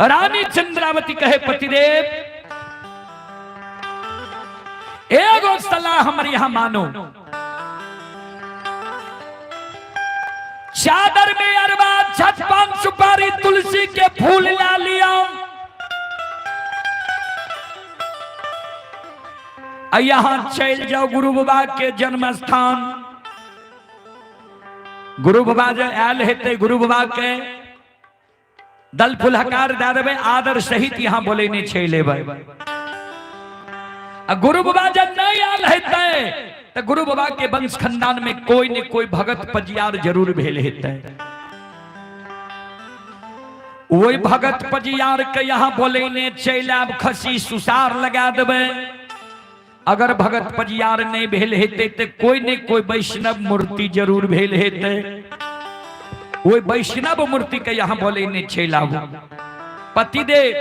रानी चंद्रावती कहे पतिदेव एगो सलाह हमारे यहां मानो। चादर में अरबा छत पान सुपारी तुलसी के फूल ला लिया। यहां चल जाओ गुरु बाबा के जन्म स्थान। गुरु बाबा जे आयल हेते गुरु बाबा के दल फुलहकार दे देबै, आदर सहित यहां बोले नहीं छै लेबै। आ गुरु बाबा जब नहीं आयल हेते तो गुरु बाबा के वंश खानदान में कोई न कोई भगत पजियार जरूर भेल हेते। वही भगत पजियार के यहां बोले ने चल आब खसी सुसार लगा देबै। अगर भगत पजियार नहीं भेल हेते तो कोई न कोई वैष्णव मूर्ति जरूर भेल हेते। वही वैष्णव मूर्ति के यहां बोले ने चल आबू। पतिदेव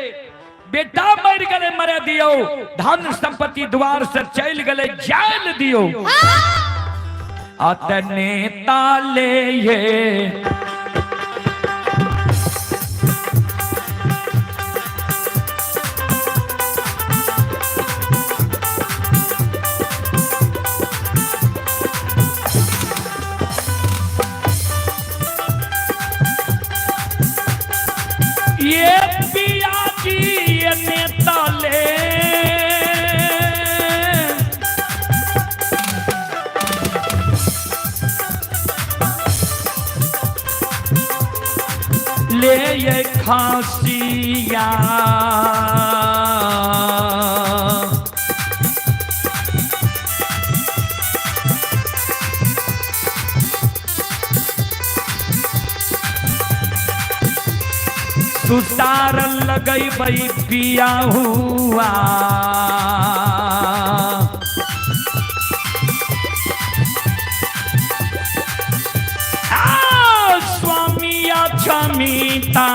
बेटा मर गए मरे दियो, धन संपत्ति द्वार से चल गए जायल दियो। अतने ताले ये ये पिया जी ये नेता ले ले ये खासिया। सुतार लगई बई पिया हुआ। आ, स्वामी क्षमिता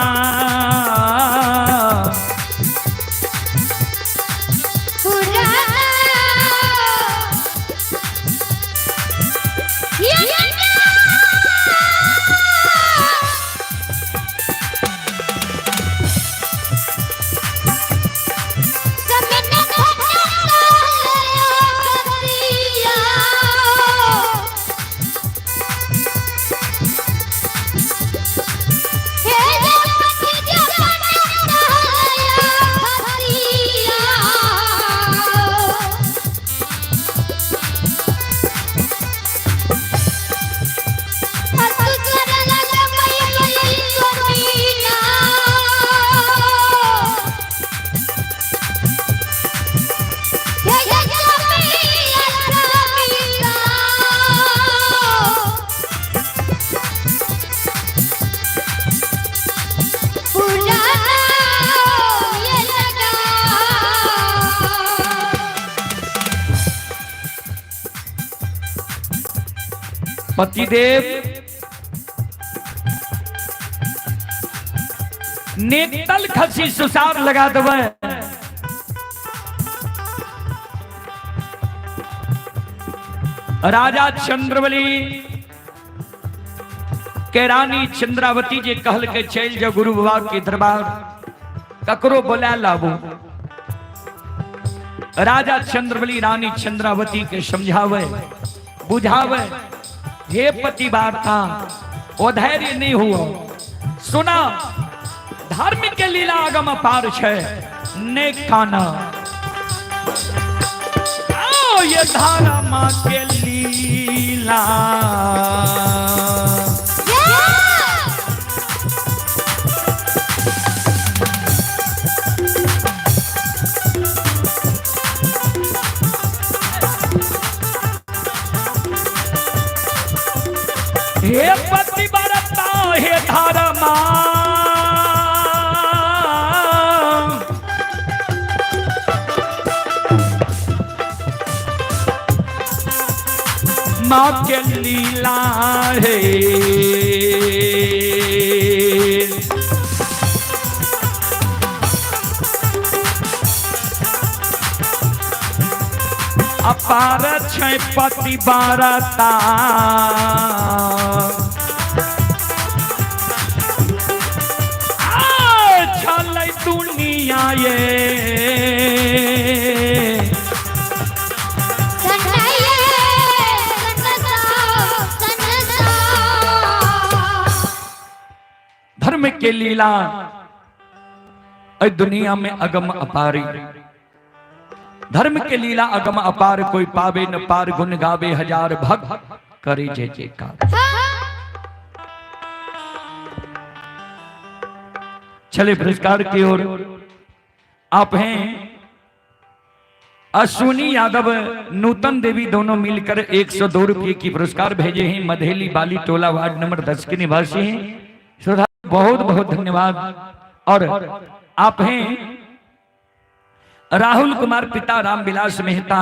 पतिदेव नेतल खसी सुसार लगा देवे। राजा चंद्रबली के रानी चंद्रावती जी कहल के चल जाओ गुरु बाबा के दरबार, ककरो बोला लाबो। राजा चंद्रबली रानी चंद्रावती के समझावे बुझावे, हे पति वार्ता ओ धैर्य नहीं हुआ। सुना धर्म के लीला अगम अपार छे ने काना आओ ये धारा मां के लीला। हे पति बरता हे धर्मा, माँ के लीला है। अपार छै पति बरता, छलै दुनिया ये। धर्म के लीला दुनिया में अगम अपारी, धर्म के लीला अगम अपार, कोई पावे न पार, गुण गावे हजार भक्त करे जय जयकार। चले पुरस्कार की ओर। आप हैं अश्विनी यादव नूतन देवी दोनों मिलकर 102 रुपये की पुरस्कार भेजे हैं। मधेली बाली टोला वार्ड नंबर 10 के निवासी हैं। श्रद्धा बहुत बहुत धन्यवाद। और आप हैं राहुल कुमार पिता रामविलास मेहता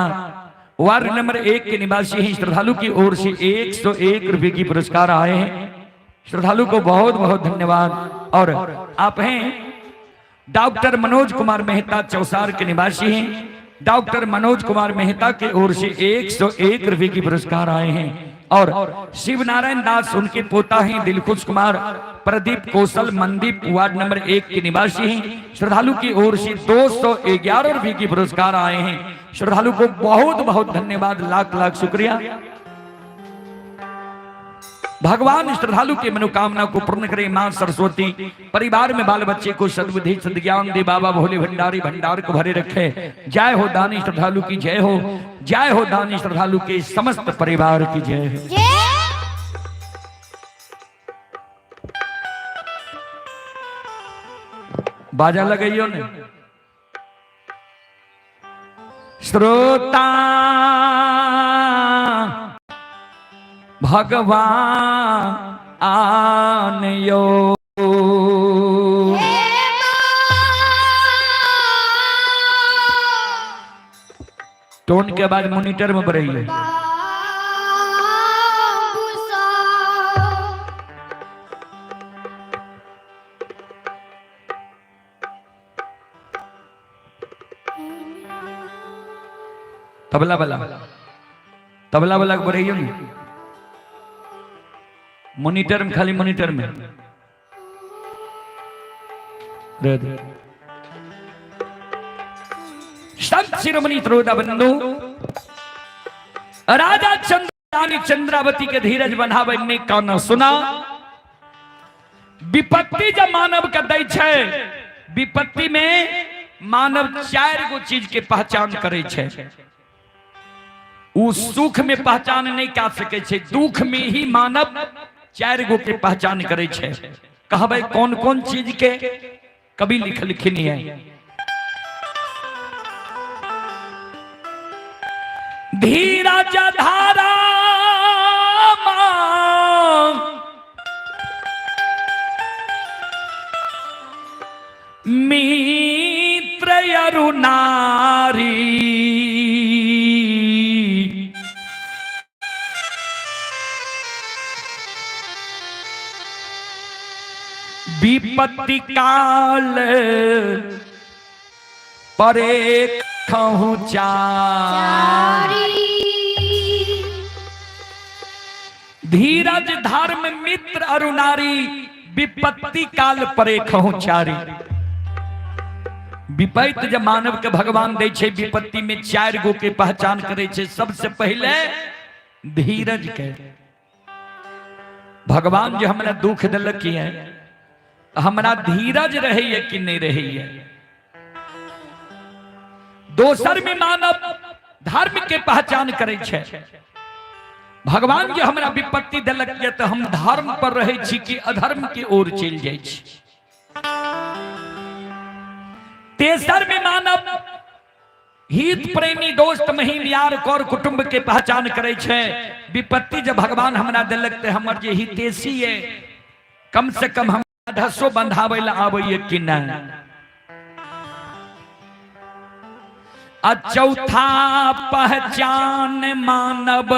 वार्ड नंबर 1 के निवासी हैं। श्रद्धालु की ओर से 101 रुपये की पुरस्कार आए हैं। श्रद्धालु को बहुत बहुत धन्यवाद। और आप हैं डॉक्टर मनोज कुमार मेहता चौसार के निवासी हैं। डॉक्टर मनोज कुमार मेहता की ओर से 101 रुपये की पुरस्कार आए हैं। और शिव नारायण दास उनके पोता हैं दिलखुश कुमार प्रदीप कौशल मनदीप वार्ड नंबर 1 के निवासी हैं। श्रद्धालु की ओर से 211 रुपये की पुरस्कार आए हैं। श्रद्धालु को बहुत बहुत धन्यवाद, लाख लाख शुक्रिया। भगवान श्रद्धालु की मनोकामना को पूर्ण करे। मां सरस्वती परिवार में बाल बच्चे को सद्बुद्धि सद्ज्ञान दे। बाबा भोले भंडारी भंडार को भरे रखे। जय हो दानी श्रद्धालु की जय हो, जय हो दानी श्रद्धालु के समस्त परिवार की जय हो। बाजा लगाइयो ने श्रोता भगवान आन यो। टोन के बाद मॉनिटर में बढ़ाइए। तबला वाला, तबला वाला के बढ़ाइए ने मॉनिटर में, खाली मॉनिटर में दे दे। संत शिरोमणि त्रोदा बंधु राजा चंद्र रानी चंद्रावती के धीरज बनावे ने कान सुना। विपत्ति जब मानव के दै छै, विपत्ति में मानव चार गो चीज के पहचान करे छै। उ सुख में पहचान नहीं कर सके छै, दुख में ही मानव चार गो के पहचान करे छै। कहबै कौन कौन चीज के कभी लिखलखिन है। धीरज धारा मित्र अरु नारी, विपत्ति काल परे खहु चारी। धीरज धर्म मित्र अरुणारी विपत्ति काल परे खहु चारी। विपत्ति जब मानव के भगवान दै छै, विपत्ति में 4 गो के पहचान करे छै। सबसे पहले धीरज के। भगवान जे हमरा दुख देलक है, हमरा धीरज रहैया कि नहीं रहैया। दोसर में मानव धर्म के पहचान करे छै। भगवान जे हमरा विपत्ति देलक ये तो हम धर्म पर रहे छी कि अधर्म के ओर चलि जाइ छी। तेसर में मानव हित प्रेमी दोस्त महीम यार कर कुटुंब के पहचान करे छै। विपत्ति जब भगवान हमरा देलक ते हमर जे हितेशी है, कम से कम हम ढसो बंधावे ला आबैया कि नहीं। आ चौथा पहचान मानव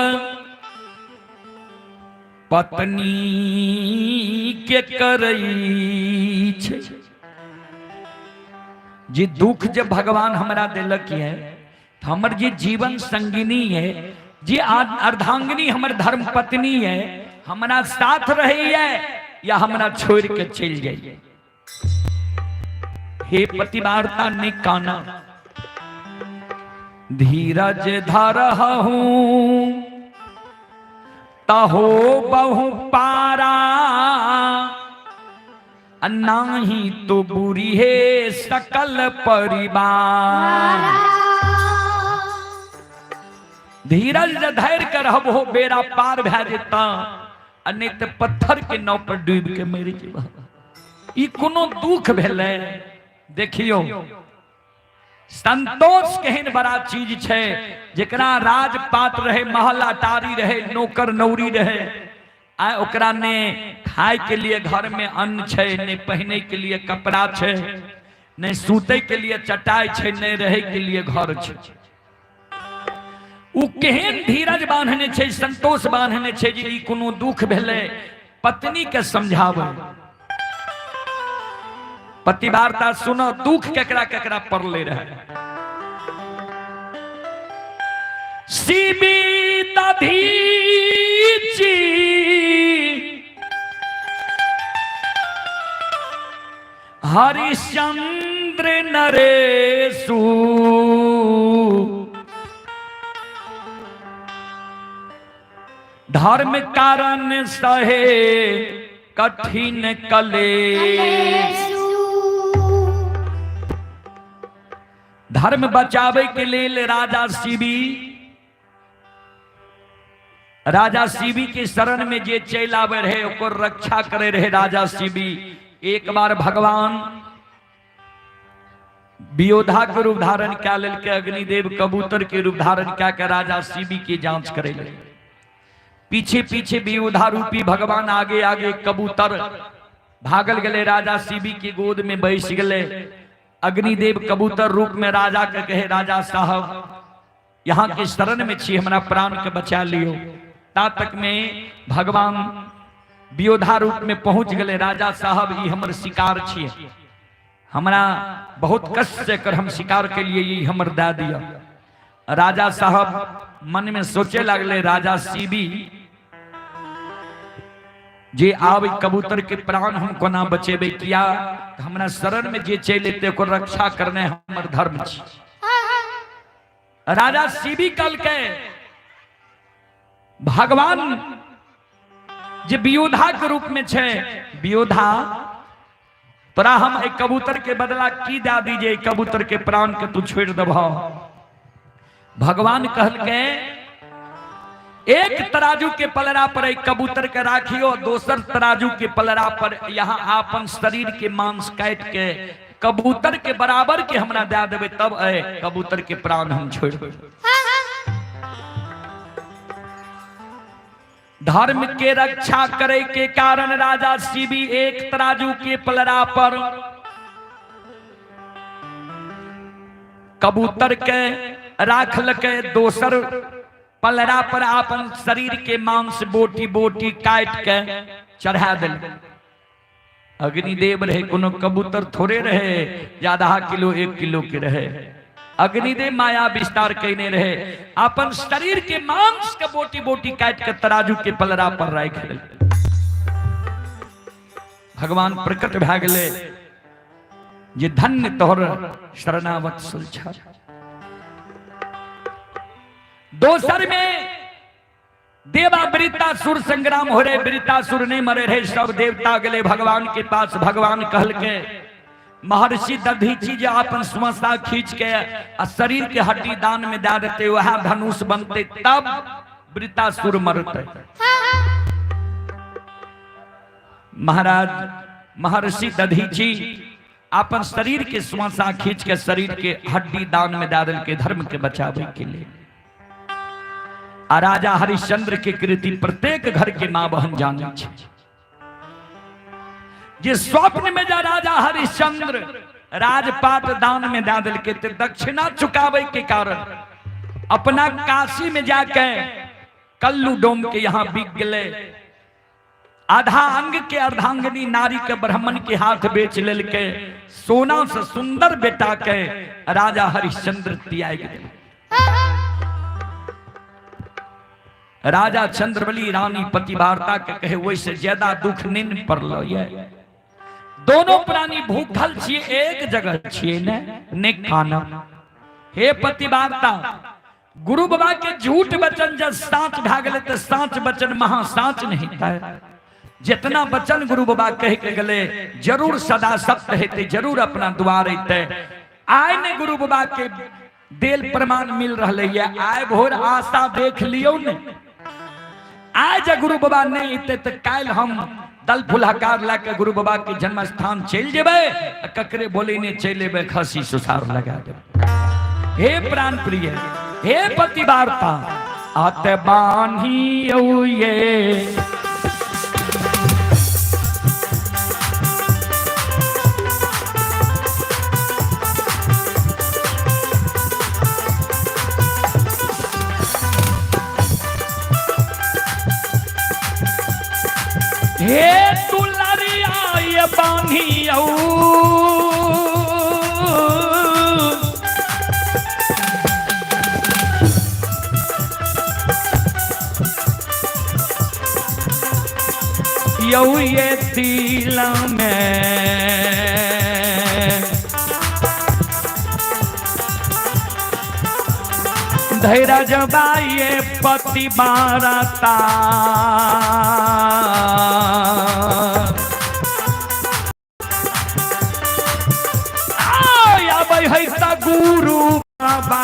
पत्नी के करै छै। जे दुख जे भगवान हमरा देलक है, हमर जे जीवन संगिनी है, जे अर्धांगिनी हमर धर्म पत्नी है, हमरा साथ रहैया या हमरा छोड़ के चलि जाइए। हे पतिवार्ता निकाना धीरज धरहूं तहो बहु पारा, नाही तो बुरी है सकल परिवार। धीरज धैर्य के रहबो बेड़ा पार भए जेता, आ नहीं तो पत्थर के नाव पर डूब के मरि जेबा। ई कोनो दुख भेलै? देखियो संतोष केहन बड़ा चीज छै, जेकरा राजपाट रहे, महल अटारी रहे, नौकर नौरी रहे, आ ओकरा ने खाय के लिए घर में अन्न छै, ने पहने के लिए कपड़ा छै, ने सूते के लिए चटाई छै, ने रहे के लिए घर छै। उ केहन धीरज बांधने छै, संतोष बांधने छै जे ई कोनो दुख भेलै, पत्नी के समझाबै। पति वार्ता सुनो, दुख केकरा केकरा पड़ले रहे। शिवी दधीची हरिश्चंद्र नरेशु, धर्म कारण सहे कठिन कलेश। धर्म बचावे के लेल राजा शिवी, राजा शिवी के शरण में जे चलि आवे रहे ओकर रक्षा करे रहे राजा शिवी। एक बार भगवान वियोधा के रूप धारण कए लेलकै, अग्निदेव कबूतर के रूप धारण कए के राजा शिवी के जांच करे लगे। पीछे पीछे वियोधा रूपी भगवान, आगे आगे कबूतर भागल गेले, राजा शिवी के गोद में बैस गेले। अग्निदेव कबूतर रूप में राजा के कहे, राजा साहब यहाँ के शरण में छी, हमरा प्राण के बचा लियो। ता तक में भगवान वियोधा रूप में पहुंच गए। राजा साहब ई हमर शिकार छिए, हमरा बहुत कष्ट से कर हम शिकार के लिए ई हमर दे दिया। राजा साहब मन में सोचे लगले, राजा सीबी जे आब कबूतर के प्राण हम कोना बचेबे, किया हमरा शरण में जे चलि एतै ओकर रक्षा करने हमर धर्म छी। राजा सीबी कहलकै, भगवान जे वियोधा के रूप में छै, वियोधा तोरा हम एक कबूतर के बदला की दे दीजिए, कबूतर के प्राण के तू छोड़ देबह। भगवान कहलकै, एक तराजू के पलड़ा पर एक कबूतर के राखियो, दोसर तराजू के पलड़ा पर यहाँ आपन शरीर के मांस काट के कबूतर के बराबर के हमरा दे देबे, तब ए कबूतर के प्राण हम छोड़। धर्म के रक्षा करे के कारण राजा शिवी एक तराजू के पलड़ा पर कबूतर के राखलकै, दोसर पलड़ा पर अपन शरीर के मांस बोटी बोटी काट के चढ़ा दिल। अग्निदेव रहे, कोनो कबूतर थोड़े रहे जे आधा किलो 1 किलो के रहे। अग्निदेव माया विस्तार कयने रहे, अपन शरीर के मांस के बोटी बोटी काट के तराजू के पलरा पर राखि देलकै। भगवान प्रकट भए गेलै जे धन्य तोहर शरणावत सुलझा। दोसर में देवा वृतासुर संग्राम हो रहे, वृतासुर नहीं मरे रहे, सब देवता गले भगवान के पास। भगवान कहल के महर्षि दधीची जे अपन समस्या खींच के आ शरीर के हड्डी दान में दे देते, वह धनुष बनते, तब वृतासुर मरते। महाराज महर्षि दधीची अपन शरीर के श्वासा खींच के शरीर के हड्डी दान में दे के धर्म के बचावे के लिए। आ राजा हरिश्चंद्र के कृति प्रत्येक घर के माँ बहन जाने छे। जे स्वप्न में जा राजा हरिश्चंद्र राजपाट दान में दे दिल के, दक्षिणा चुकावे के कारण अपना काशी में जाके कल्लू डोम के यहाँ बिक गए। आधा अंग के अर्धांगिनी नारी के ब्राह्मण के हाथ बेच लेल के सोना से सुंदर बेटा के राजा हरिश्चंद्र त्याग दिल। राजा चंद्रबली रानी पतिवार्ता के कहे वैसे ज्यादा दुख नहीं पड़ल ये, दोनों प्राणी भूखल छिए, एक जगह छिए ने ने खाना। हे पतिवार्ता, गुरु बाबा के झूठ वचन जब साँच भा गए तो साँच वचन महा साँच नहीं था। जितना वचन गुरु बाबा कह के गले जरूर सदा सत्य हेते, जरूर अपना द्वार अते। आय ने गुरु बाबा के देल प्रमाण मिल रहा है, आय भोर आशा देख लियो ने। आय जे गुरु बाबा नहीं अते तो काल्हि हम दल फुलहकार ला के गुरु बाबा के जन्म स्थान चलि जेबै, ककरे बोले ने चलि एबै, खसी सुसार लगा देबै। हे प्राण प्रिय, हे पतिवार्ता, आत बान्हियौ ये हे दुलरिया ये बान्हियौ, यौ ये दिल में धैर्य जबाइए पति बारता। आबै है त गुरु बाबा।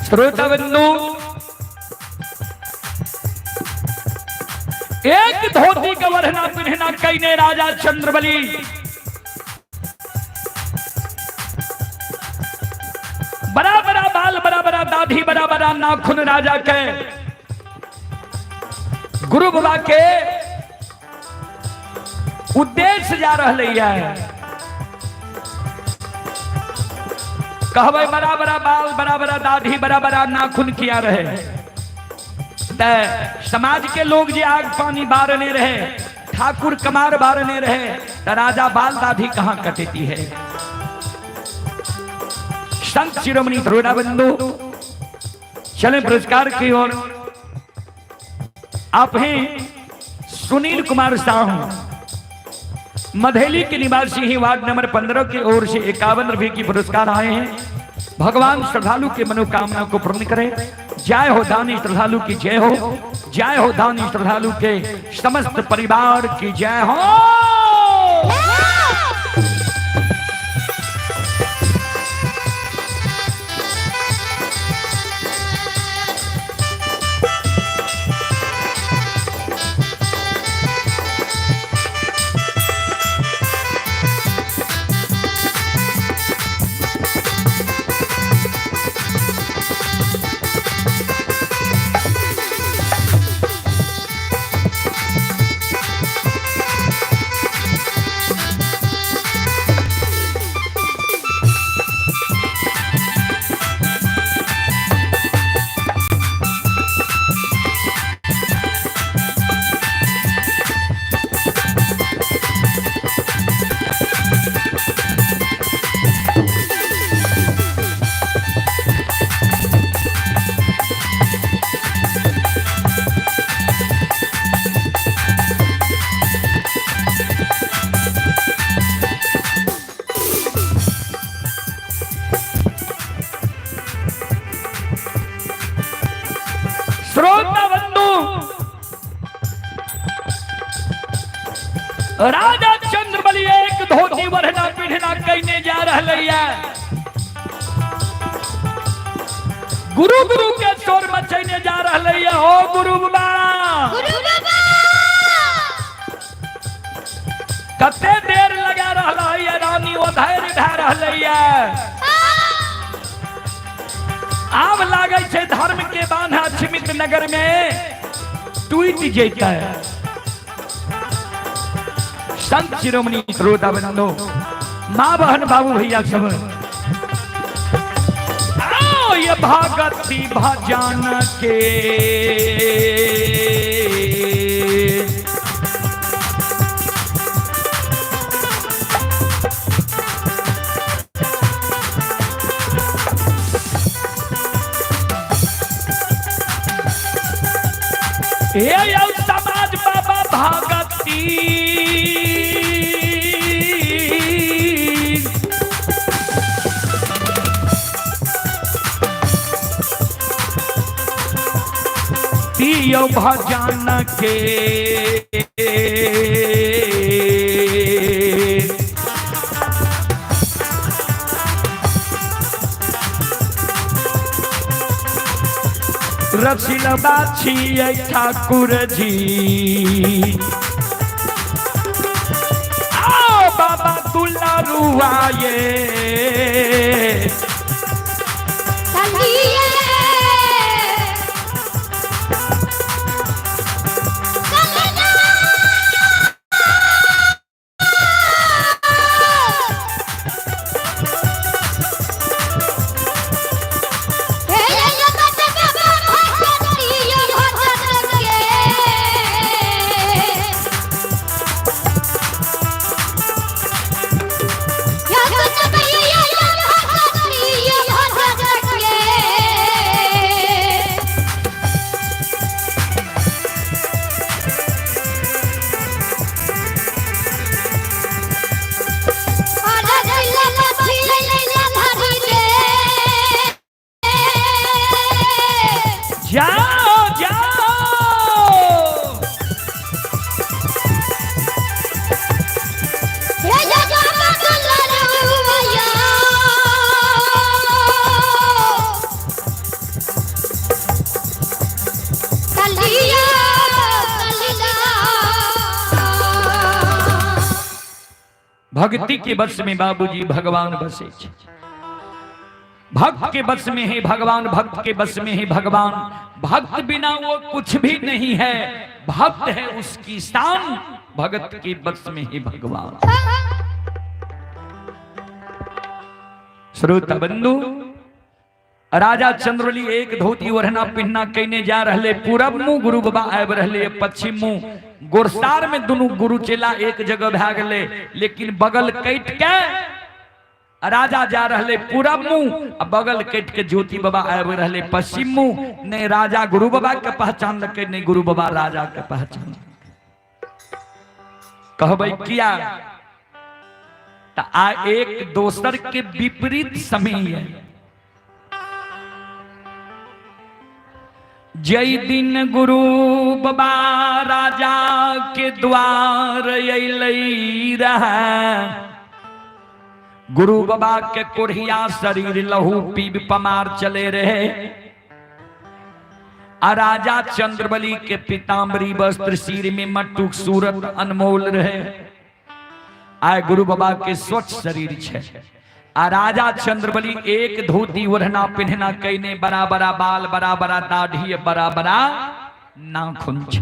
श्रोता बंधु, एक धोती का वरना पिन्हना कईने राजा चंद्रबली बड़ा बड़ा बाल, बड़ा बड़ा दाढ़ी, बड़ा बड़ा नाखून राजा के गुरु बाबा के उद्देश्य जा रहा है। कहबै बड़ा बड़ा बाल, बड़ा बड़ा दाढ़ी, बड़ा बड़ा नाखून किया रहे, त समाज के लोग जे आग पानी बारने रहे, ठाकुर कमार बारने रहे, त राजा बाल दाढ़ी कहां कटेती है। संत शिरोमणि ध्रुवना बंधु, चले पुरस्कार की ओर। आप हैं सुनील कुमार साहू, मधेली के निवासी ही, वार्ड नंबर 15 की ओर से 51 रुपए की पुरस्कार आए हैं। भगवान श्रद्धालु के मनोकामना को पूर्ण करें। जय हो दानी श्रद्धालु की जय हो, जय हो दानी श्रद्धालु के समस्त परिवार की जय हो। श्रोता बंधु, राजा चंद्रबली एक धोती वरना पिन्हना कहने जा रहा है। गुरु गुरु के शोर मचैने जा रहा है। हो गुरु बाबा, गुरु बाबा, कते देर लगा रहा है, रानी उधर भै रहा है। आब लागै छै धर्म के बान्हा छिमित नगर में टूटि जैतै। संत शिरोमणि श्रोता बंधु, माँ बहन बाबू भैया सब, आओ ये भगती भजन के हे यौ समाज बाबा भगती तियो भजन के रसिलबा छियै ठाकुर जी। आओ बाबा दुलारुआये चलिए Yeah. भक्ति के बस में बाबूजी भगवान बसे छे। भक्त के बस में है भगवान, भक्त के बस में है भगवान। भक्त बिना वो कुछ भी नहीं है, भक्त है उसकी शान, भगत के बस में है भगवान। श्रोता बंधु, राजा चंद्रबली एक धोती ओढ़ना पिन्हना कने जा रहले, पूरब मुंह गुरु बाबा आबि रहले, पश्चिम मुंह गोरसार में दुनू गुरु चेला एक जगह भए गेले, लेकिन बगल कटि के राजा जा रहले पूरब मुंह आ बगल कटि के ज्योति बाबा आबि रहले पश्चिम मुंह। नहीं राजा गुरु बाबा के पहचानलकै, नहीं गुरु बाबा राजा के पहचान। कहबै किया त आ एक दोसर के विपरीत समय है। जय दिन गुरु बाबा राजा के द्वार अयलै रहे, गुरु बाबा के कोढ़िया शरीर लहू पीब पमार चले रहे, आ राजा चंद्रबली के पीताम्बरी वस्त्र सिर में मटुक सूरत अनमोल रहे। आय गुरु बाबा के स्वच्छ शरीर छे, आ राजा चंद्रबली एक धोती ओढ़ना पिन्हना कईने, बड़ा बड़ा बाल, बड़ा बड़ा दाढ़ी, बड़ा बड़ा नाखून छे।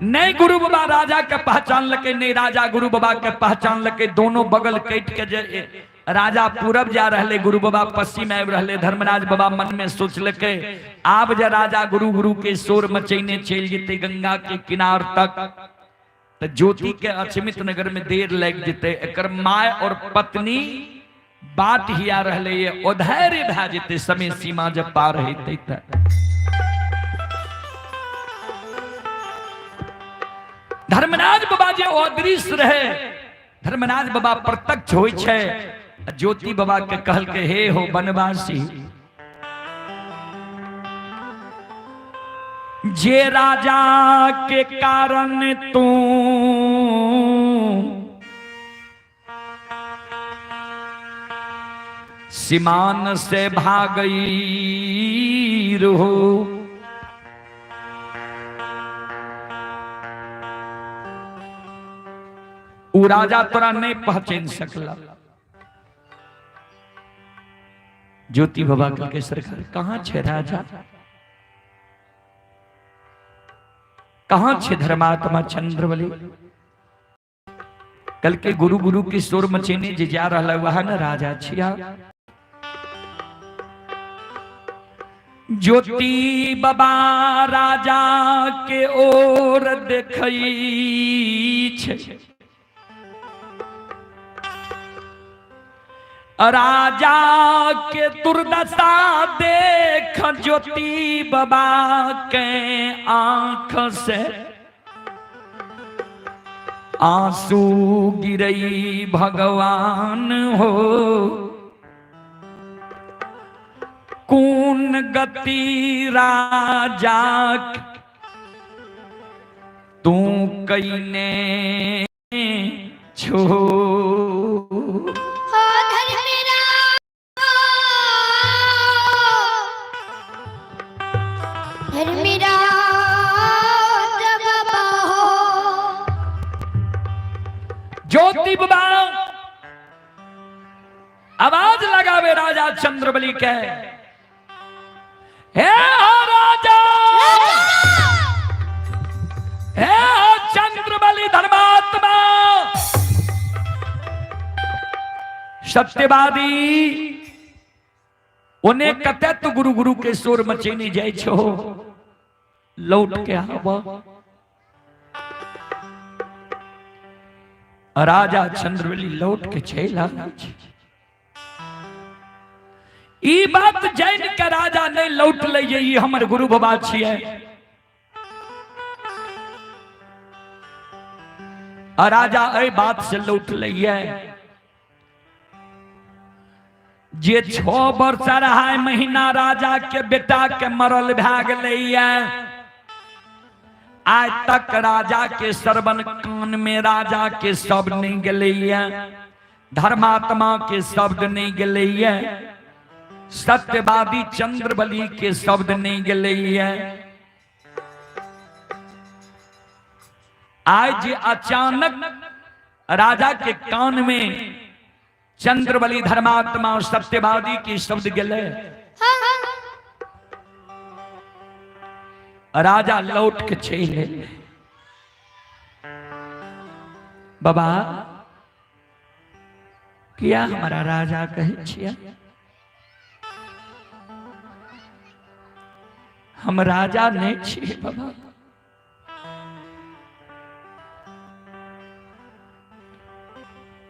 नहीं गुरु बाबा राजा के पहचान लके, नहीं राजा गुरु बाबा के पहचान लके। दोनों बगल कट के जे राजा पूरब जा रहले, गुरु बाबा पश्चिम आबि रहले। धर्मराज बाबा मन में सोचलकै आब जे राजा गुरु गुरु के शोर मचैने चलि जेतै गंगा के किनार तक, त ज्योति के अचमित नगर में देर लागि जेतै। एकर my और पत्नी बाट हिया रहले ये अधैर्य भए जेतै, समय सीमा जब पार हेतै त। धर्मराज बाबा जे अदृश्य रहे, धर्मराज बाबा प्रत्यक्ष होइ छै। ज्योति बाबा के कहलकै हे हो बनवासी, जे राजा के कारण तू सीमान से भागई रहो, उ राजा तोरा नहीं पहचान सकला। ज्योति बाबा के सरकार कहाँ छे राजा, कहाँ छे धर्मात्मा चंद्रबली? कल के गुरु गुरु के शोर मचेने जे जा रहा वह न राजा छिया। ज्योति बाबा राजा के ओर देखई छे, राजा के दुर्दशा देख ज्योति बाबा के आंख से आंसू गिरई भगवान हो, कौन गति राजा तू कईने छो। ज्योति बाबा आवाज लगावे राजा चंद्रबली के, हे राजा, हे चंद्रबली धर्मात्मा सत्यवादी, ओने कते तो गुरु गुरु के शोर मचेने जाय छो, लौट के आब। राजा चंद्रबली लौट के चलि आबै छै। ई बात जान के राजा नहीं लौटलै जे ई हमर गुरु बाबा छियै। आ राजा एहि बात से लौटलै जे 6 वर्ष 2.5 महीना राजा के बेटा के मरल भए गेलैया, आज तक राजा के श्रवण कान में राजा के शब्द नहीं गेलैया, धर्मात्मा के शब्द नहीं गेलैया, सत्यवादी चंद्रबली के शब्द नहीं गेलैया। आज अचानक राजा के कान में चंद्रबली धर्मात्मा और सत्यवादी की शब्द गेले। राजा लौट के चले। बाबा किया हमारा राजा कहै छियै? हम राजा नहीं छियै बाबा।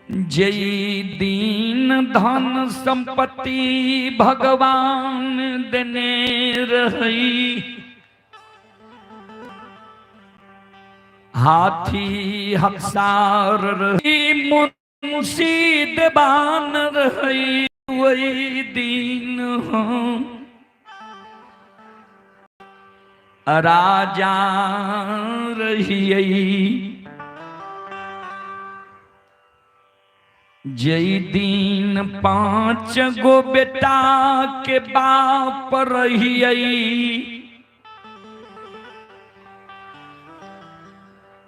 जई दीन धन संपत्ति भगवान देने रही, हाथी हकसार रही, मुंशी देवान रही, वही दिन हम राजा रहियै। जई दिन 5 गो बेटा के बाप रहियै,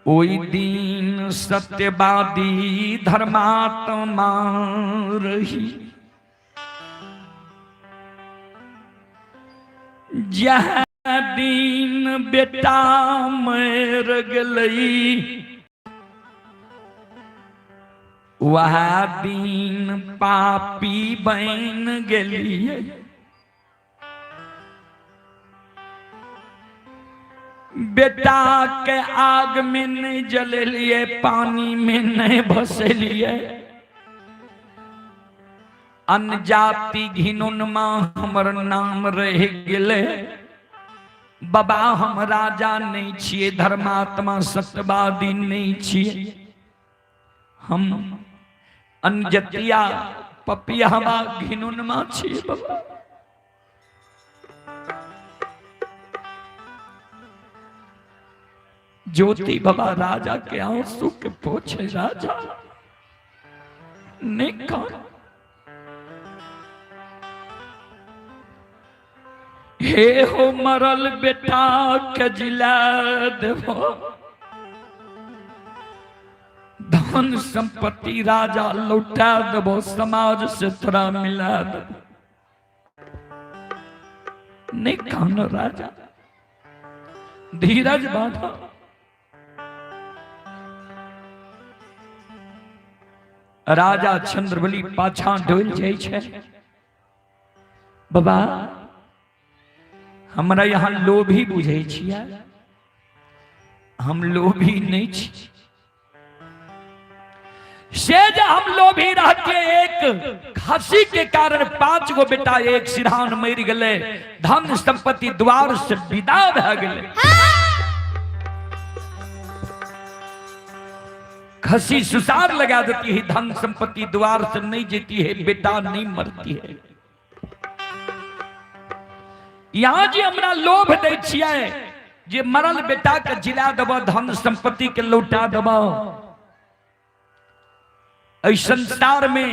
ओई दिन सत्यवादी धर्मात्मा रही। जह दिन बेटा मर गेलै, वह दिन पापी बन गेलियै। बेटा के आग में नहीं जलेलिए, पानी में नहीं भसेलिए, अनजाति घिनुन मां हमर नाम रह गेले। बाबा हम राजा नहीं छिए, धर्मात्मा सत्यवादी नहीं छिए, हम अनजतिया पपियावा घिनुन मां छिए बाबा। ज्योति बाबा राजा के आंसू के पोछे, राजा नहीं कान। हे हो मरल बेटा के जिला देवो, धन संपत्ति राजा लौटा देबो, समाज से तोरा मिला देबो। नहीं कान राजा, धीरज बांधो। राजा चंद्रबली पाछा डोल जाइ छै। बाबा हमरा यहाँ लोभी बुझै छियै, हम लोभी नहीं छी। से जे हम लोभी रहते, एक खसी के कारण 5 गो बेटा एक सिरहान मर गए, धन संपत्ति द्वार से विदा भए गेलै। खसी सुसार लगा देती है, धन संपत्ति द्वार से नहीं जीती है, बेटा नहीं मरती है। यहाँ जे हमरा लोभ दै छियै जे मरल बेटा के जिला देबो, धन संपत्ति के लौटा देबो, एहि संसार में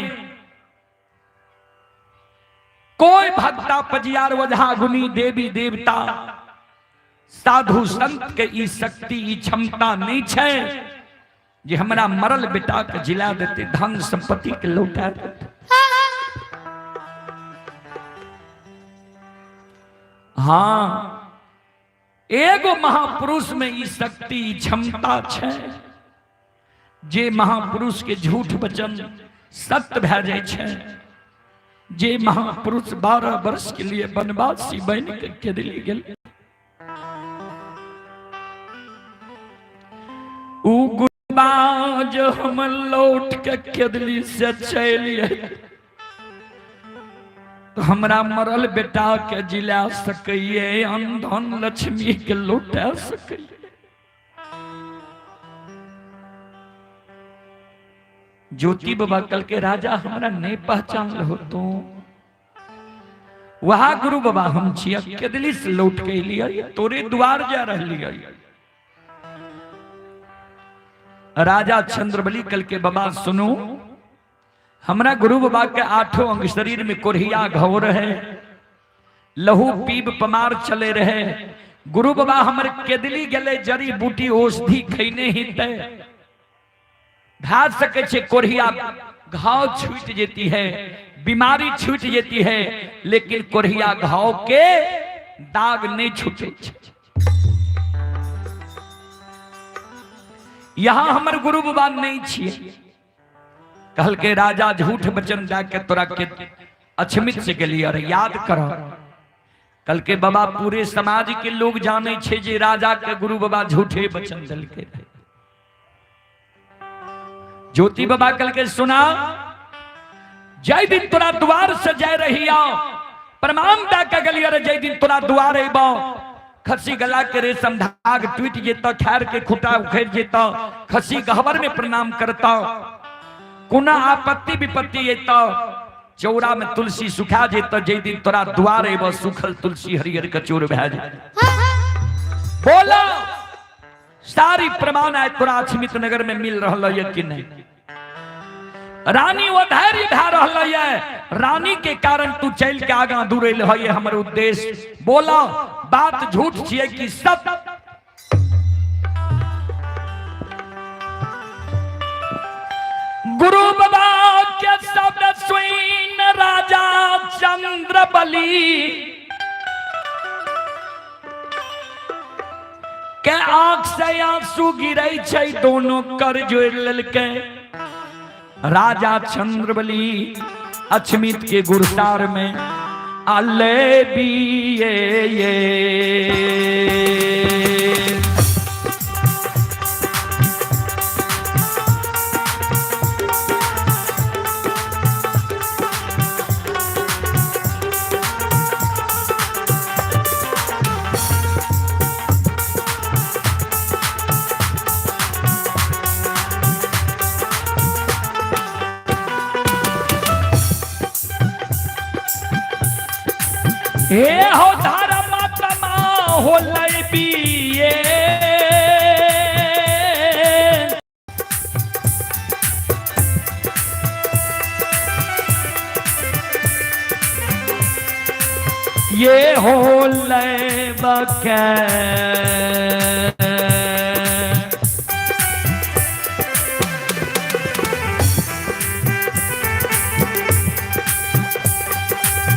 कोई भक्ता पजियार ओझा गुनी देवी देवता साधु संत के ई शक्ति ई क्षमता नहीं छै जे हमरा मरल बेटा के जिला देते, धन संपत्ति के लौटा देते। हाँ, एगो महापुरुष में ई शक्ति ई क्षमता छै जे महापुरुष के झूठ वचन सत्य भए जाइ छै, जे महापुरुष 12 वर्ष के लिए वनवासी बन के केदली गेल, उ गुरबाज हम लौट के केदली से चलिए तो हमरा मरल बेटा के जिला सकैये, अनधन लक्ष्मी के लौटा सकैये। ज्योति बाबा कल के राजा हमरा नहीं पहचान हो तो वहा गुरु बाबा हम छिया, केदली से लौट के लिए तोरे द्वार जा रही। राजा चंद्रबली कल के बाबा सुनो, हमरा गुरु बाबा के 8 अंग शरीर में कोरिया घोर है, लहू पीब पमार चले रहे। गुरु बाबा हमर केदली गेले जड़ी बूटी औषधि खैने ही ते भए सकै छै कोढ़िया घाव छूटि जेती है, बीमारी छूटि जेती है, लेकिन कोढ़िया घाव के दाग नहीं छूटे छै। यहाँ हमर गुरु बाबा नहीं छियै। कहल के राजा झूठ वचन दए के तोरा के अक्षमित से गेलियै। अरे याद कर, कल के बाबा पूरे समाज के लोग जाने छे जे राजा के गुरु बाबा झूठे वचन देलकै रहे। ज्योति बाबा कल के सुना, जय दिन तोरा द्वार से जाय रही आओ प्रमाण दे के गेलियै रे, जय दिन तोरा द्वार अयबो खसी गला के रेशम धाग टूट जेतो, खैर के खुटा उखड़ जेतो, खसी गहबर में प्रणाम करता, कोना आपत्ति विपत्ति एतो, चौरा में तुलसी सुखा जेतो, जय दिन तोरा द्वार अयबो सुखल तुलसी हरियर कचोर भए जेतो। बोला सारी प्रमाण आय तोरा अक्षमित नगर में मिल रहल है कि नहीं? रानी वो धैर्य भए रहल है, रानी के कारण तू चल के आगा दूर है हमर उद्देश्य। बोला बात झूठ छियै कि सत्य? गुरु बाबा के शब्द सुन राजा चंद्र बली के आंख से आंसू गिरै छै, दोनों कर जोड़ लेलकै। राजा चंद्रबली अक्षमित के गुरसार में अले बीए ये हे हो धारा माता माँ हो लय बीए। ये हो लय बके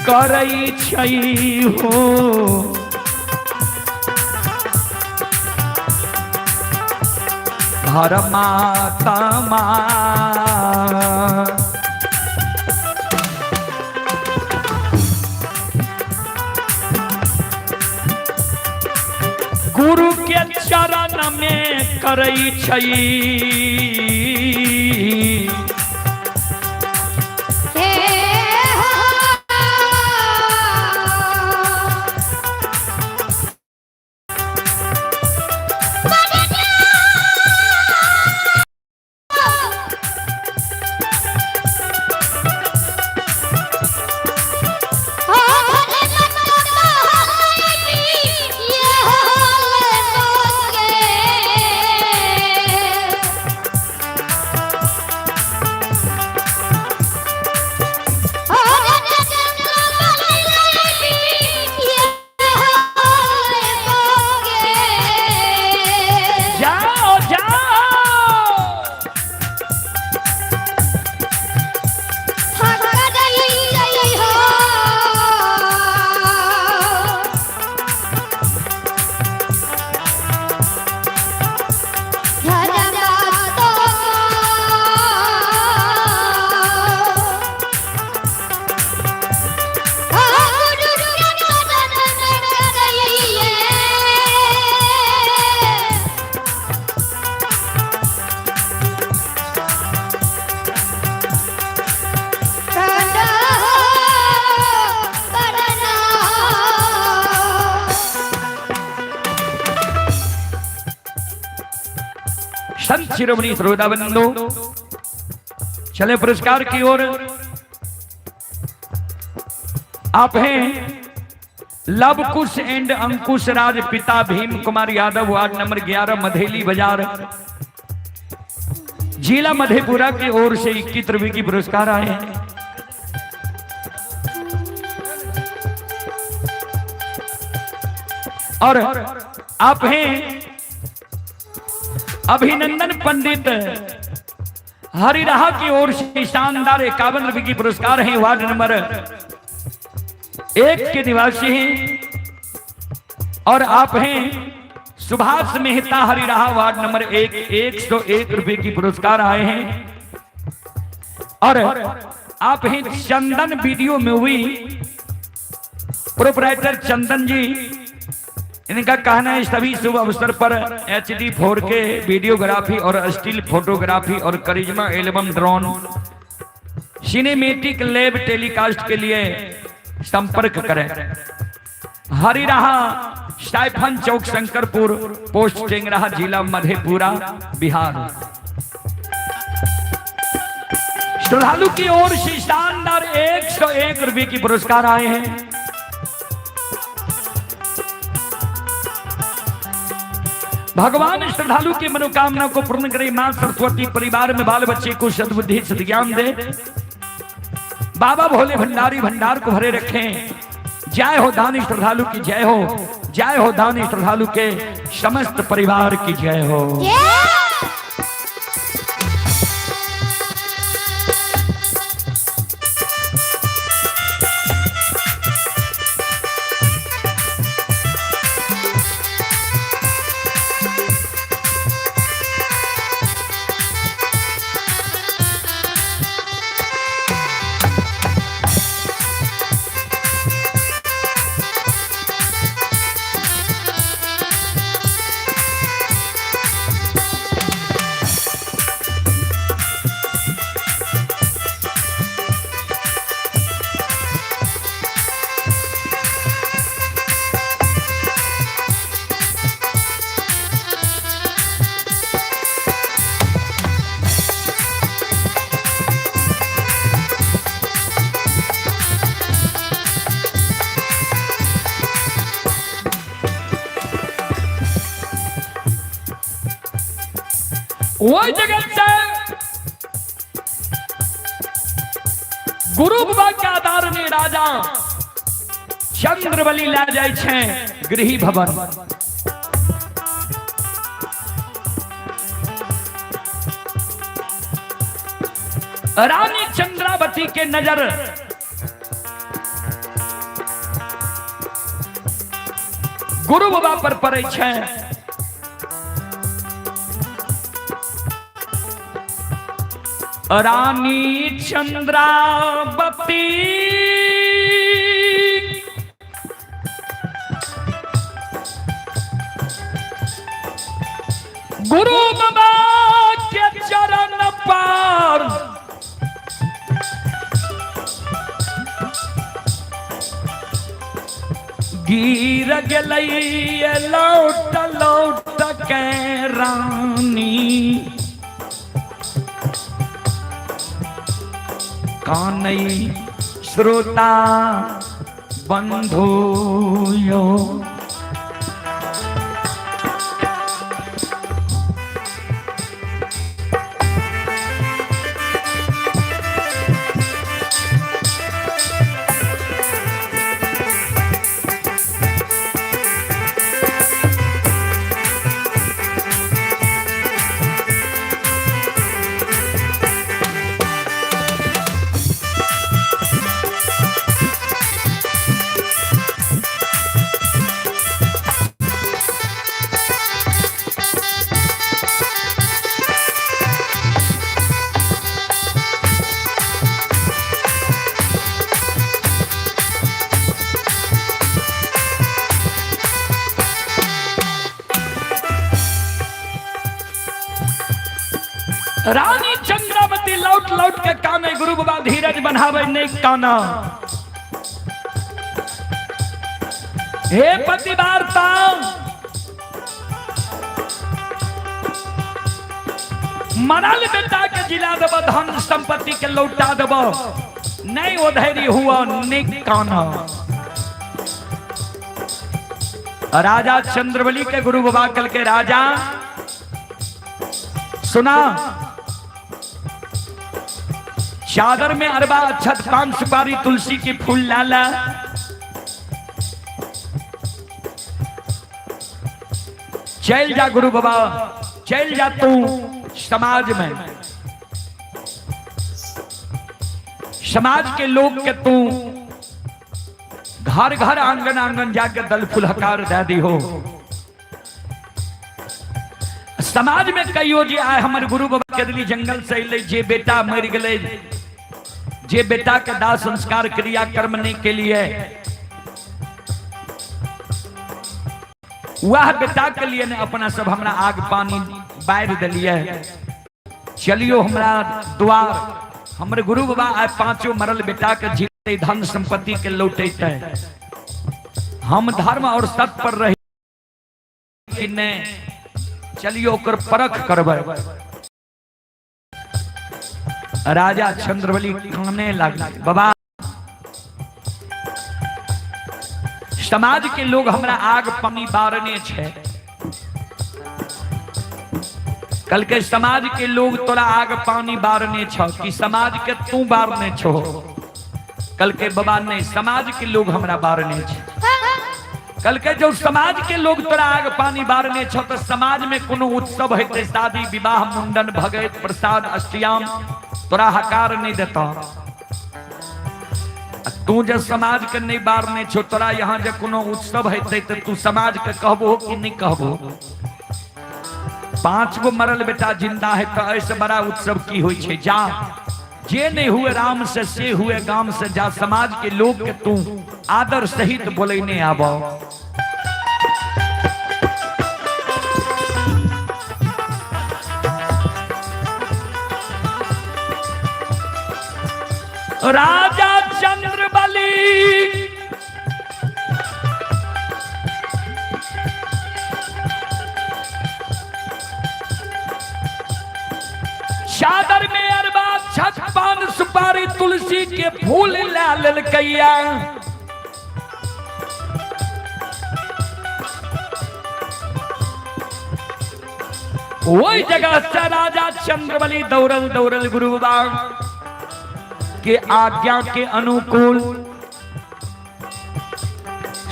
करै छै हो धर्मात्मा। गुरु के चरण में करै छै हे हो। जाओ जाओ। संत शिरोमणि श्रोता बंधु, चले पुरस्कार की ओर। आप हैं लवकुश एंड अंकुश राज, पिता भीम कुमार यादव, वार्ड नंबर 11, मधेली बाजार, जिला मधेपुरा की ओर से 21 रुपए की पुरस्कार आए हैं। और आप हैं अभिनंदन पंडित, हरिराहा की ओर से शानदार 51 रुपए की पुरस्कार है। वार्ड नंबर 1 के निवासी हैं और आप हैं सुभाष मेहता हरिराहा वार्ड नंबर 1, 101 रुपए की पुरस्कार आए हैं। और आप हैं Chandan video movie proprietor Chandan ji, इनका कहना है सभी शुभ अवसर पर HD 4K videography और स्टिल फोटोग्राफी और Karizma album drone cinematic lab telecast के लिए संपर्क करें। हरिराहा साइफन चौक शंकरपुर, पोस्ट टेंगराहा, जिला मधेपुरा, बिहार। श्रद्धालु की ओर से शानदार 101 रुपए की पुरस्कार आए हैं। भगवान श्रद्धालु की मनोकामना को पूर्ण करे। मां सरस्वती परिवार में बाल बच्चे को सद्बुद्धि सद्ज्ञान दे। बाबा भोले भंडारी भंडार को भरे रखें। जय हो दानी श्रद्धालु की जय हो, जय हो दानी श्रद्धालु के समस्त परिवार की जय हो। वो जगत से गुरु बाबा के आधार में राजा चंद्रबली ला जाय छे गृह भवन। रानी चंद्रावती के नजर गुरु बाबा पर पड़े छे। रानी चंद्रावती गुरु बाबा के चरण पर गिर गेलै लौट लौट के रानी कानई श्रोता बंधु यो। रानी चंद्रावती लौट लौट के काने गुरु बाबा धीरज बनावे नहीं काना। हे पति वार्ता मरल बेटा के जिला देब, धन संपत्ति के लौटा देब, नहीं ओ धैर्य हुआ नहीं काना। राजा चंद्रबली के गुरु बाबा कल के राजा सुना, चादर में अरबा अक्षत पान सुपारी तुलसी की फूल लाला, चल जा गुरु बाबा, चल जा तू समाज में। समाज के लोग के तू घर घर आंगन आंगन जाके दल फुलहकार दे दी हो। समाज में कहियो जे आए हमर गुरु बाबा के दिली जंगल से अइलै, जे बेटा मर गेलै, जे बेटा के दाह संस्कार क्रिया कर्म नहीं के लिए, वह बेटा के लिए ने अपना सब हमरा आग पानी बारि दिलिए। चलियो हमरा द्वार, हमर गुरु बाबा आए पांचों मरल बेटा के जीते धन संपत्ति के लौटेते। हम धर्म और सत्य पर रही कि नहीं, चलियो ओकर परख करबै। राजा चंद्रबली काने लागल, बाबा समाज के लोग हमरा आग पानी बारने छे। कल के समाज के लोग तोरा आग पानी बारने छ कि समाज के तू बारने छो? कल के बाबा नहीं, समाज के लोग हमरा बारने छे। कल के जो समाज के लोग तोरा आग पानी बारने छो तो समाज में कोनो उत्सव हेतै, शादी विवाह मुंडन भगैत प्रसाद अष्टयाम, तोरा हकार नहीं देता। तू जे समाज के नहीं बारने छो, तोरा यहाँ जे कोनो उत्सव हेतै तो तू समाज के कहबो कि नहीं कहबो? 5 गो मरल बेटा जिंदा है तो ऐसे बड़ा उत्सव की होई छे? जा, जे नहीं हुए राम से से हुए गाम से, जा समाज के लोग के तू आदर सहित बोलेने आबो। राजा चंद्रबली चादर में अरबा छत पान सुपारी तुलसी के फूल ला ललकैया। वही जगह से राजा चंद्रबली दौड़ल दौड़ल गुरु बाबा के आज्ञा के अनुकूल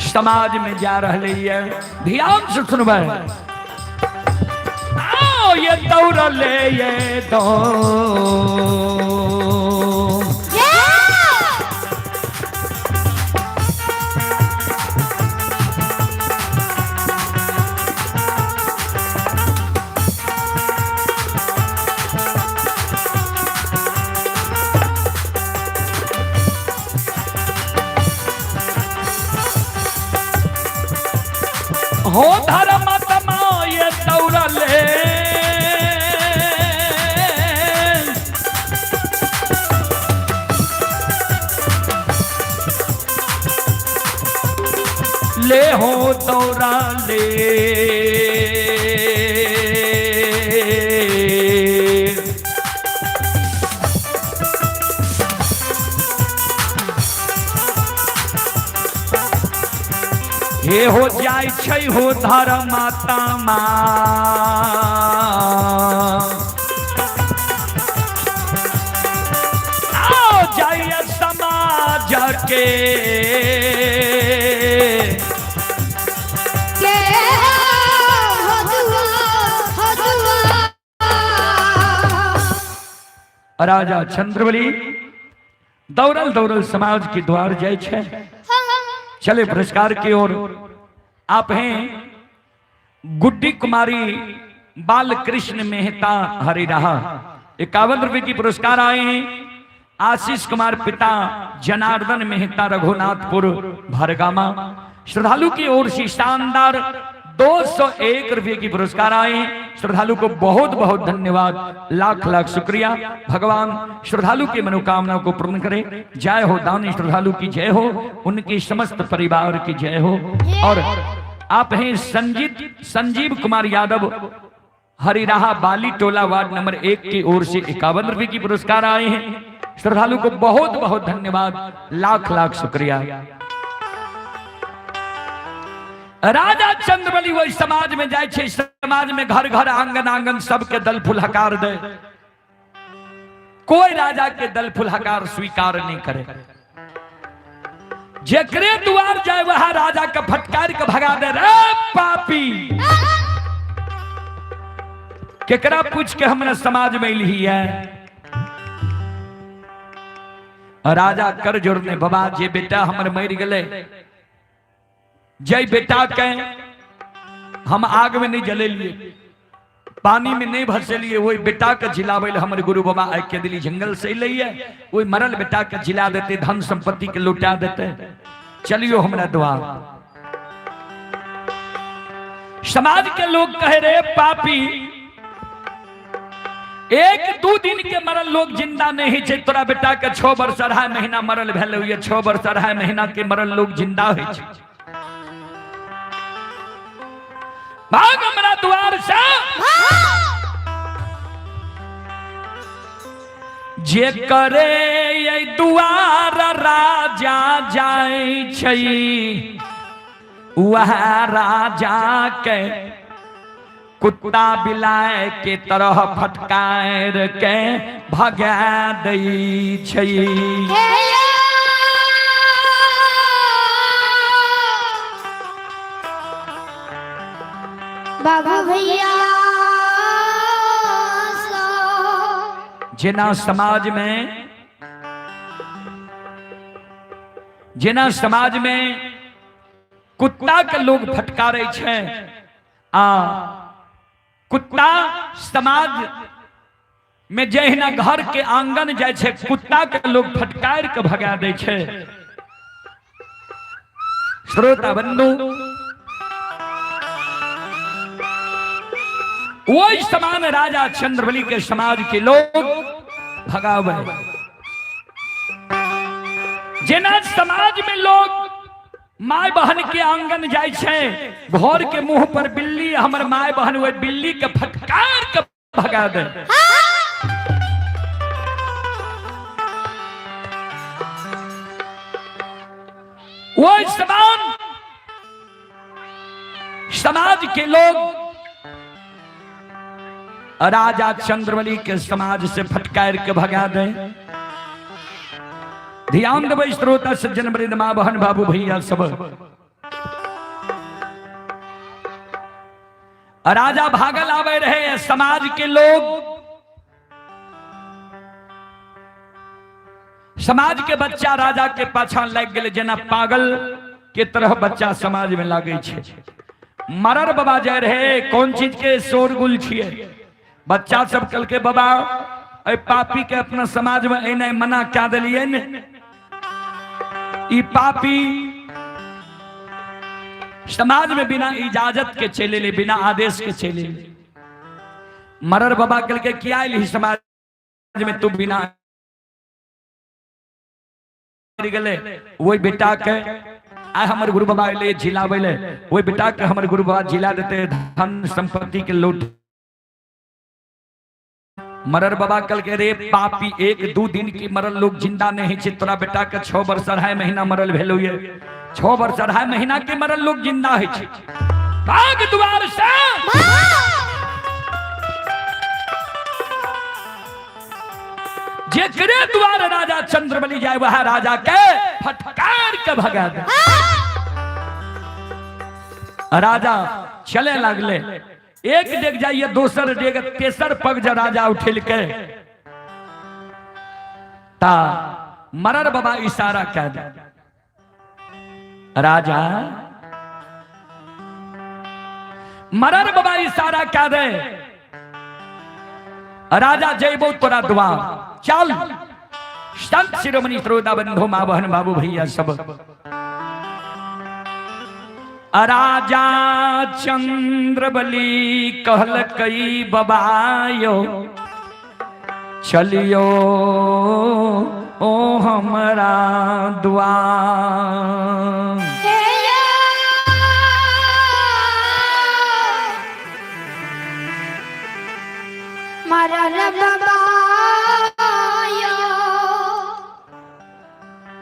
समाज में जा रहे है। ध्यान से सुनबै, आओ ये दौड़ले ये दो हो धर्म तमा ये दौड़ले ले हो दौड़ा ले। हे हो जाय छै हो धर्म माता, आओ जाय समाज के हो दुआ, हो दुआ। राजा चंद्रबली दौड़ल दौड़ल समाज के द्वार जाय छै। चले पुरस्कार की ओर। आप हैं गुड्डी कुमारी बालकृष्ण मेहता हरिराहा, 51 रुपए की पुरस्कार आए हैं। आशीष कुमार पिता जनार्दन मेहता रघुनाथपुर भरगामा, श्रद्धालु की ओर से शानदार 201 रुपए की पुरस्कार आए हैं। श्रद्धालु को बहुत बहुत धन्यवाद, लाख लाख शुक्रिया। भगवान श्रद्धालु की मनोकामना को पूर्ण करे। जय हो दानी श्रद्धालु की जय हो, उनकी समस्त परिवार की जय हो। और आप हैं संजीव कुमार यादव हरिराहा बाली टोला वार्ड नंबर 1 की ओर से 51 रुपए की पुरस्कार आए हैं। श्रद्धालु को बहुत बहुत धन्यवाद, लाख लाख शुक्रिया। राजा चंद्रबली वही समाज में जाय छै, समाज में घर घर आंगन आंगन सबके दल फूल हकार दे। कोई राजा के दल फूल हकार स्वीकार नहीं करे। जेकरे द्वार जाए वह राजा के फटकार के भगा दे। रे पापी, केकरा पूछ के हमरा समाज में अइलही है? राजा कर जोड़ने बाबा जे बेटा हमर मरि गेलै, जय बेटा के हम आग में नहीं जलेलिए, पानी में नहीं भसेलिए, वही बेटा के जिलाबै ले हमर गुरु बाबा आइ के दिली जंगल से अयलैए, वही मरल बेटा के जिला देते, धन संपत्ति के लौटा देते। चलियो हमरा द्वार। समाज के लोग कहे रे पापी, एक दू दिन के मरल लोग जिंदा नहीं छै, तोरा बेटा के 6 वर्ष 2.5 महीना मरल भेल होइए, 6 वर्ष 2.5 महीना के मरल लोग जिंदा होइ छै। भाग हमरा द्वार से। जे करे ये दुआर राजा जाय छै, वह राजा के कुत्ता बिलाय के तरह फटकार के भगा दै छै। बाबू भैया जेना समाज में, जेना समाज में कुत्ता के लोग फटकारे छै, आ कुत्ता समाज में जहिना घर के आंगन जाय छै, कुत्ता के लोग फटकार के भगा दै छै। श्रोता बंधु, वही समान राजा चंद्रबली के समाज के लोग भगावे। जेना समाज में लोग my बहन के आंगन जाय छै, घर के मुंह पर बिल्ली, हमर my बहन वही बिल्ली के फटकार के भगा दे। वही समान समाज के लोग राजा चंद्रबली के समाज से फटकार के भगा दे। ध्यान देबै श्रोता सज्जन वृंद, माँ बहन बाबू भैया सब। राजा भागल आवे रहे, समाज के लोग, समाज के बच्चा राजा के पाछा लग गेलै, जेना पागल के तरह बच्चा समाज में लागै छै। मरर बाबा जाय रहे, कोन चीज के शोरगुल छियै? बच्चा सब कहलकै बाबा एहि पापी के अपना समाज में एनाइ मना कए देलियै ने, ई पापी समाज में बिना इजाजत के चले ले, बिना आदेश के चले ले। मरर बाबा कहलकै किया अयलही समाज में तू बिना गेले? वही बेटा के आइ हमर गुरु बाबा अयलै झिलाबै ले, वही बेटा के हमर गुरु बाबा झिला देते, धन संपत्ति के लूट। मरर बाबा कल के रे पापी, एक दू दिन की मरल लोग जिंदा नहीं छे, तोरा बेटा के 6 वर्ष 2.5 महीना मरल भेलो ये, 6 वर्ष 2.5 महीना के मरल लोग जिंदा है छे। भाग द्वार से। जेकरे द्वार राजा चंद्रबली जाए, वह राजा के फटकार के भगा दे। राजा चले लागले, एक डेग जाइए, दोसर डेग, तेसर पग जे राजा उठेल के ता मरर बाबा इशारा कह दे, राजा मरर बाबा इशारा कह दे, राजा जयबो तोरा द्वार चल। संत शिरोमणि श्रोता बंधु माँ बहन बाबू भैया सब, राजा चंद्रबली कहलकई बबायो चलियो ओ हमरा द्वार। मरल बाबा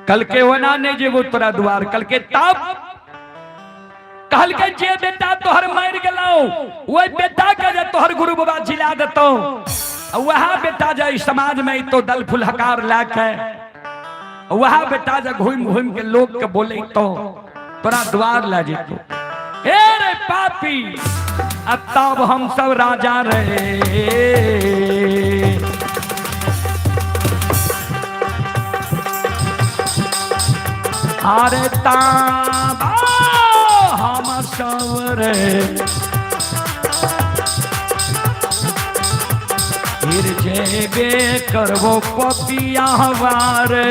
कल के ओना नहीं जेबो तोरा द्वार, कल के तब कहल के जे बेटा तोहर मर गेलौ वही बेटा के जे तोहर गुरु बाबा जिला देतौ, वह बेटा जे समाज में तो दल फुलहकार लए के, वह बेटा जे घूम घूम के लोग के बोले तो तोरा द्वार ले जेतो। ए रे पापी, अब तब हम सब राजा रहे। अरे ताबा हम सवरे फिर जेबे करबो पपिया वारे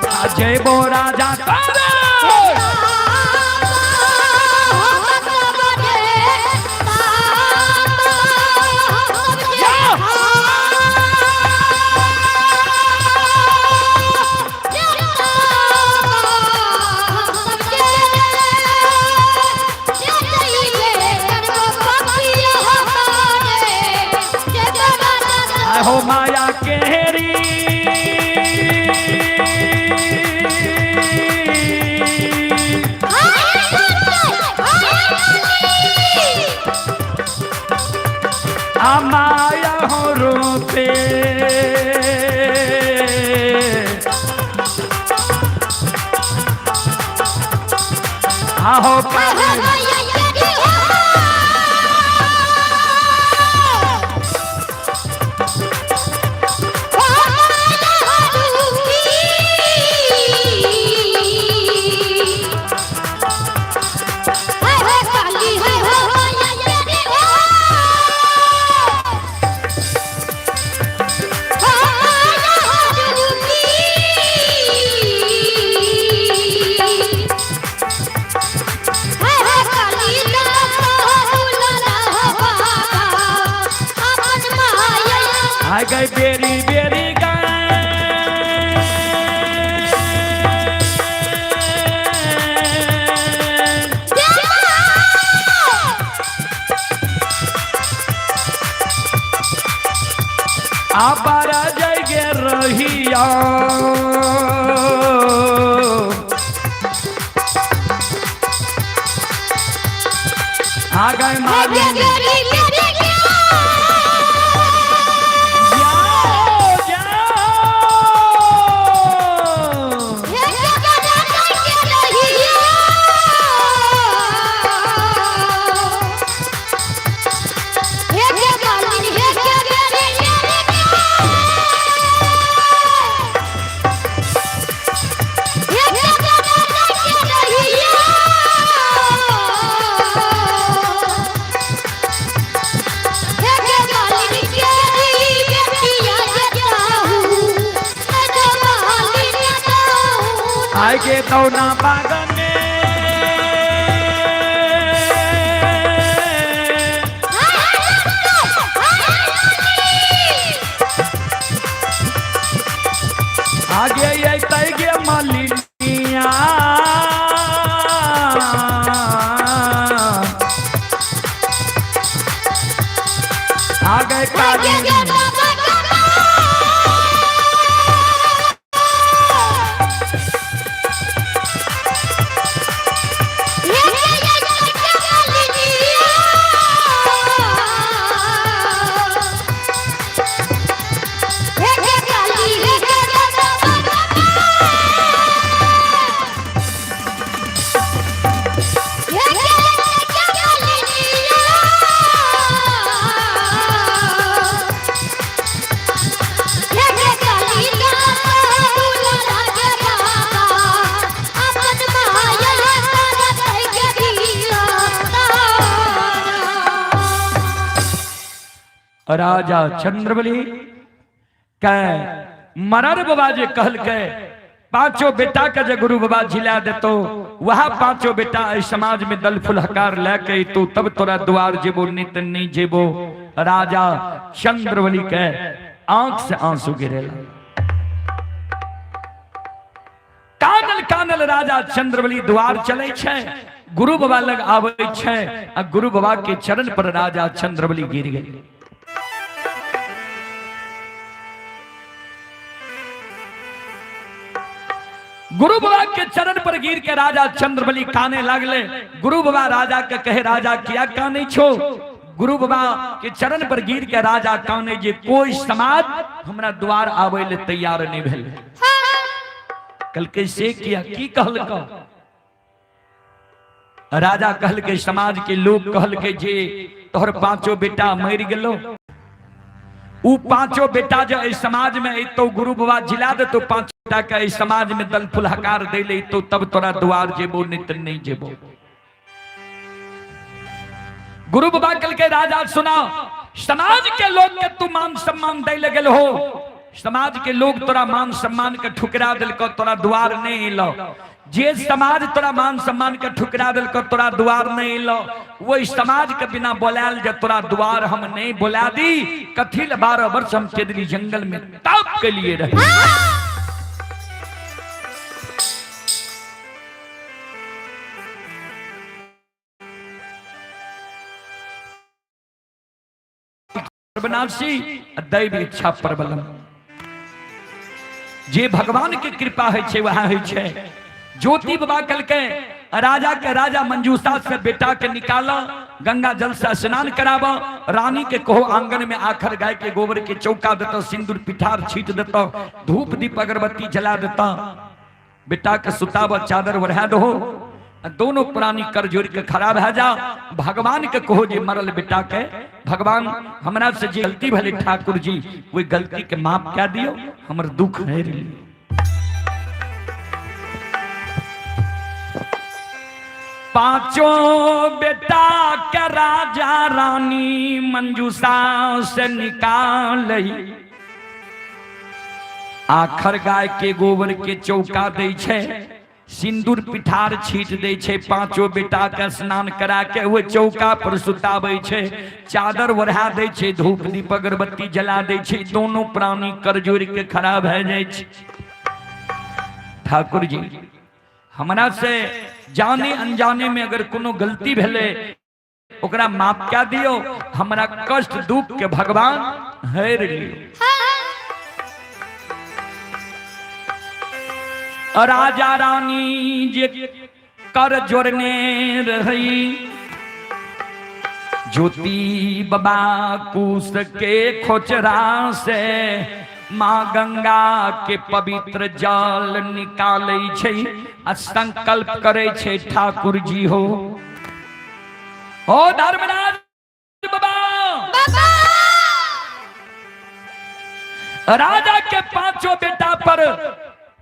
आ जेबो राजा करे। हो माया केरी आ माया हो रूपे आहो काली आ गई बेरी बेरी गए आबारा जगे रहिया आ गए माली जाओ जाओ आगे दौना बागन में आगे ये गे मालिनिया आ गए काली राजा चंद्रबली कै मरर बाबा जे कहल के पांचों बेटा के जे गुरु बाबा झिला देतो वह पांचों बेटा इस समाज में दल फुलहकार लेके तू तब तोरा द्वार जेबो नित नहीं जेबो। राजा चंद्रबली के आंख से आंसू गिरेला। कानल कानल राजा चंद्रबली द्वार चले छे, गुरु बाबा लग आवे छे आ गुरु बाबा के चरण पर राजा चंद्रबली गिर गए। गुरु बाबा के चरण पर गिर के राजा चंद्रबली काने लागले। गुरु बाबा राजा के कहे राजा किया काने छो? गुरु बाबा के चरण पर गिर के राजा काने जे कोई समाज हमरा द्वार आवे ले तैयार नहीं भेल। कल के से किया की कहल का? राजा कहल के समाज के लोग कहल के जे तोहर पांचों बेटा मर गेलो। उ पांचों बेटा जो एहि समाज में अयतौ, गुरु बाबा जिला देतो पांचों बेटा के एहि समाज में दल फूल हकार दे ले तो तब तोरा द्वार जेबो, नहीं तो नहीं जेबो। गुरु बाबा कल के राजा सुना, समाज के लोग के तू मान सम्मान दे लगल हो, समाज के लोग तोरा मान सम्मान के ठुकरा दिलको, तोरा द्वार नहीं एलो। जे समाज तोरा मान सम्मान के ठुकरा दिलको, तोरा द्वार नहीं एलो, वही समाज के बिना बोलायल जे तोरा द्वार हम नहीं बोला दी। कथिल 12 वर्ष हम केदली जंगल में तप के लिए रहे। सर्वनाशी दैव इच्छा प्रबलम, जे भगवान के कृपा है छे वह है छे। ज्योति बाबा कल के राजा के राजा मंजूषा से बेटा के निकाला, गंगा जल से स्नान कराबा, रानी के कहो आंगन में आखर गाय के गोबर के चौका देता, सिंदूर पिठार छीट देता, धूप दीप अगरबत्ती जला देता, बेटा के सुताब चादर ओढ़ा दो, दोनों प्राणी कर जोड़ के खड़ा भए जा। भगवान के कहो जे मरल बेटा के, भगवान हमरा से जे गलती भले ठाकुर जी, वही गलती के माफ कह दियो, हमर दुख हरि लियो। पांचों बेटा के राजा रानी मंजूषा से निकाल आखर गाय के गोबर के चौका दै छै, सिंदूर पिठार छीट दै छै, पांचों बेटा के स्नान करा के वो चौका पर सुताबै छै, चादर ओढ़ा दै छै, धूप दीप अगरबत्ती जला दै छै, दोनों प्राणी कर जोड़ के खड़ा भए जाइ छै। ठाकुर जी हमरा से जाने अनजाने में अगर कोनो गलती भेलै ओकरा माफ कए दियो, हमरा कष्ट दुख के भगवान हरि लियो। राजा रानी जे कर जोड़ने रही, ज्योति बाबा कुश के खोचरा से माँ गंगा के पवित्र जल निकालै छै आ संकल्प करै छै ठाकुर जी हो ओ धर्मराज बाबा, राजा के पांचों बेटा पर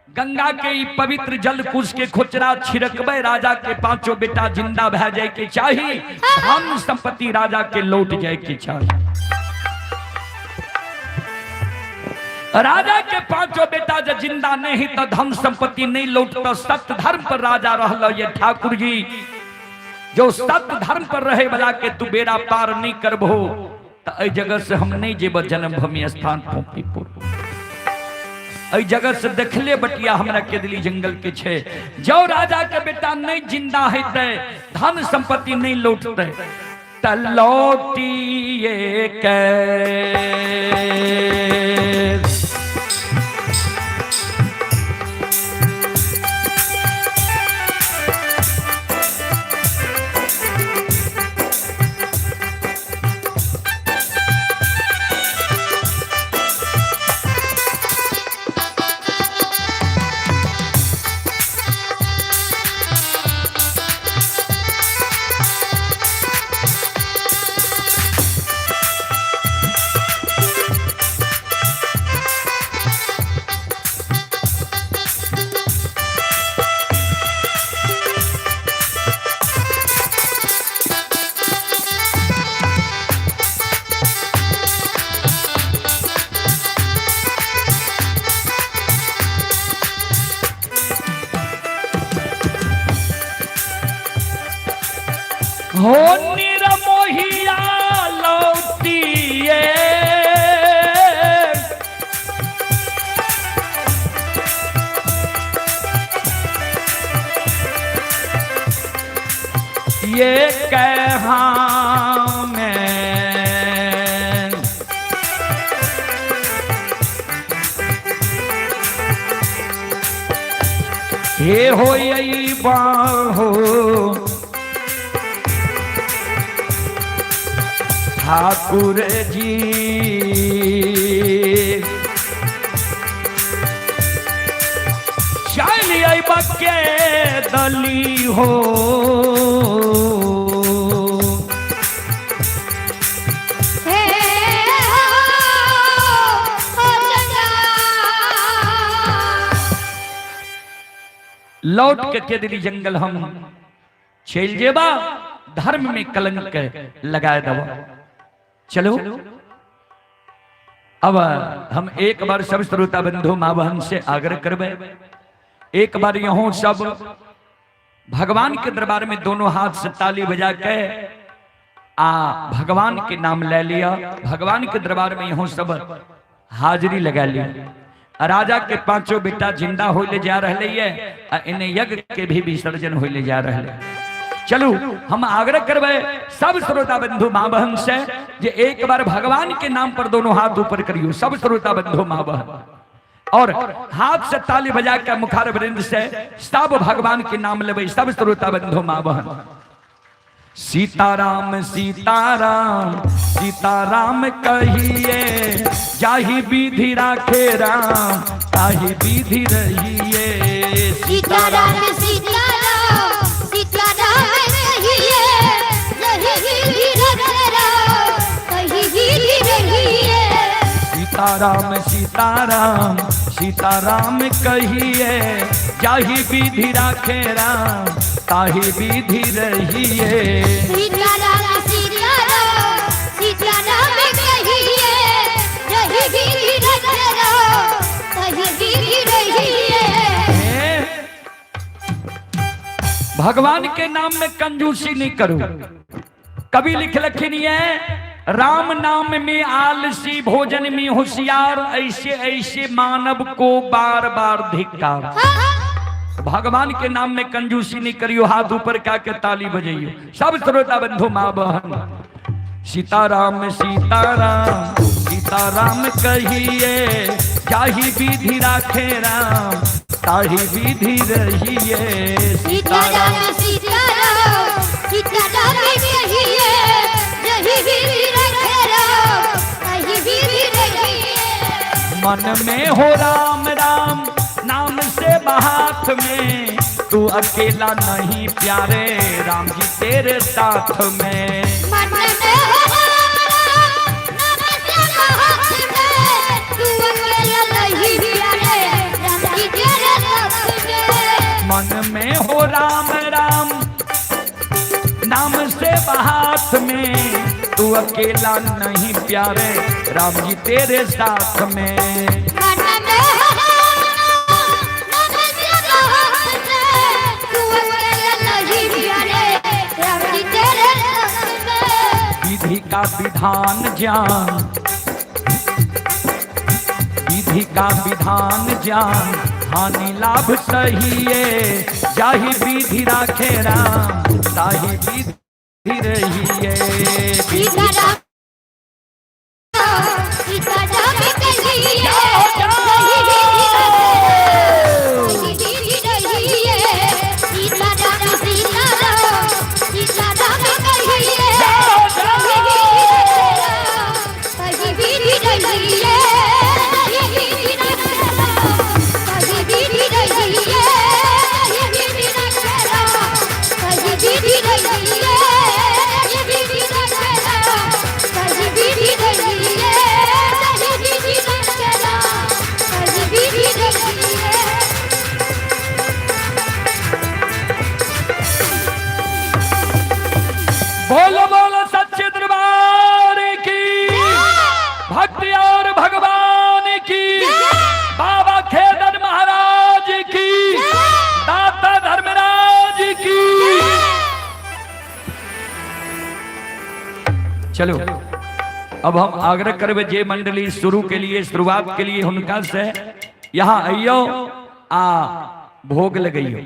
गंगा के ई पवित्र जल कुश के खोचरा छिड़कबे, राजा के पांचों बेटा जिंदा भए जाए के चाही, धन संपत्ति राजा के लौट जाए के चाही। राजा के पांचों बेटा जब जिंदा नहीं तो धन संपत्ति नहीं लौटता। सत्य धर्म पर राजा रहल ये ठाकुर जी, जो सत्य धर्म पर रहे वाला के तू बेड़ा पार नहीं करबो तो एहि जगह से हम नहीं जेब जन्मभूमि स्थान पोपीपुर। एहि जगह से देखले बटिया हमरा केदली जंगल के छे, जो राजा के बेटा नहीं जिंदा हेतै, धन संपत्ति नहीं लौटतै, त लौटिए के हो निरमोहिया लौटिए ये कहा मैं हे हो बाहो ठाकुर जी, चल के दली हो हे हो। लौट के केदली जंगल हम चल जेबा, धर्म में कलंक लगा दबा। चलो अब हम एक बार सब श्रोता बंधु माँ बहन से आग्रह करबे, एक बार यहों सब भगवान के दरबार में दोनों हाथ से ताली बजा के आ भगवान के नाम ले लिया। भगवान के दरबार में यहों सब हाजिरी लगा ली। राजा के पांचों बेटा जिंदा होले जा रहे है, आ इन्हें यज्ञ के भी विसर्जन होले जा रहे। चलू हम आग्रह करबे सब श्रोता बंधु माँ बहन से जे एक बार भगवान के नाम पर दोनों हाथ ऊपर करियो, सब श्रोता बंधु माँ बहन, और हाथ से ताली बजा के मुखार वृंद से सब भगवान के नाम लेबै, सब श्रोता बंधु माँ बहन। सीताराम सीताराम सीताराम कहिए, जाहि विधि राखे राम ताहि विधि रहिए। सीताराम सीताराम सीताराम कहिए, रही विधि रखे राम ताहि विधि रहिए। सीताराम सीताराम सीताराम कहिए, जाहि विधि राखे राम ताहि विधि रहिए। सीताराम सीताराम सीताराम कहिए, रही विधि रखे राम ताहि विधि रहिए। भगवान के नाम में कंजूसी नहीं करो। कभी लिख लखनी है, राम नाम में आलसी भोजन में होशियार, ऐसे ऐसे मानव को बार बार धिक्कार। भगवान के नाम में कंजूसी नहीं करियो, हाथ ऊपर क्या के ताली बजाइयो। सब श्रोता बंधु माँ बहन, सीताराम सीताराम सीताराम कहिए, जाहि विधि राखे राम ताहि विधि रहिए। सीताराम सीताराम सीताराम कहिए, रही विधि रखे राम ताहि विधि रहिए। मन में हो राम राम नाम से हाथ में, तू अकेला नहीं प्यारे राम जी तेरे साथ में। मन में हो राम राम नाम से हाथ में, तू अकेला नहीं प्यारे राम जी तेरे साथ में। मन में हो राम राम नाम से हाथ में, तू अकेला नहीं प्यारे राम जी तेरे साथ में। मन में हो राम राम नाम से हाथ में, तू अकेला नहीं प्यारे राम जी तेरे साथ में। विधि का विधान ज्ञान, विधि का विधान ज्ञान, हानि लाभ सहिए, जाहि विधि राखे राम ताहि विधि रहिए। सीताराम सीताराम कहिए, रही विधि रहिए। सीताराम सीताराम सीताराम कहिए, रही विधि रहिए। ताहि विधि रहिए, रही विधि रखे राम ताहि विधि रहिए। रही विधि रखे राम ताहि विधि रहिए। रही विधि रखे राम ताहि विधि रहिए। बोलो बोलो सच्चे दरबार की, भक्ति और भगवान की, बाबा खेदन महाराज की, दाता धर्मराज की। चलो अब हम आग्रह करबे जे मंडली शुरू के लिए, शुरुआत के लिए हुनका से यहाँ आइयो आ भोग लगइयो।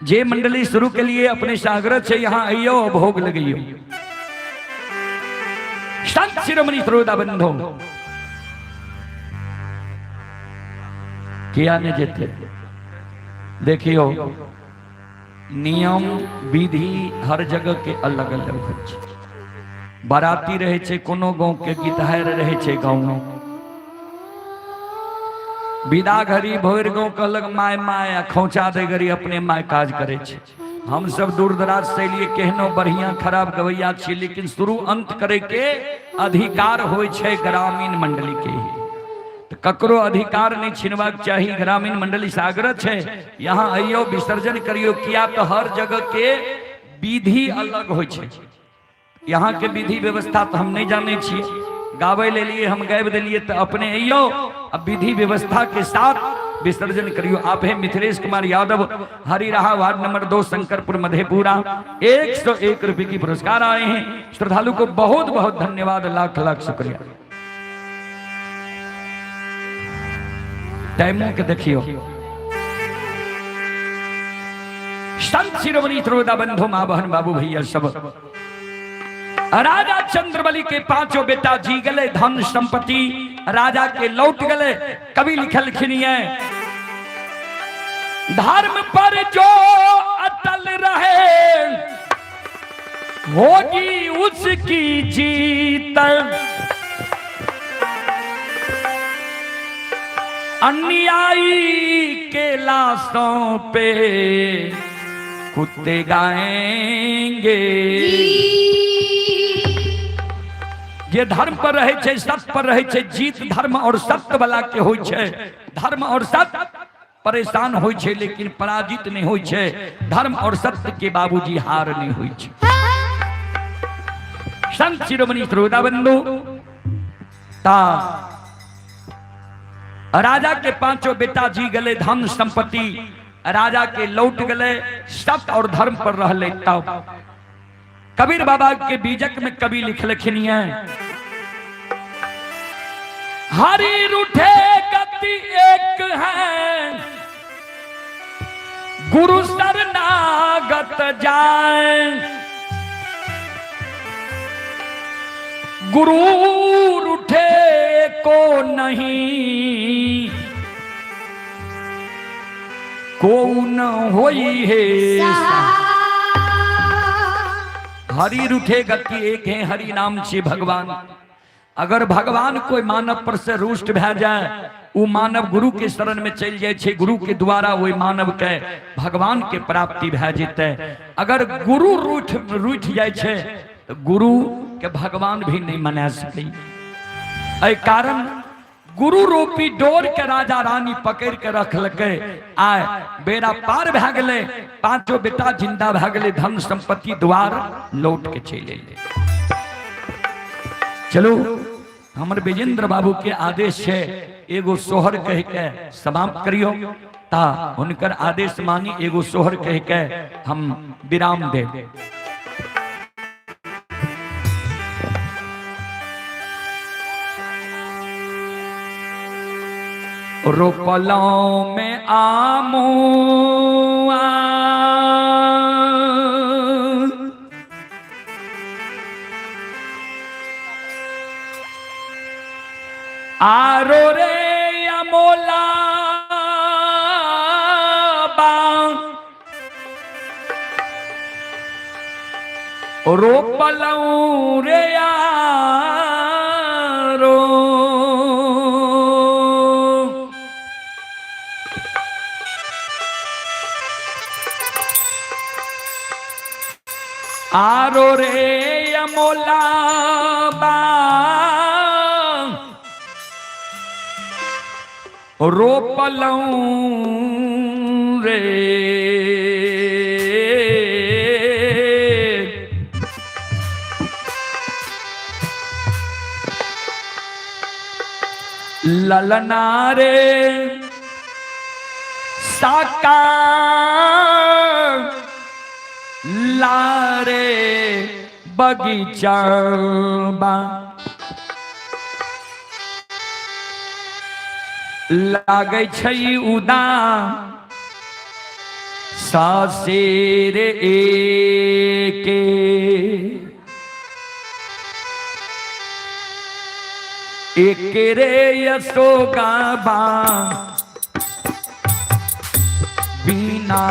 जे मंडली शुरू के लिए अपने से आग्रह से यहाँ आइयो भोग लगइयो। संत शिरोमणि श्रोता बंधो किया ने जेते, देखियो नियम विधि हर जगह के अलग अलग होइ छै। बाराती रहे छै कोनो गांव के, गीतहार रहे छै गांव में, विदा घड़ी भोर गांव कहलक my my, आ खोचा दे घड़ी अपने my काज करे छै। हम सब दूर दराज से लिए केहनो बढ़िया खराब गवैया छी, लेकिन शुरू अंत करे के अधिकार होइ छै ग्रामीण मंडली के ही। तो ककरो अधिकार नहीं छिनबाक चाही। ग्रामीण मंडली से आग्रह छै यहाँ अइयो विसर्जन करियो, किया तो हर जगह के विधि अलग होइ छै। यहाँ के विधि व्यवस्था तो हम नहीं जाने छियै, गाबै ले लिए हम गाबि देलिए, तो अपने अइयो अब विधि व्यवस्था के साथ विसर्जन करियो। आप है मिथिलेश कुमार यादव, हरिराहा वार्ड नंबर 2, शंकरपुर मधेपुरा, 101 रुपए की पुरस्कार आए हैं। श्रद्धालु को बहुत बहुत धन्यवाद, लाख लाख शुक्रिया। टाइमों के देखियो। संत शिरोमणि श्रोता बंधु, माँ बहन बाबू भैया सब, राजा चंद्रबली के पांचों बेटा जी गले, धन संपत्ति राजा के लौट गले। कवि लिखलखिन है, धर्म पर जो अटल रहे होगी उसकी जीत, अन्यायी के लाशों पे कुत्ते गाएंगे। जे धर्म पर रहे छै, सत्य पर रहे छै, जीत धर्म और सत्य वाला के होइ छै। धर्म और सत्य परेशान होइ छै लेकिन पराजित नहीं होइ छै। धर्म और सत्य के बाबूजी हार नहीं होइ छै। संत शिरोमणि श्रोता बंधु, ता राजा के पांचों बेटा जी गले, धन संपत्ति राजा के लौट गले, सत्य और धर्म पर रहले। तब कबीर बाबा के बीजक में कवि लिखलखिन है, हरि रूठे गति एक है, गुरु शरणागत जाए, गुरु रूठे को नहीं, को न होई है। हरि रूठे गति एक है, हरि नाम से भगवान। अगर भगवान कोई मानव पर से रुष्ट भए जाए, वो मानव गुरु के शरण में चल जाए छे, गुरु के द्वारा वही मानव के भगवान के प्राप्ति भए जेतै। अगर गुरु रूठ रूठ जाए छे तो गुरु के भगवान भी नहीं मना सकै। एहि कारण गुरु रूपी डोर के राजा रानी पकड़ के रखलकै। आय बेड़ा पार भए गेलै, पांचों बेटा जिंदा भए गेलै, धन संपत्ति द्वार लौट के चलि एलै। चलू, हमर विजेंद्र बाबू के आदेश है एगो सोहर कह के समाप्त करियो, ता हुनकर आदेश मानी एगो सोहर कह के हम विराम दे। रोपलों में आमो आरो रे अमोला बा, रोपलऊं रे यारो, आरो रे अमोला बा, रोपलऊं रे ललना रे साका लारे बगीचा बा, लागै छै उदा सासेर एके, एक रे यशोगा बा बिना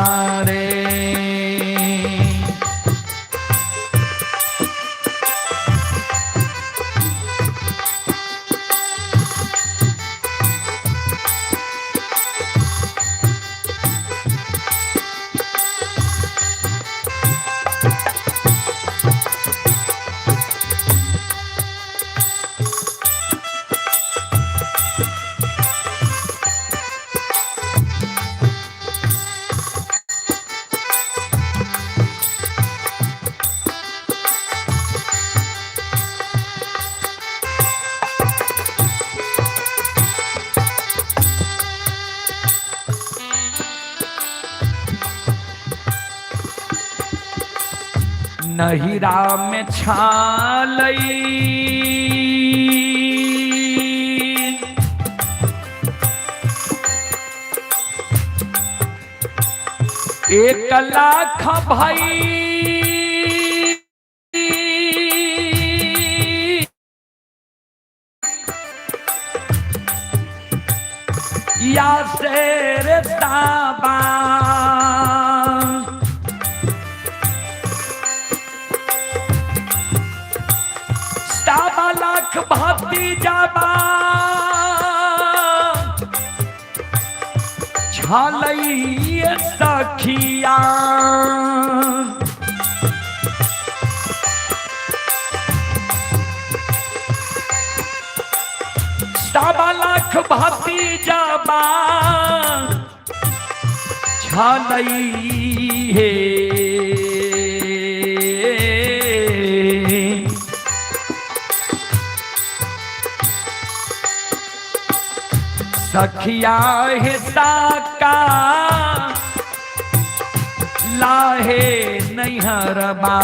रे। नहिरा में छालई 1 लाख भाई या शेर ताबा 1.25 लाख भतीजाबा छलई सखिया। 1.25 लाख भतीजाबा छलई हे। सखिया हे साका लाहे नैहरबा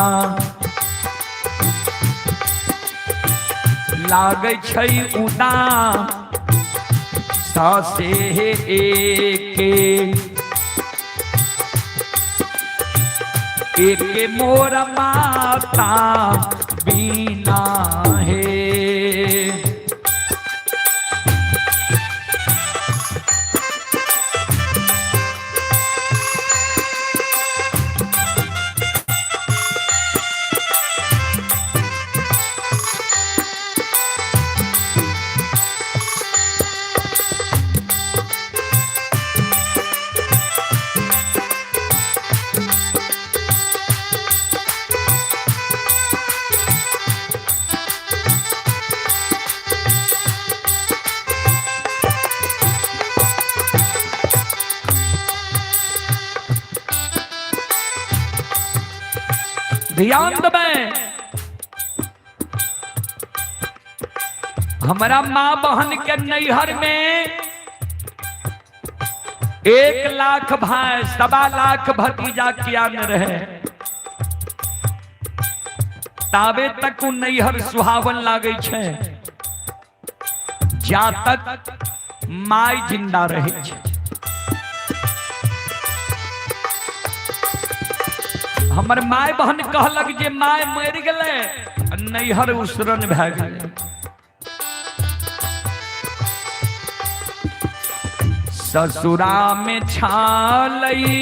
लागै छै उदा सासे हे एके एके मोर माता बीना हे। ध्यान देबै, हमारा माँ बहन के नैहर में 1 लाख भाई 1.25 लाख भतीजा किया न रहे, ताबे तक उ नैहर सुहावन लागै छै जा तक माय जिंदा रहे छै। हमर माय बहन कहलक जे माय मरि गेलै आ नैहर उसरन भए गेलै। ससुरा में छालई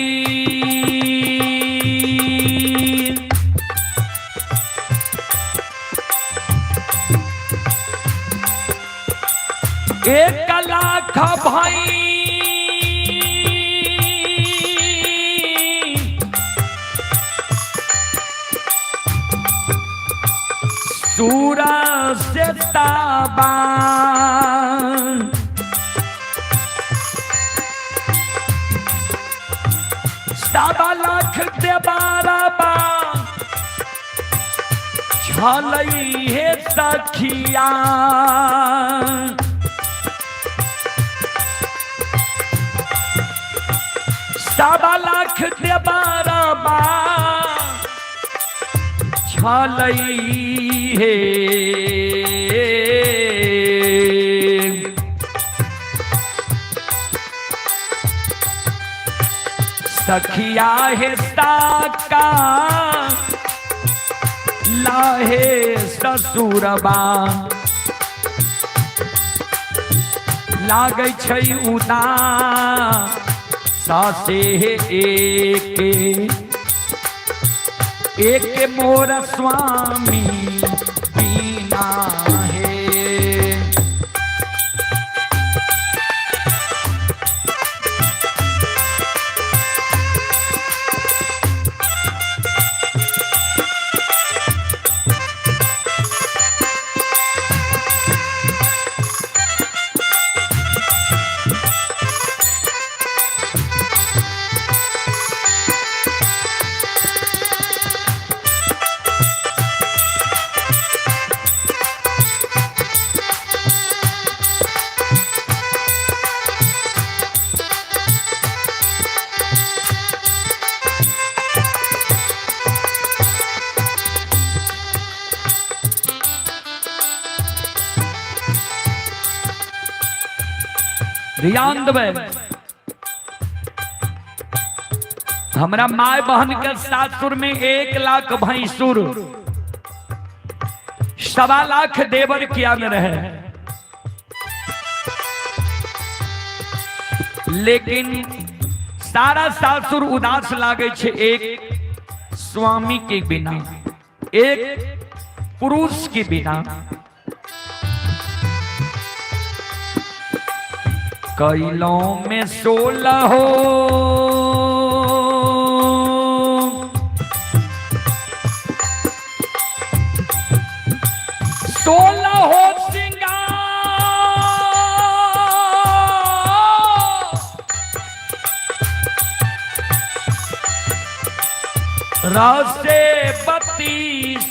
1 लाख भाई सूरा से ताबा 1.25 लाख देबारा बा छलई हे सखिया। 1.25 लाख देबारा बा छलई हे। सखिया हे साका लाहे ससुरबा लागै छै उदा सासे हे एके एक मोर स्वामी बीना हे। ध्यान देबै, हमरा my बहन के सासुर में 1 लाख भैंसुर, 1.25 लाख देवर किया में रहे, लेकिन सारा सासुर उदास लागे छे एक स्वामी के बिना, एक पुरुष के बिना। कैलों में 16 हो, 16 हो सिंगार, रसे 32।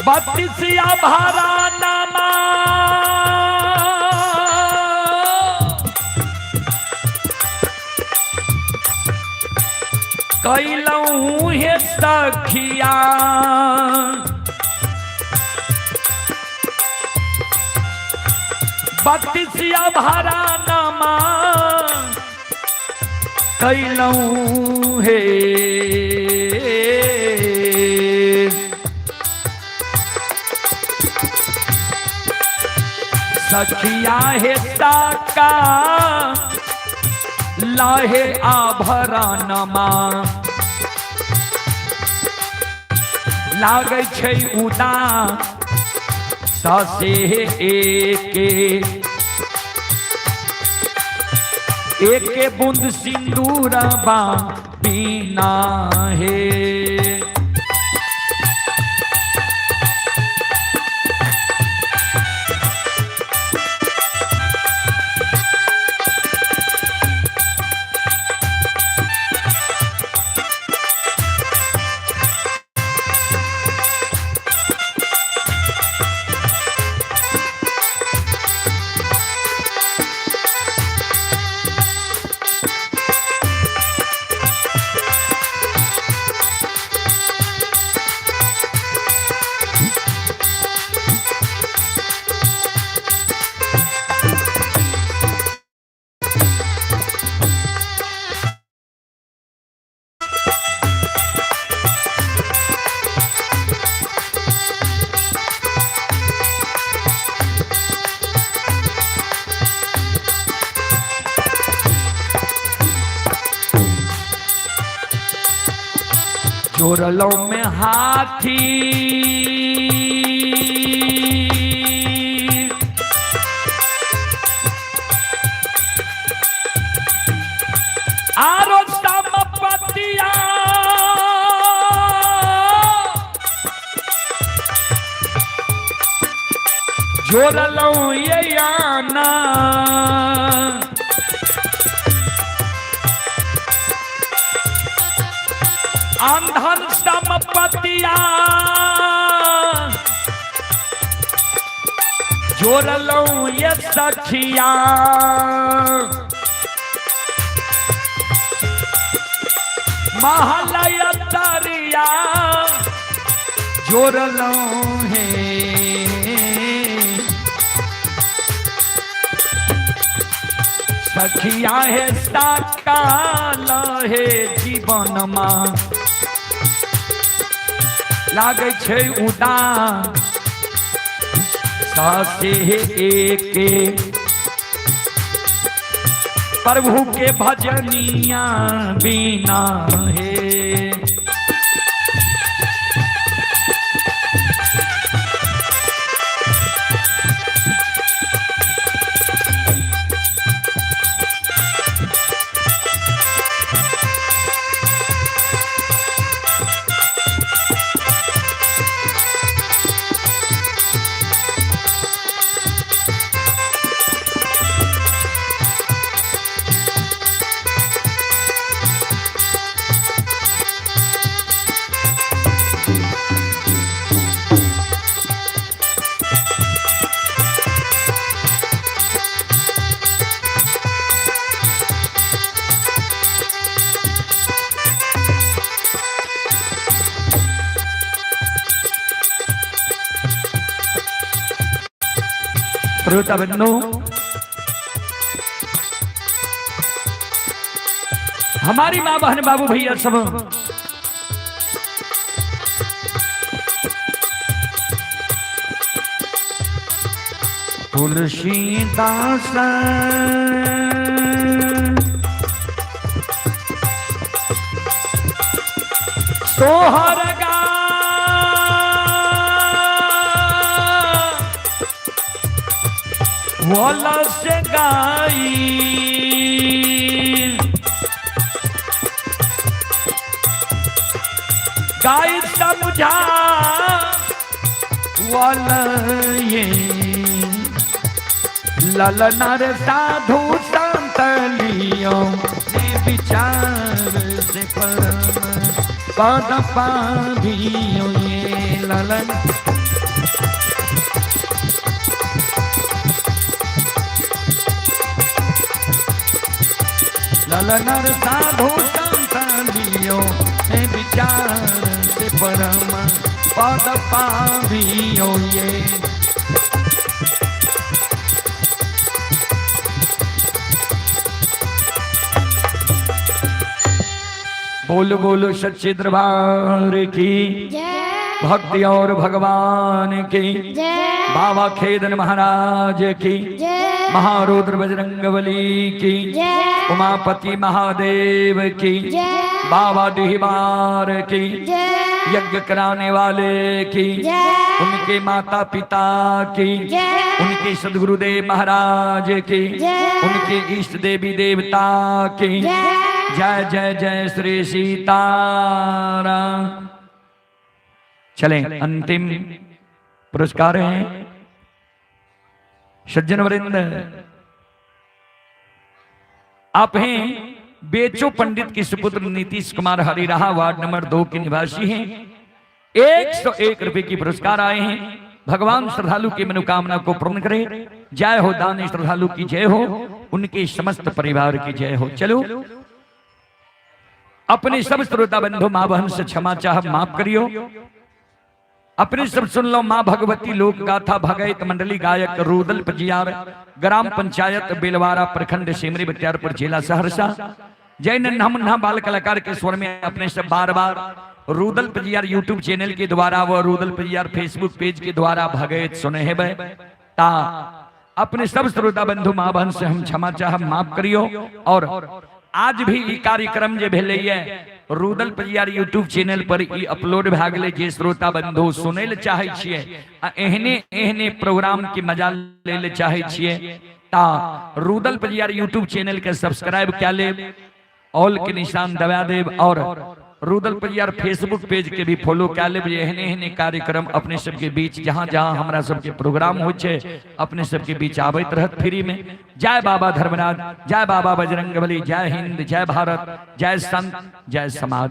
बत्तीसिया भारा नामा, कैलऊं हे सखिया, बत्तीसिया भारा नामा कैलऊं हे। सखिया हे साका लाहे आभरणमा, लागै छै उदा ससे एके, एके बूंद सिंदूरबा बिना हे। जोरलो में हाथी, आरो समपतिया, जोरलो ये आना, अंधन समपतिया, जोरलो ये सखिया, महालय तरिया जोरलो है। सखिया है साकाल है जीवन मां, लागै छै उदास सासे एके, प्रभु के भजनिया बिना हे। श्रोता बंधु, हमारी माँ बहन बाबू भैया सब तुलसीदास सोहर गा वलस गाई गाय समझा वलये ललनर साधु संत लियो ने विचार से परम पद पाभियो ये ललन। ललनर साधु संत लियो ने विचार से परम पद पाभियो ये। बोलो बोलो सच्चे दरबार की जय। भक्ति और भगवान की जय। बाबा खेदन महाराज की जय। महारुद्र बजरंगबली की जय। उमापति महादेव की जय। बाबा डिहबार की जय। यज्ञ कराने वाले की जय। उनके माता पिता की जय। उनके सदगुरुदेव महाराज की जय। उनके इष्ट देवी देवता की जय। जय जय जय श्री सीताराम। चलें, अंतिम पुरस्कार है सज्जन वरिंद, आप हैं बेचो पंडित के सुपुत्र नीतीश कुमार हरिराहा, वार्ड नंबर 2 के निवासी हैं। 101 रुपए की पुरस्कार आए हैं। भगवान श्रद्धालु की मनोकामना को पूर्ण करे। जय हो दानी श्रद्धालु की जय हो, उनके समस्त परिवार की जय हो। चलो अपने सब श्रोता बंधु माँ बहन से क्षमा चाह माफ करियो। अपने सब सुन लो माँ भगवती लोक गाथा भगैत मंडली गायक रूदल पजियार, ग्राम पंचायत बेलवारा, प्रखंड सिमरी बख्तियारपुर, जिला सहरसा। जय नन्हा मुन्ना बाल कलाकार के स्वर में अपने सब बार बार रूदल पजियार यूट्यूब चैनल के द्वारा व रूदल पजियार फेसबुक पेज के द्वारा भगैत सुने है ता अपने सब श्रोता बंधु माँ बहन से हम क्षमा चाह माफ करियो। और आज भी ई कार्यक्रम जे भेलैया रूदल पजियार यूट्यूब चैनल पर ई अपलोड भए गेलै। जे श्रोता बंधु सुनै ले चाहै छियै आ एहने एहने प्रोग्राम के मजा ले ले चाहै छियै ता रूदल पजियार यूट्यूब चैनल के सब्सक्राइब कए लेब, ऑल के निशान दबा देब और रूदल पजियार फेसबुक पेज के भी फॉलो कए लेब। एहने एहने कार्यक्रम अपने सबके बीच जहां जहां हमरा सबके प्रोग्राम होइ छै अपने सबके बीच आबैत रहत फ्री में। जय बाबा धर्मराज, जय बाबा बजरंगबली, जय हिंद, जय भारत, जय संत, जय समाज।